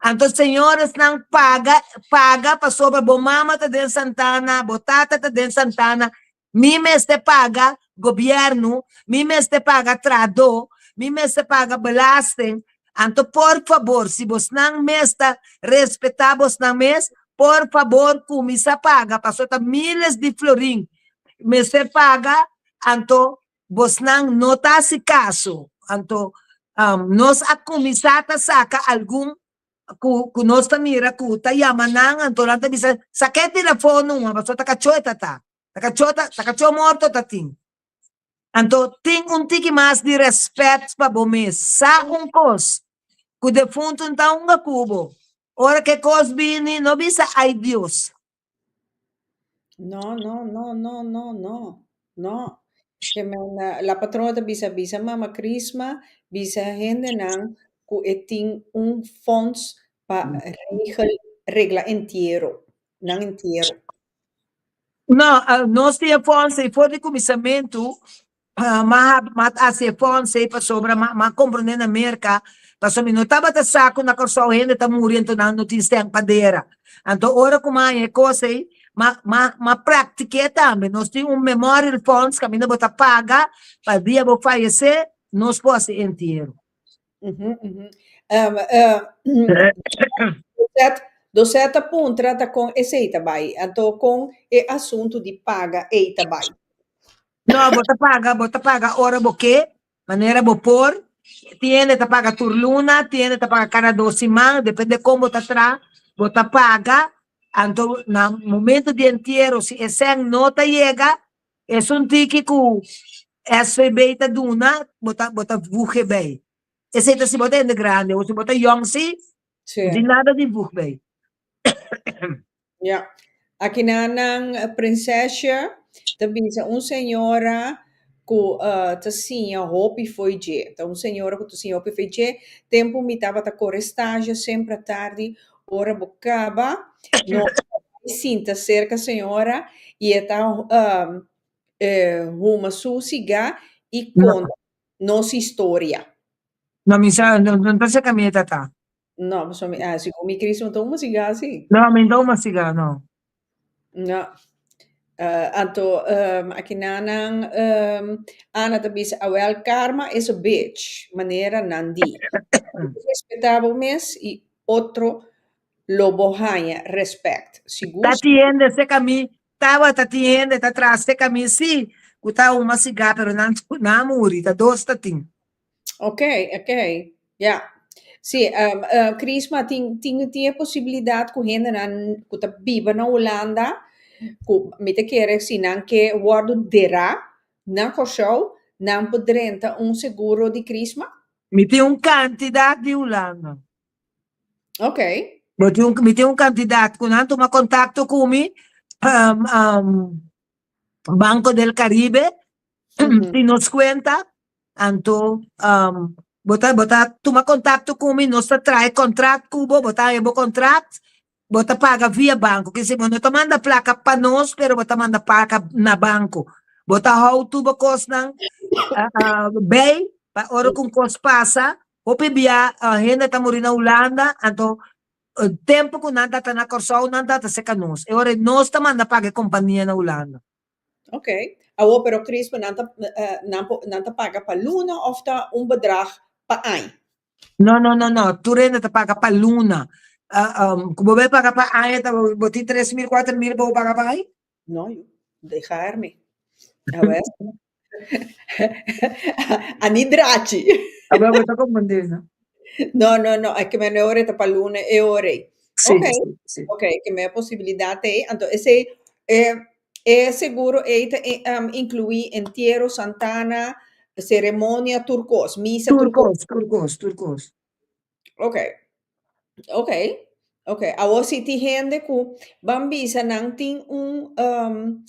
S3: Anto señoresnan paga, paga pasobra bo mama ta den Santana, bo tata ta den Santana, mi mester paga gobierno, mi mester paga trahadó, mi mester paga belasting. Anto por fabor, si bosnan mes ta respetá bosnan mes, por fabor kuminsá paga, pasobra ta miles di florin mester paga, anto bosnan no ta hasi kaso. Anto nos a kuminsá ta saka algun ku ku nos ta mira ku ta yama nan, anto nan ta bisa, Sak'é telefon numa, pasobra ta kachó e ta ta, ta kachó ta, ta kachó morto ta tin. Anto tin un tiki mas di rèspèt pa bo mes. Sa un kos, ku defuntu no ta hunga ku bo. Ora ku e kos bini, no bisa, Ai Dios!
S2: No, no, no, no, no, no, no. Ke men, la patrona ta bisa, bisa mama Crisma, bisa hendenan ku e tin un fonds pa regel, regla entiero, nan entiero.
S3: No, nos tin e fonds ei for di kuminsamentu, m'a m'a hasi e fonds ei pasobra m'a m'a komprondé na Merka, pasobra mi no tabata sa ku na Kòrsou hende ta muri anto nan no tin sèn pa dera. Anto ora ku m'a haña e kos ei, m'a m'a m'a praktik'é tambe. Nos tin un memorial fonds kaminda bo ta paga pa dia bo fayesé nos por hasi entiero.
S2: Doset ta puntra ta kon esei ta bai, anto kon e asuntu di paga ei ta bai?
S3: No, bo ta paga, bo ta paga ora bo ke, manera bo por. Tin hende ta paga tur luna, tin hende ta paga kada dos siman, depende kon bo ta traha, bo ta paga. Anto na momento di entiero si e sèn no ta yega, Esun tiki ku SVB ta duna, bo ta bo ta vuge bay. Esei ta si bo ta hende grandi, o si bo ta yong si,
S2: Sí.
S3: no tin nada di vug bay.
S2: Ja. Aki nan nan prinsesje ta bisa un señora ku ta siña hopi fo'i dje. Ta un señora ku ta siña hopi fo'i dje. Tempu mi tabata kore stage semper atardi Ora bo kaba, no sinta serka señora i e ta huma su sigá i konta nos historia.
S3: No, mi sa, no, no ta serka mi e ta ta.
S2: No, pasobra mi, ah, sigun mi Cristo no ta huma sigá si.
S3: No, mi no ta huma sigá, no.
S2: No. Anto akinanan Ana ta bisa, awel karma is a bitch, manera nan di. Respetá bo mes i otro lo bo haña respect. Sigur.
S3: Ta tin hende serka mi, tabata tin hende ta tras serka mi sí, ku ta huma sigá pero nan nan a muri, ta dos ta tin.
S2: Ok, ok, ya. Sí, Crisma, tin tin tin e posibilidat ku hendenan ku ta biba na Hulanda, ku mi ta kere si nan ke wòrdu derá na Kòrsou, nan por drenta un seguro di Crisma?
S3: Mi tin un kantidat di Hulanda.
S2: Ok.
S3: Bo tin un, mi tin un kantidat ku nan tuma kontakto ku mi, Banco del Caribe tin nos kuenta, anto bo ta bo ta tuma kontakto ku mi, nos ta traha e kontrakt ku bo, bo ta haña bo kontrakt, bo ta paga via banko. Ke si bo no ta manda plaka pa nos, pero bo ta manda plaka na banko. Bo ta hou tur bo kosnan bei pa ora ku un kos pasa, hopi bia hende ta muri na Hulanda, anto tempu ku nan ta ta na Kòrsou nan ta ta seka nos. E ora nos ta manda paga e kompania na Hulanda.
S2: Ok. Awor pero Crispo nan ta nan por nan ta paga pa luna of ta un bedrag pa aña?
S3: No no no no tur hende ta paga pa luna. Ku bo bai paga pa aña ta bo tin 3000 4000 pa bo paga pa aña?
S2: No yu, dejarme. Awor a ni drachi.
S3: Awor bo ta comprende no?
S2: No no no e ke men e ora ta pa luna e ora ei.
S3: Sí,
S2: Ok,
S3: sí, sí.
S2: ok, ke men e posibilidat ei, anto esei e e seguro ei ta inkluí entiero, santana, seremonia, tur kos, misa,
S3: Tur kos, tur kos, tur kos.
S2: Ok, ok, ok. Awor si tin hende ku ban bisa nan tin un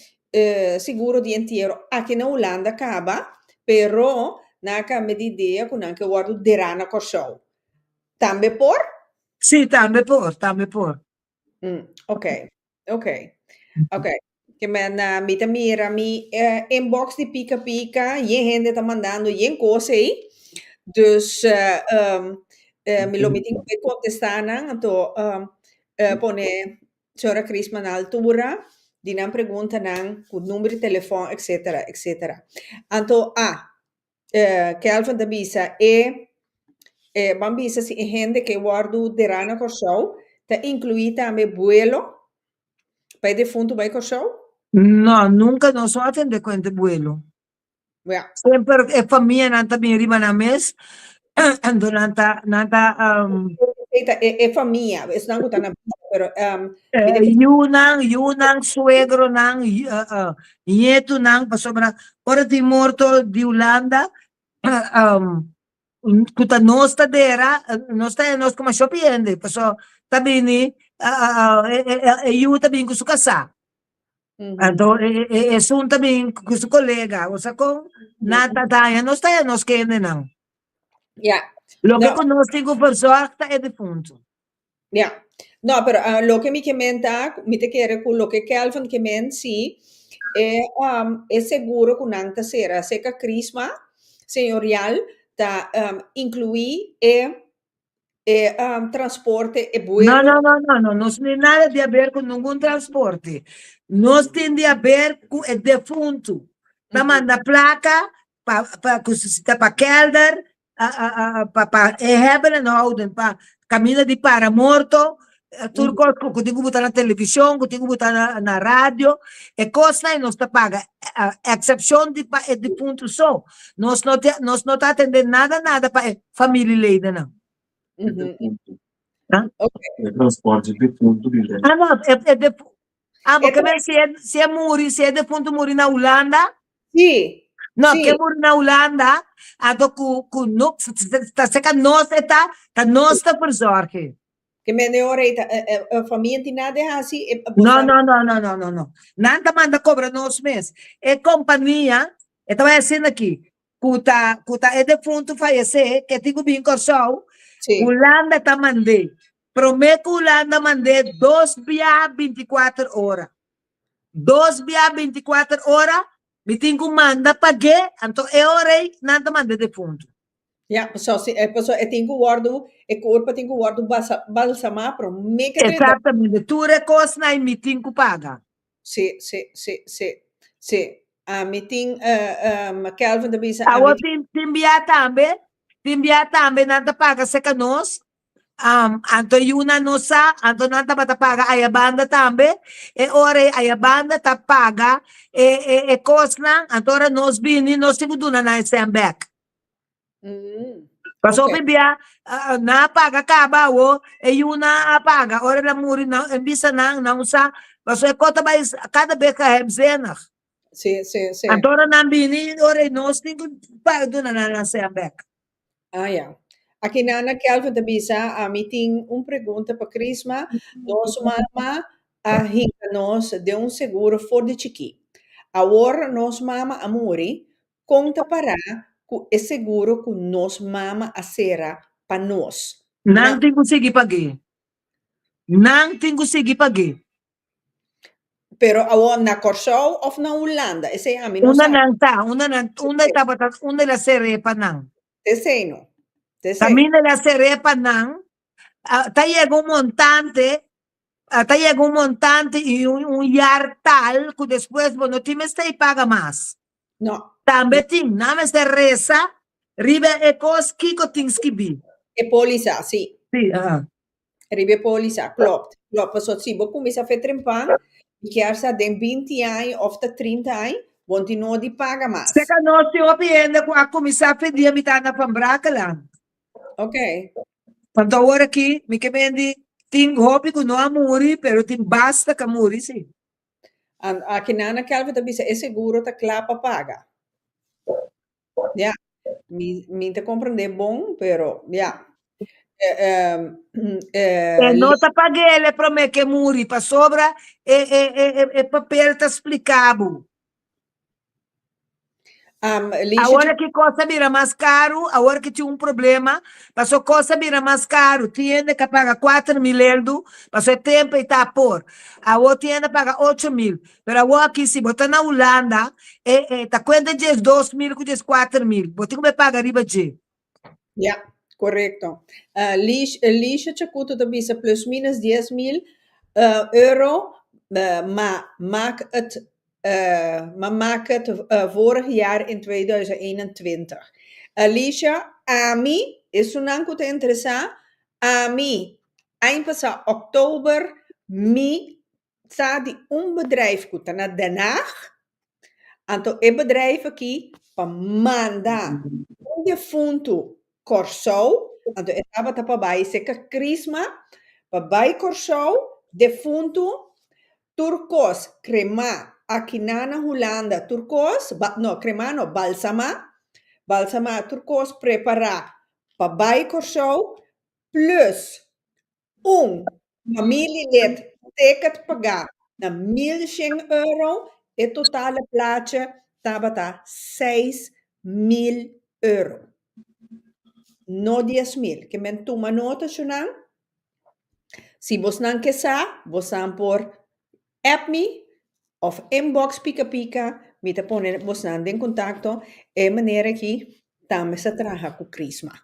S2: seguro di entiero aki na Hulanda kaba, pero nan a kambia di idea ku nan ke wòrdu derá na Kòrsou. Tambe por?
S3: Sí, tambe por, tambe por.
S2: Ok, ok, ok. Ke men mi ta mira mi inbox di Pika Pika, yen hende ta mandando yen kos ei. Dus mi lo mi tin ku kontestá nan, anto pone señora Crisma na altura di nan preguntanan ku number di telefòn etcetera etcetera. Anto ah, Kelvin ta bisa e e ban bisa si e hende ke wòrdu derá na Kòrsou ta inkluí tambe buelo pa e defuntu bai Kòrsou?
S3: No, nunka nos no a tende kuenta e buelo.
S2: Ya.
S3: Semper e famianan ta bin riba nan mes, anto nan ta nan ta
S2: E ta e famia, esnan ku ta na bida, pero
S3: Yunan, yunan, suegronan, nietunan, pasobra ora tin morto di Hulanda, ku ta nos ta dera, nos ta nos kuma shopi hende, pasobra ta bini e yu ta bini ku su kasá, anto esun ta bini ku su kolega, osea kon nan ta daña nos ta daña nos kendenan. Loke ku nos tin ku verzorg ta e difuntu.
S2: Ya. No, pero ah, loke mi ke men ta, mi ta kere ku loke Kelvin ke men si, e, um, e seguro ku nan ta sera seka Crisma Señorial ta um, inkluí e e um, transporte, e
S3: No,
S2: buelo.
S3: no, no, no, no, nos no tin nada di haber ku ningun transporte. Nos tin di haber ku e defuntu. Ta manda plaka pa pa ku si ta pa kelder, pa pa e hebben en houden, pa kaminda di para morto, tur kos ku tin ku buta na televishon, ku tin ku buta na na radio, e kosnan ei nos ta paga, eksepshon di pa e difuntu so, nos no ta nos no ta atendé nada nada pa e familieledennan.
S1: E defuntu. E transporte di defuntu di
S3: Ah no, e e defu ah bo ke men si e si e muri si e defuntu muri na Hulanda?
S2: Sí.
S3: No,
S2: Sí.
S3: ke muri na Hulanda, anto ku ku no ta seka nos e ta, ta nos ta verzorgen.
S2: Ke men e ora ei ta e e e famia tin nada di hasi e
S3: No, no, no, no, no, no, no. Nan ta manda kobra nos mes. E kompania, e ta bai asina aki, ku ta ku ta e defuntu fayesé, ke tin ku bin Kòrsou,
S2: Sí.
S3: Hulanda ta mand'é. Promé ku Hulanda mand'é dos biaha binti kuater ora. Dos biaha binti kuater ora, mi tin ku manda pag'é, anto e ora ei nan ta manda e defuntu.
S2: Ja, paso si e paso e tin ku wòrdu, e kurpa tin ku wòrdu basa balsamá promé ke drenta.
S3: Exactamente, tur e kosnan ei mi tin ku paga.
S2: Sí, sí, sí, sí, sí. Ami tin, Kelvin ta bisa, ami
S3: Awor tin tin bia tambe, tin bia tambe nan ta paga serka nos, anto yunan no sa, anto nan tabata paga ayabanda tambe, e ora ei ayabanda ta paga e e e kosnan, anto ora nos bini nos tin ku duna nan e sèn bèk. Pasobra
S2: Ok.
S3: bia nan a paga kaba awo, e yunan a paga, ora el a muri nan e bisa nan, nan sa, pasobra e kos ta bai kada bes geheimzinnig.
S2: Sí, sí, sí.
S3: Anto ora nan bini, ora ei nos tin ku paga duna nan nan sèn bèk.
S2: Ah, ya. Aki Nana Kelvin ta bisa, ami tin un pregunta pa Crisma. Nos mama a hinka nos den un seguro for di chikí. Awor nos mama a muri, kon ta pará ku e seguro ku nos mama a sera pa nos?
S3: Nan tin ku sigui pag'é. Nan tin ku sigui pag'é.
S2: Pero awor na Kòrsou òf na Hulanda? Esei ami no
S3: Unda
S2: sa.
S3: nan ta, unda nan, unda e tabata, unda el a ser'é pa nan.
S2: Esei no. Esei.
S3: Kaminda el a ser'é pa nan, ta yega un montante, ta yega un montante i un un yar tal ku despues bo no tin mester i paga mas.
S2: No.
S3: Tambe tin, nan mester resa riba e kos kiko tin skibí.
S2: E pólisa, sí.
S3: Sí, aha.
S2: Riba e pólisa, klopt. Klopt, pasobra si bo kuminsá fe trempan, mi kier sa den binti aña òf ta trinta aña, bo no tin nodi paga mas.
S3: Seka nos tin hopi hende ku a kuminsá fe dia mi ta na Van Brakeland.
S2: Ok.
S3: Panto awor aki mi ke mendi tin hopi ku no a muri, pero tin basta ku a muri si.
S2: Aki Nana Kelvin ta bisa e seguro ta kla pa paga. Ya, mi mi ta comprende bon, pero ya. Eh, eh,
S3: E no ta pag'el e promé ke muri, pasobra e e e e papel ta splika bo.
S2: Um, Alicia,
S3: Awor ki kos a bira mas karu, awor ki tin un problema, paso kos a bira mas karu, tin hende ka paga 4000 eldu, paso e tempu ei ta por. Awor tin hende paga 8000, pero awor aki si bo ta na Hulanda, e e ta kuenta 12000 ku 14000, bo tin ku bai paga riba dje.
S2: Ja, korekto. Uh, Lish, Alicia Chacuto ta bisa plus minus 10.000 euro, ma maak het ma maak het vorig jaar in 2021. Alicia, ami, esunnan ku ta interesá, ami, aña pasá oktober mi sa di un bedrijf ku ta na Den Haag, anto e bedrijf aki pa manda un defuntu Kòrsou, anto e tabata pa bai serka Krisma, pa bai Kòrsou, defuntu Tur kos kremá akiná na Hulanda, tur kos, ba, no, kremá no, balsamá, balsamá, tur kos prepará pa bai Kòrsou, plus un familielid ticket pagá na 1100 euro, e totale plaatje tabata 6000 euro. No 10.000. Ke men tuma nota, shunan. Si bosnan ke sa, bosnan por app mi of inbox Pika Pika, mi ta pone bosnan den kontakto. E manera aki tambe sa traha ku Crisma.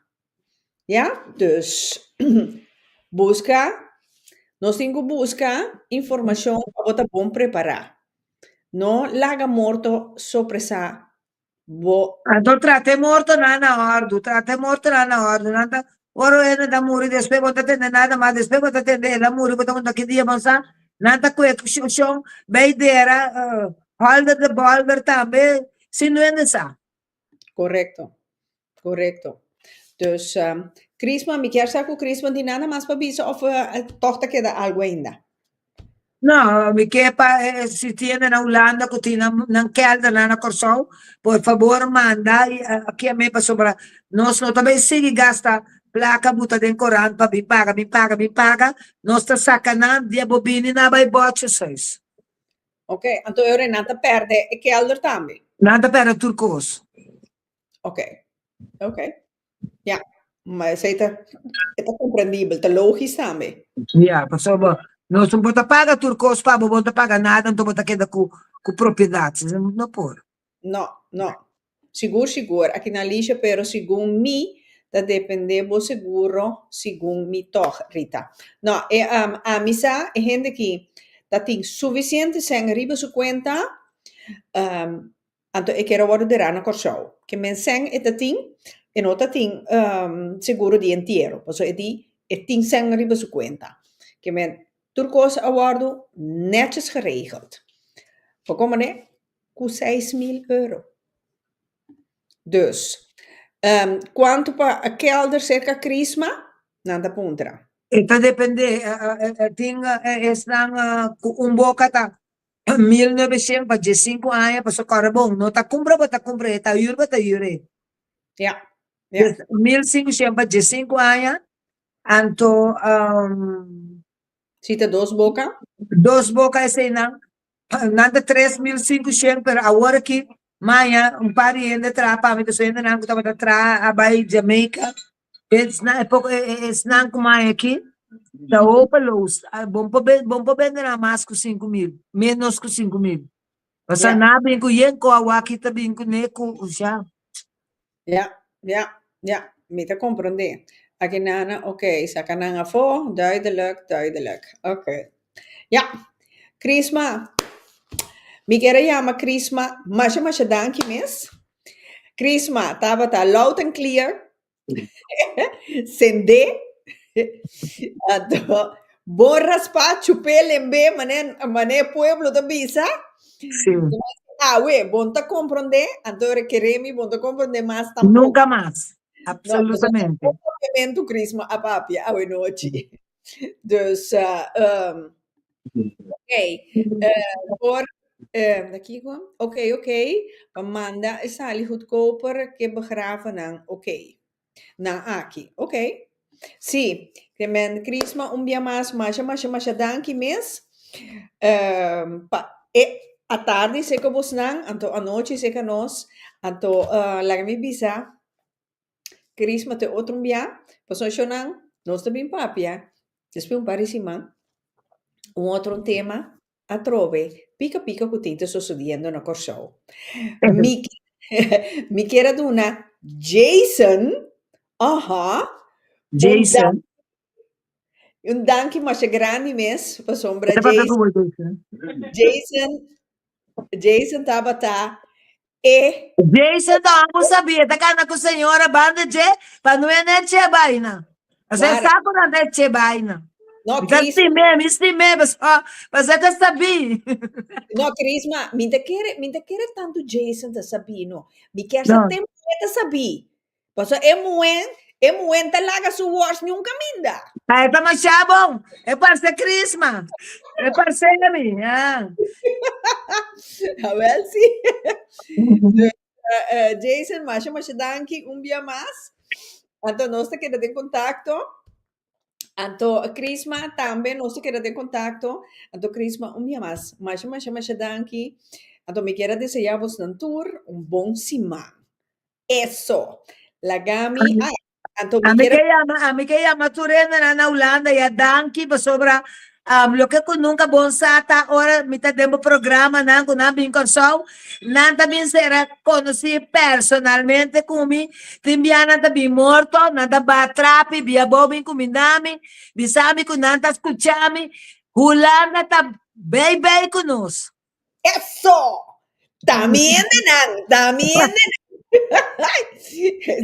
S2: Ya? Dus buska, nos tin ku buska informashon pa bo ta bon prepará. No laga morto sorpresá Bo.
S3: Anto trata e mortonan na òrdu, trata e mortonan na òrdu. Nan ta, ora un hende ta muri, despues bo ta tende nada mas, despues bo ta tende el a muri, bo ta puntra ki dia bo sa. Nan ta kue shon bay dera, hòlder de bòlder tambe, sin un hende sa.
S2: Korekto, korekto. Dus, Crisma, mi kier sa ku Crisma tin nada mas pa bisa òf tòg ta keda algu ainda?
S3: No, mi ke pa si tin hende na Hulanda ku tin nan nan keldernan na Kòrsou, por fabor manda i aki a mi pasobra nos no ta bai sigui gasta plaka buta den korant pa bin paga, bin paga, bin paga, nos ta saka nan dia bo bini nan a bai bòtjeshuis.
S2: Ok, anto e ora nan ta pèrdè e kelder tambe?
S3: Nan ta pèrdè tur kos.
S2: Ok, ok. Ja, ma esei ta, e ta komprendibel, ta logis tambe.
S3: Ja, pasobra nos no por ta paga tur kos pa bo, bo no ta paga nada, anto bo ta keda ku ku propiedat, no por.
S2: No, no. Sigur, sigur. Aki na Alicia, pero segun mi, ta depende bo seguro, segun mi tòg, Rita. No, e um, ami sa, e hende ki ta tin sufisiente sèn riba su kuenta, um, Anto e kier a wòrdu derá na Kòrsou. Ke men sèn e ta tin, e no ta tin seguro di entiero, pasobra e di e tin sèn riba su kuenta. Ke men tur kos a wòrdu nètjes geregeld. Por komo ne? Ku 6000 euro. Dus, kuantu pa kèlder serka Krisma? Nan ta puntra.
S3: E ta dependé, tin esnan ku un boka ta. 1900 pa diesinku aña pasobra kòrda bon no ta kumpra bo ta kumpra e ta hür bo ta hür e.
S2: Ja, ja.
S3: Dus 1500 pa diesinku aña anto
S2: Si ta dos boka?
S3: Dos boka eseinan nan ta 3500 pero awor aki maña un par di hende traha pa mi pasobra hendenan ku tabata traha a bai Jamaica esnan e poko esnan ku maña aki ta hopeloos bo por bo por bende nan mas ku 5000 menos ku 5000 pasobra nan a bin ku yen ku awaki ta bin kuné ku ya.
S2: Ya, ya, ya, mi ta komprondé. Aki nana, ok, saka nan afó, duidelijk, duidelijk. Ok. Ya, Crisma, mi kier a yama Crisma, masha masha danki mes. Crisma tabata loud and clear, sendé, anto bon raspá, chupé, lembé, mané, mané pueblo ta bisa.
S3: Sí.
S2: Awe, bon ta komprondé, anto rekeré mi bon ta komprondé mas tampoco.
S3: Nunca mas, absolutamente.
S2: No, papiamentu Crisma a papia awe nochi. Dus, uh, um, ok, uh, por, uh, da kiko? Ok, ok, pa manda e sali goedkoper ke begraven nan, ok. Nan aki, ok. Sí, ke men Crisma un bia mas, masha, masha, masha danki mes. Um, pa e atardi seka bosnan, anto anochi seka nos, anto uh, laga mi bisa, Crisma te otro un bia, pasobra shownan nos ta bin papia despues un par di siman un otro un tema atrobe pika pika ku tin ta sosodiendo na Kòrsou. Mi mi kier a duna Jason, aha, un
S3: Jason.
S2: un danki masha grandi mes pasobra
S3: Ke ta pasa
S2: Jason
S3: ku bo Jason?
S2: Jason Jason tabata E.
S3: Jason ta amo sabia ta cana cu señora banda dje pa no e ne che baina. Pasobra e
S2: Claro.
S3: sa cu nan ta e che baina.
S2: No,
S3: Mi ta
S2: Cris,
S3: stim'é, mi stim'é pasobra pasobra e ta sabí.
S2: no, Crisma, mi ta kere, mi ta kere tantu Jason ta sabí, no. Mi kier sa
S3: No.
S2: te muhé ta sabí. Pasobra e muhé, e muhé ta laga su wors niun kaminda.
S3: Ah, e ta masha bon. E parse Crisma. E parse mi. Ah.
S2: Awel si. Dus, eh, eh, Jason, masha masha danki un bia mas. Anto nos ta keda den kontakto. Anto Crisma tambe nos ta keda den kontakto. Anto Crisma un bia mas. Masha masha masha danki. Anto mi kier a desea bosnan tur un bon siman. Eso. Laga mi, ai, anto mi
S3: Ami
S2: kier
S3: ke yama, ami ke yama tur hendenan na Hulanda ya danki pasobra um, loke ku nunka bon sa ta ora mi ta den bo programanan ku nan bin Kòrsou, nan ta bin sera konosí personalmente ku mi, tin bia nan ta bin morto, nan ta ba trapi bia bou bin kuminda mi, bisa mi ku nan ta skucha mi, Hulanda ta bei bei ku nos.
S2: Eso! Ta mi hendenan, ta mi hendenan.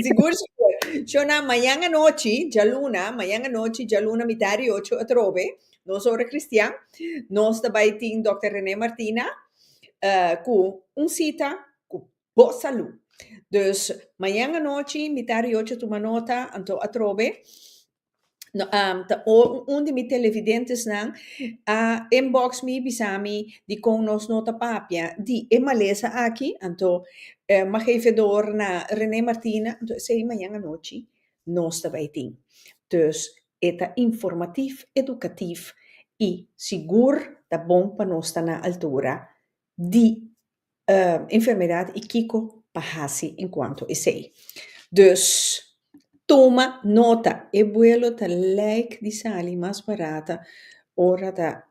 S2: Sigur, sigur. Shona, mañan anochi, djaluna, mañan anochi, djaluna mitar di ocho atrobe, nos ora cristian, nos ta bai tin Dòkter René Martina eh, ku un sita ku bo salú. Dus, mañan anochi, mitar di ocho, tuma nota, anto atrobe, No, ta un di mi televidentesnan a inbox mi bisa mi dikon nos no ta papia di e malesa aki, anto m'a geef e door na Rene Martina, anto esei mañan anochi nos ta bai tin. Dus e ta informatief, edukatief i sigur ta bon pa nos ta na altura di enfermedad y kico pa haci en cuanto esey. Dus tuma nota, e vuelo ta lijk di sali mas barata ora ta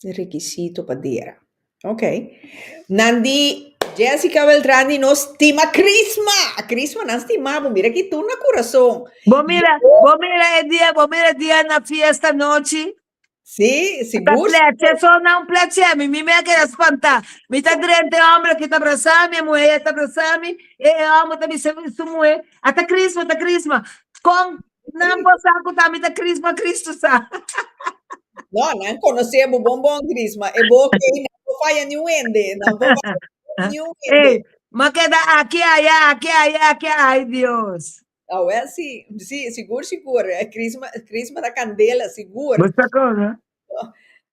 S2: requisito pa dera. Ok. Nan di Jessica Beltran di nos stima Crisma! Crisma nan stima bo, mira ki tur na curason.
S3: Bo mira, bo mira e dia, bo mira e dia na fiesta anochi.
S2: Sí,
S3: Ta
S2: sigur.
S3: pleche so na un pleche mi, mi me a keda spantá. Mi ta drenta e hombre aki ta brasá mi, e muhé ta brasá mi, e e homber ta bisa su muhé, a ta Crisma, ta Crisma. Kon nan por sa ku ta mi ta Crisma, Cristo sa.
S2: No, nan konosé bo bon bon, Crisma. E boka ei nan por faya niun hende, nan por faya niun hende.
S3: Ey, m'a keda aki aya, aki aya, aki aya, ay Dios.
S2: Awel si, si, sigur sigur. Crisma, Crisma ta candela, sigur.
S3: Bo sa con, no?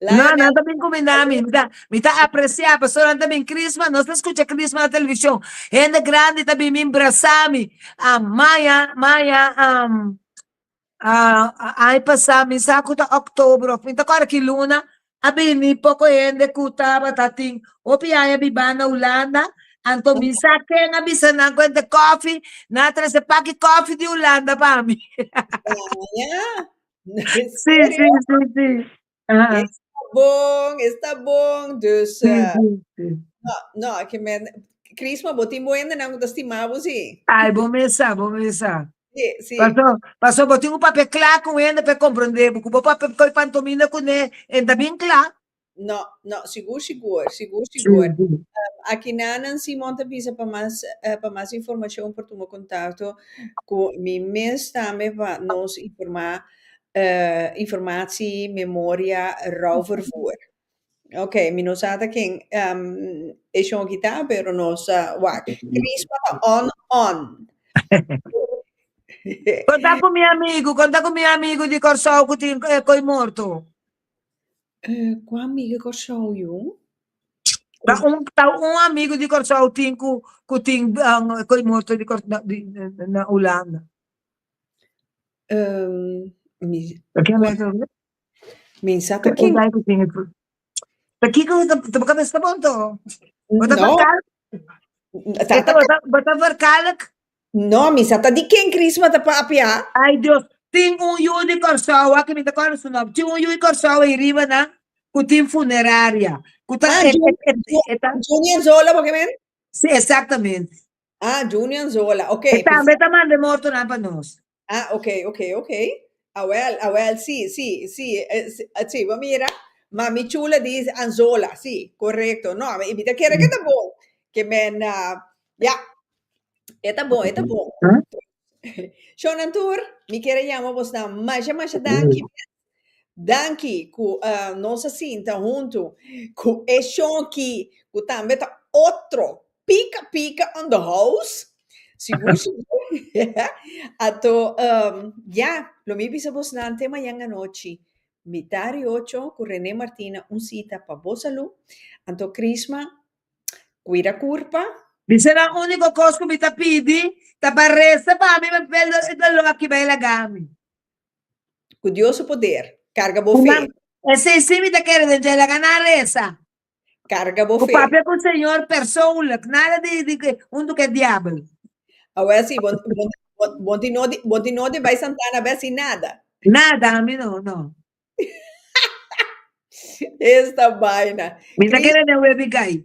S3: No,
S2: Lionel,
S3: nan ta bin kumindá mi. Mi ta, mi ta apresiá pasobra nan ta bin Christmas, nos ta skucha Christmas na televishon. Hende grandi ta bin bin brasá mi. Ah, maya, maya, um, ah, aña pasá, mi sa ku ta òktober òf mi ta kòrda ki luna, a bini poko hende ku tabata tin hopi aña bibá na Hulanda, anto mi sa ken a bisa nan ku hende kòfi, nan a trese paki kòfi di Hulanda pa mi.
S2: Maya,
S3: Sí, sí,
S2: serio?
S3: sí, sí. Aha.
S2: Está bon, está bon. Dus,
S3: Sí, sí, sí.
S2: no, no, ke men, Chrisma, bo tin bo hendenan ku ta stima bo, sí.
S3: Ai, bo mes sa, bo mes sa.
S2: Sí, sí.
S3: Paso, paso bo tin un papia kla ku hende pa e komprondé bo, ku bo papia koi pantomina kuné, e ta bien kla.
S2: No, no, sigur, sigur, sigur,
S3: Sí,
S2: sigur.
S3: sí.
S2: Aki nanan Simon ta bisa pa mas, pa mas informacion por tuma contacto cu mi mes tambe pa nos informa, informatie memoria rouwvervoer. Ok, mi no sa ta ken e shon aki ta, pero nos ta wak. Crisma ta on on.
S3: Konta ku mi amigu, konta ku mi amigu di Kòrsou ku tin koi morto.
S2: Kua amigu di Kòrsou yu?
S3: Ta un ta un amigu di Kòrsou tin ku ku tin koi morto di di na Hulanda.
S2: Mi
S3: Ta ken mester obe?
S2: Mi sa ta ken.
S3: Ta kiko ta bo kabes ta bon to? Bo ta
S2: No.
S3: verkalk?
S2: Ta ta
S3: Bo ta verkalk?
S2: No, mi sa ta di ken Crisma ta papia.
S3: Ay Dios, tin un yu di Kòrsou, wak mi ta kòrda su nòmber, tin un yu di Kòrsou ei riba nan ku tin funeraria, ku ta
S2: Ah,
S3: e
S2: Jun,
S3: e e ta
S2: Juni Anzola bo ke men?
S3: Si, exactamente.
S2: Ah, Juni Anzola, ok.
S3: E tambe ta manda e mortonan pa nos.
S2: Ah, ok, ok, ok. Awel, awel, sí, sí, sí, sí, bo mira, Mami Chula di Anzola, sí, correcto. No, mi mi ta kere ke ta bon, ke men, ya, e ta bon, e ta bon. Shownan tur, mi kere yama bosnan masha, masha danki mes. Danki ku nos a sinta huntu ku e shonki ku tambe ta otro pika pika on the house. Sigur sigur. Anto ya, lo mi bisa bosnan te mañan anochi mitari ocho ku Rene Martina un sita pa bo salú. Anto Crisma, kuida kurpa.
S3: Bisa nan úniko kos ku mi ta pidi ta pa resa pa mi pa e doló aki bai laga mi.
S2: Ku Dios su poder, karga bo fe.
S3: Esei sí mi ta kere den dje, laga nan resa.
S2: Karga bo
S3: Ku
S2: fe.
S3: papia ku Señor persoonlijk, nada di di huntu ku e diabel.
S2: Awor sí, bo bo bo bo tin no di bo tin no di bai Santana bes sin nada.
S3: Nada, ami no, no.
S2: Esta baina.
S3: Mi ta
S2: Cris,
S3: kere den webi gai.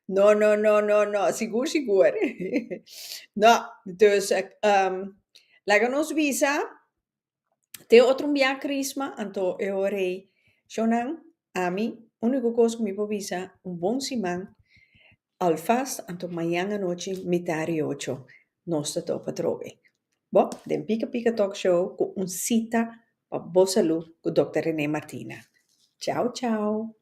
S2: no, no, no, no, no, sigur, sigur. No, dus, um, laga nos bisa, te otro un bia Crisma, anto e ora ei, shownan, ami, úniko kos ku mi por bisa, un bon siman, alvast, anto mañan anochi, mitar i ocho, nos ta topa atrobe. Bo, den Pika Pika Talk Show ku un sita pa bo salú ku Dòkter Rene Martina. Chao, chao.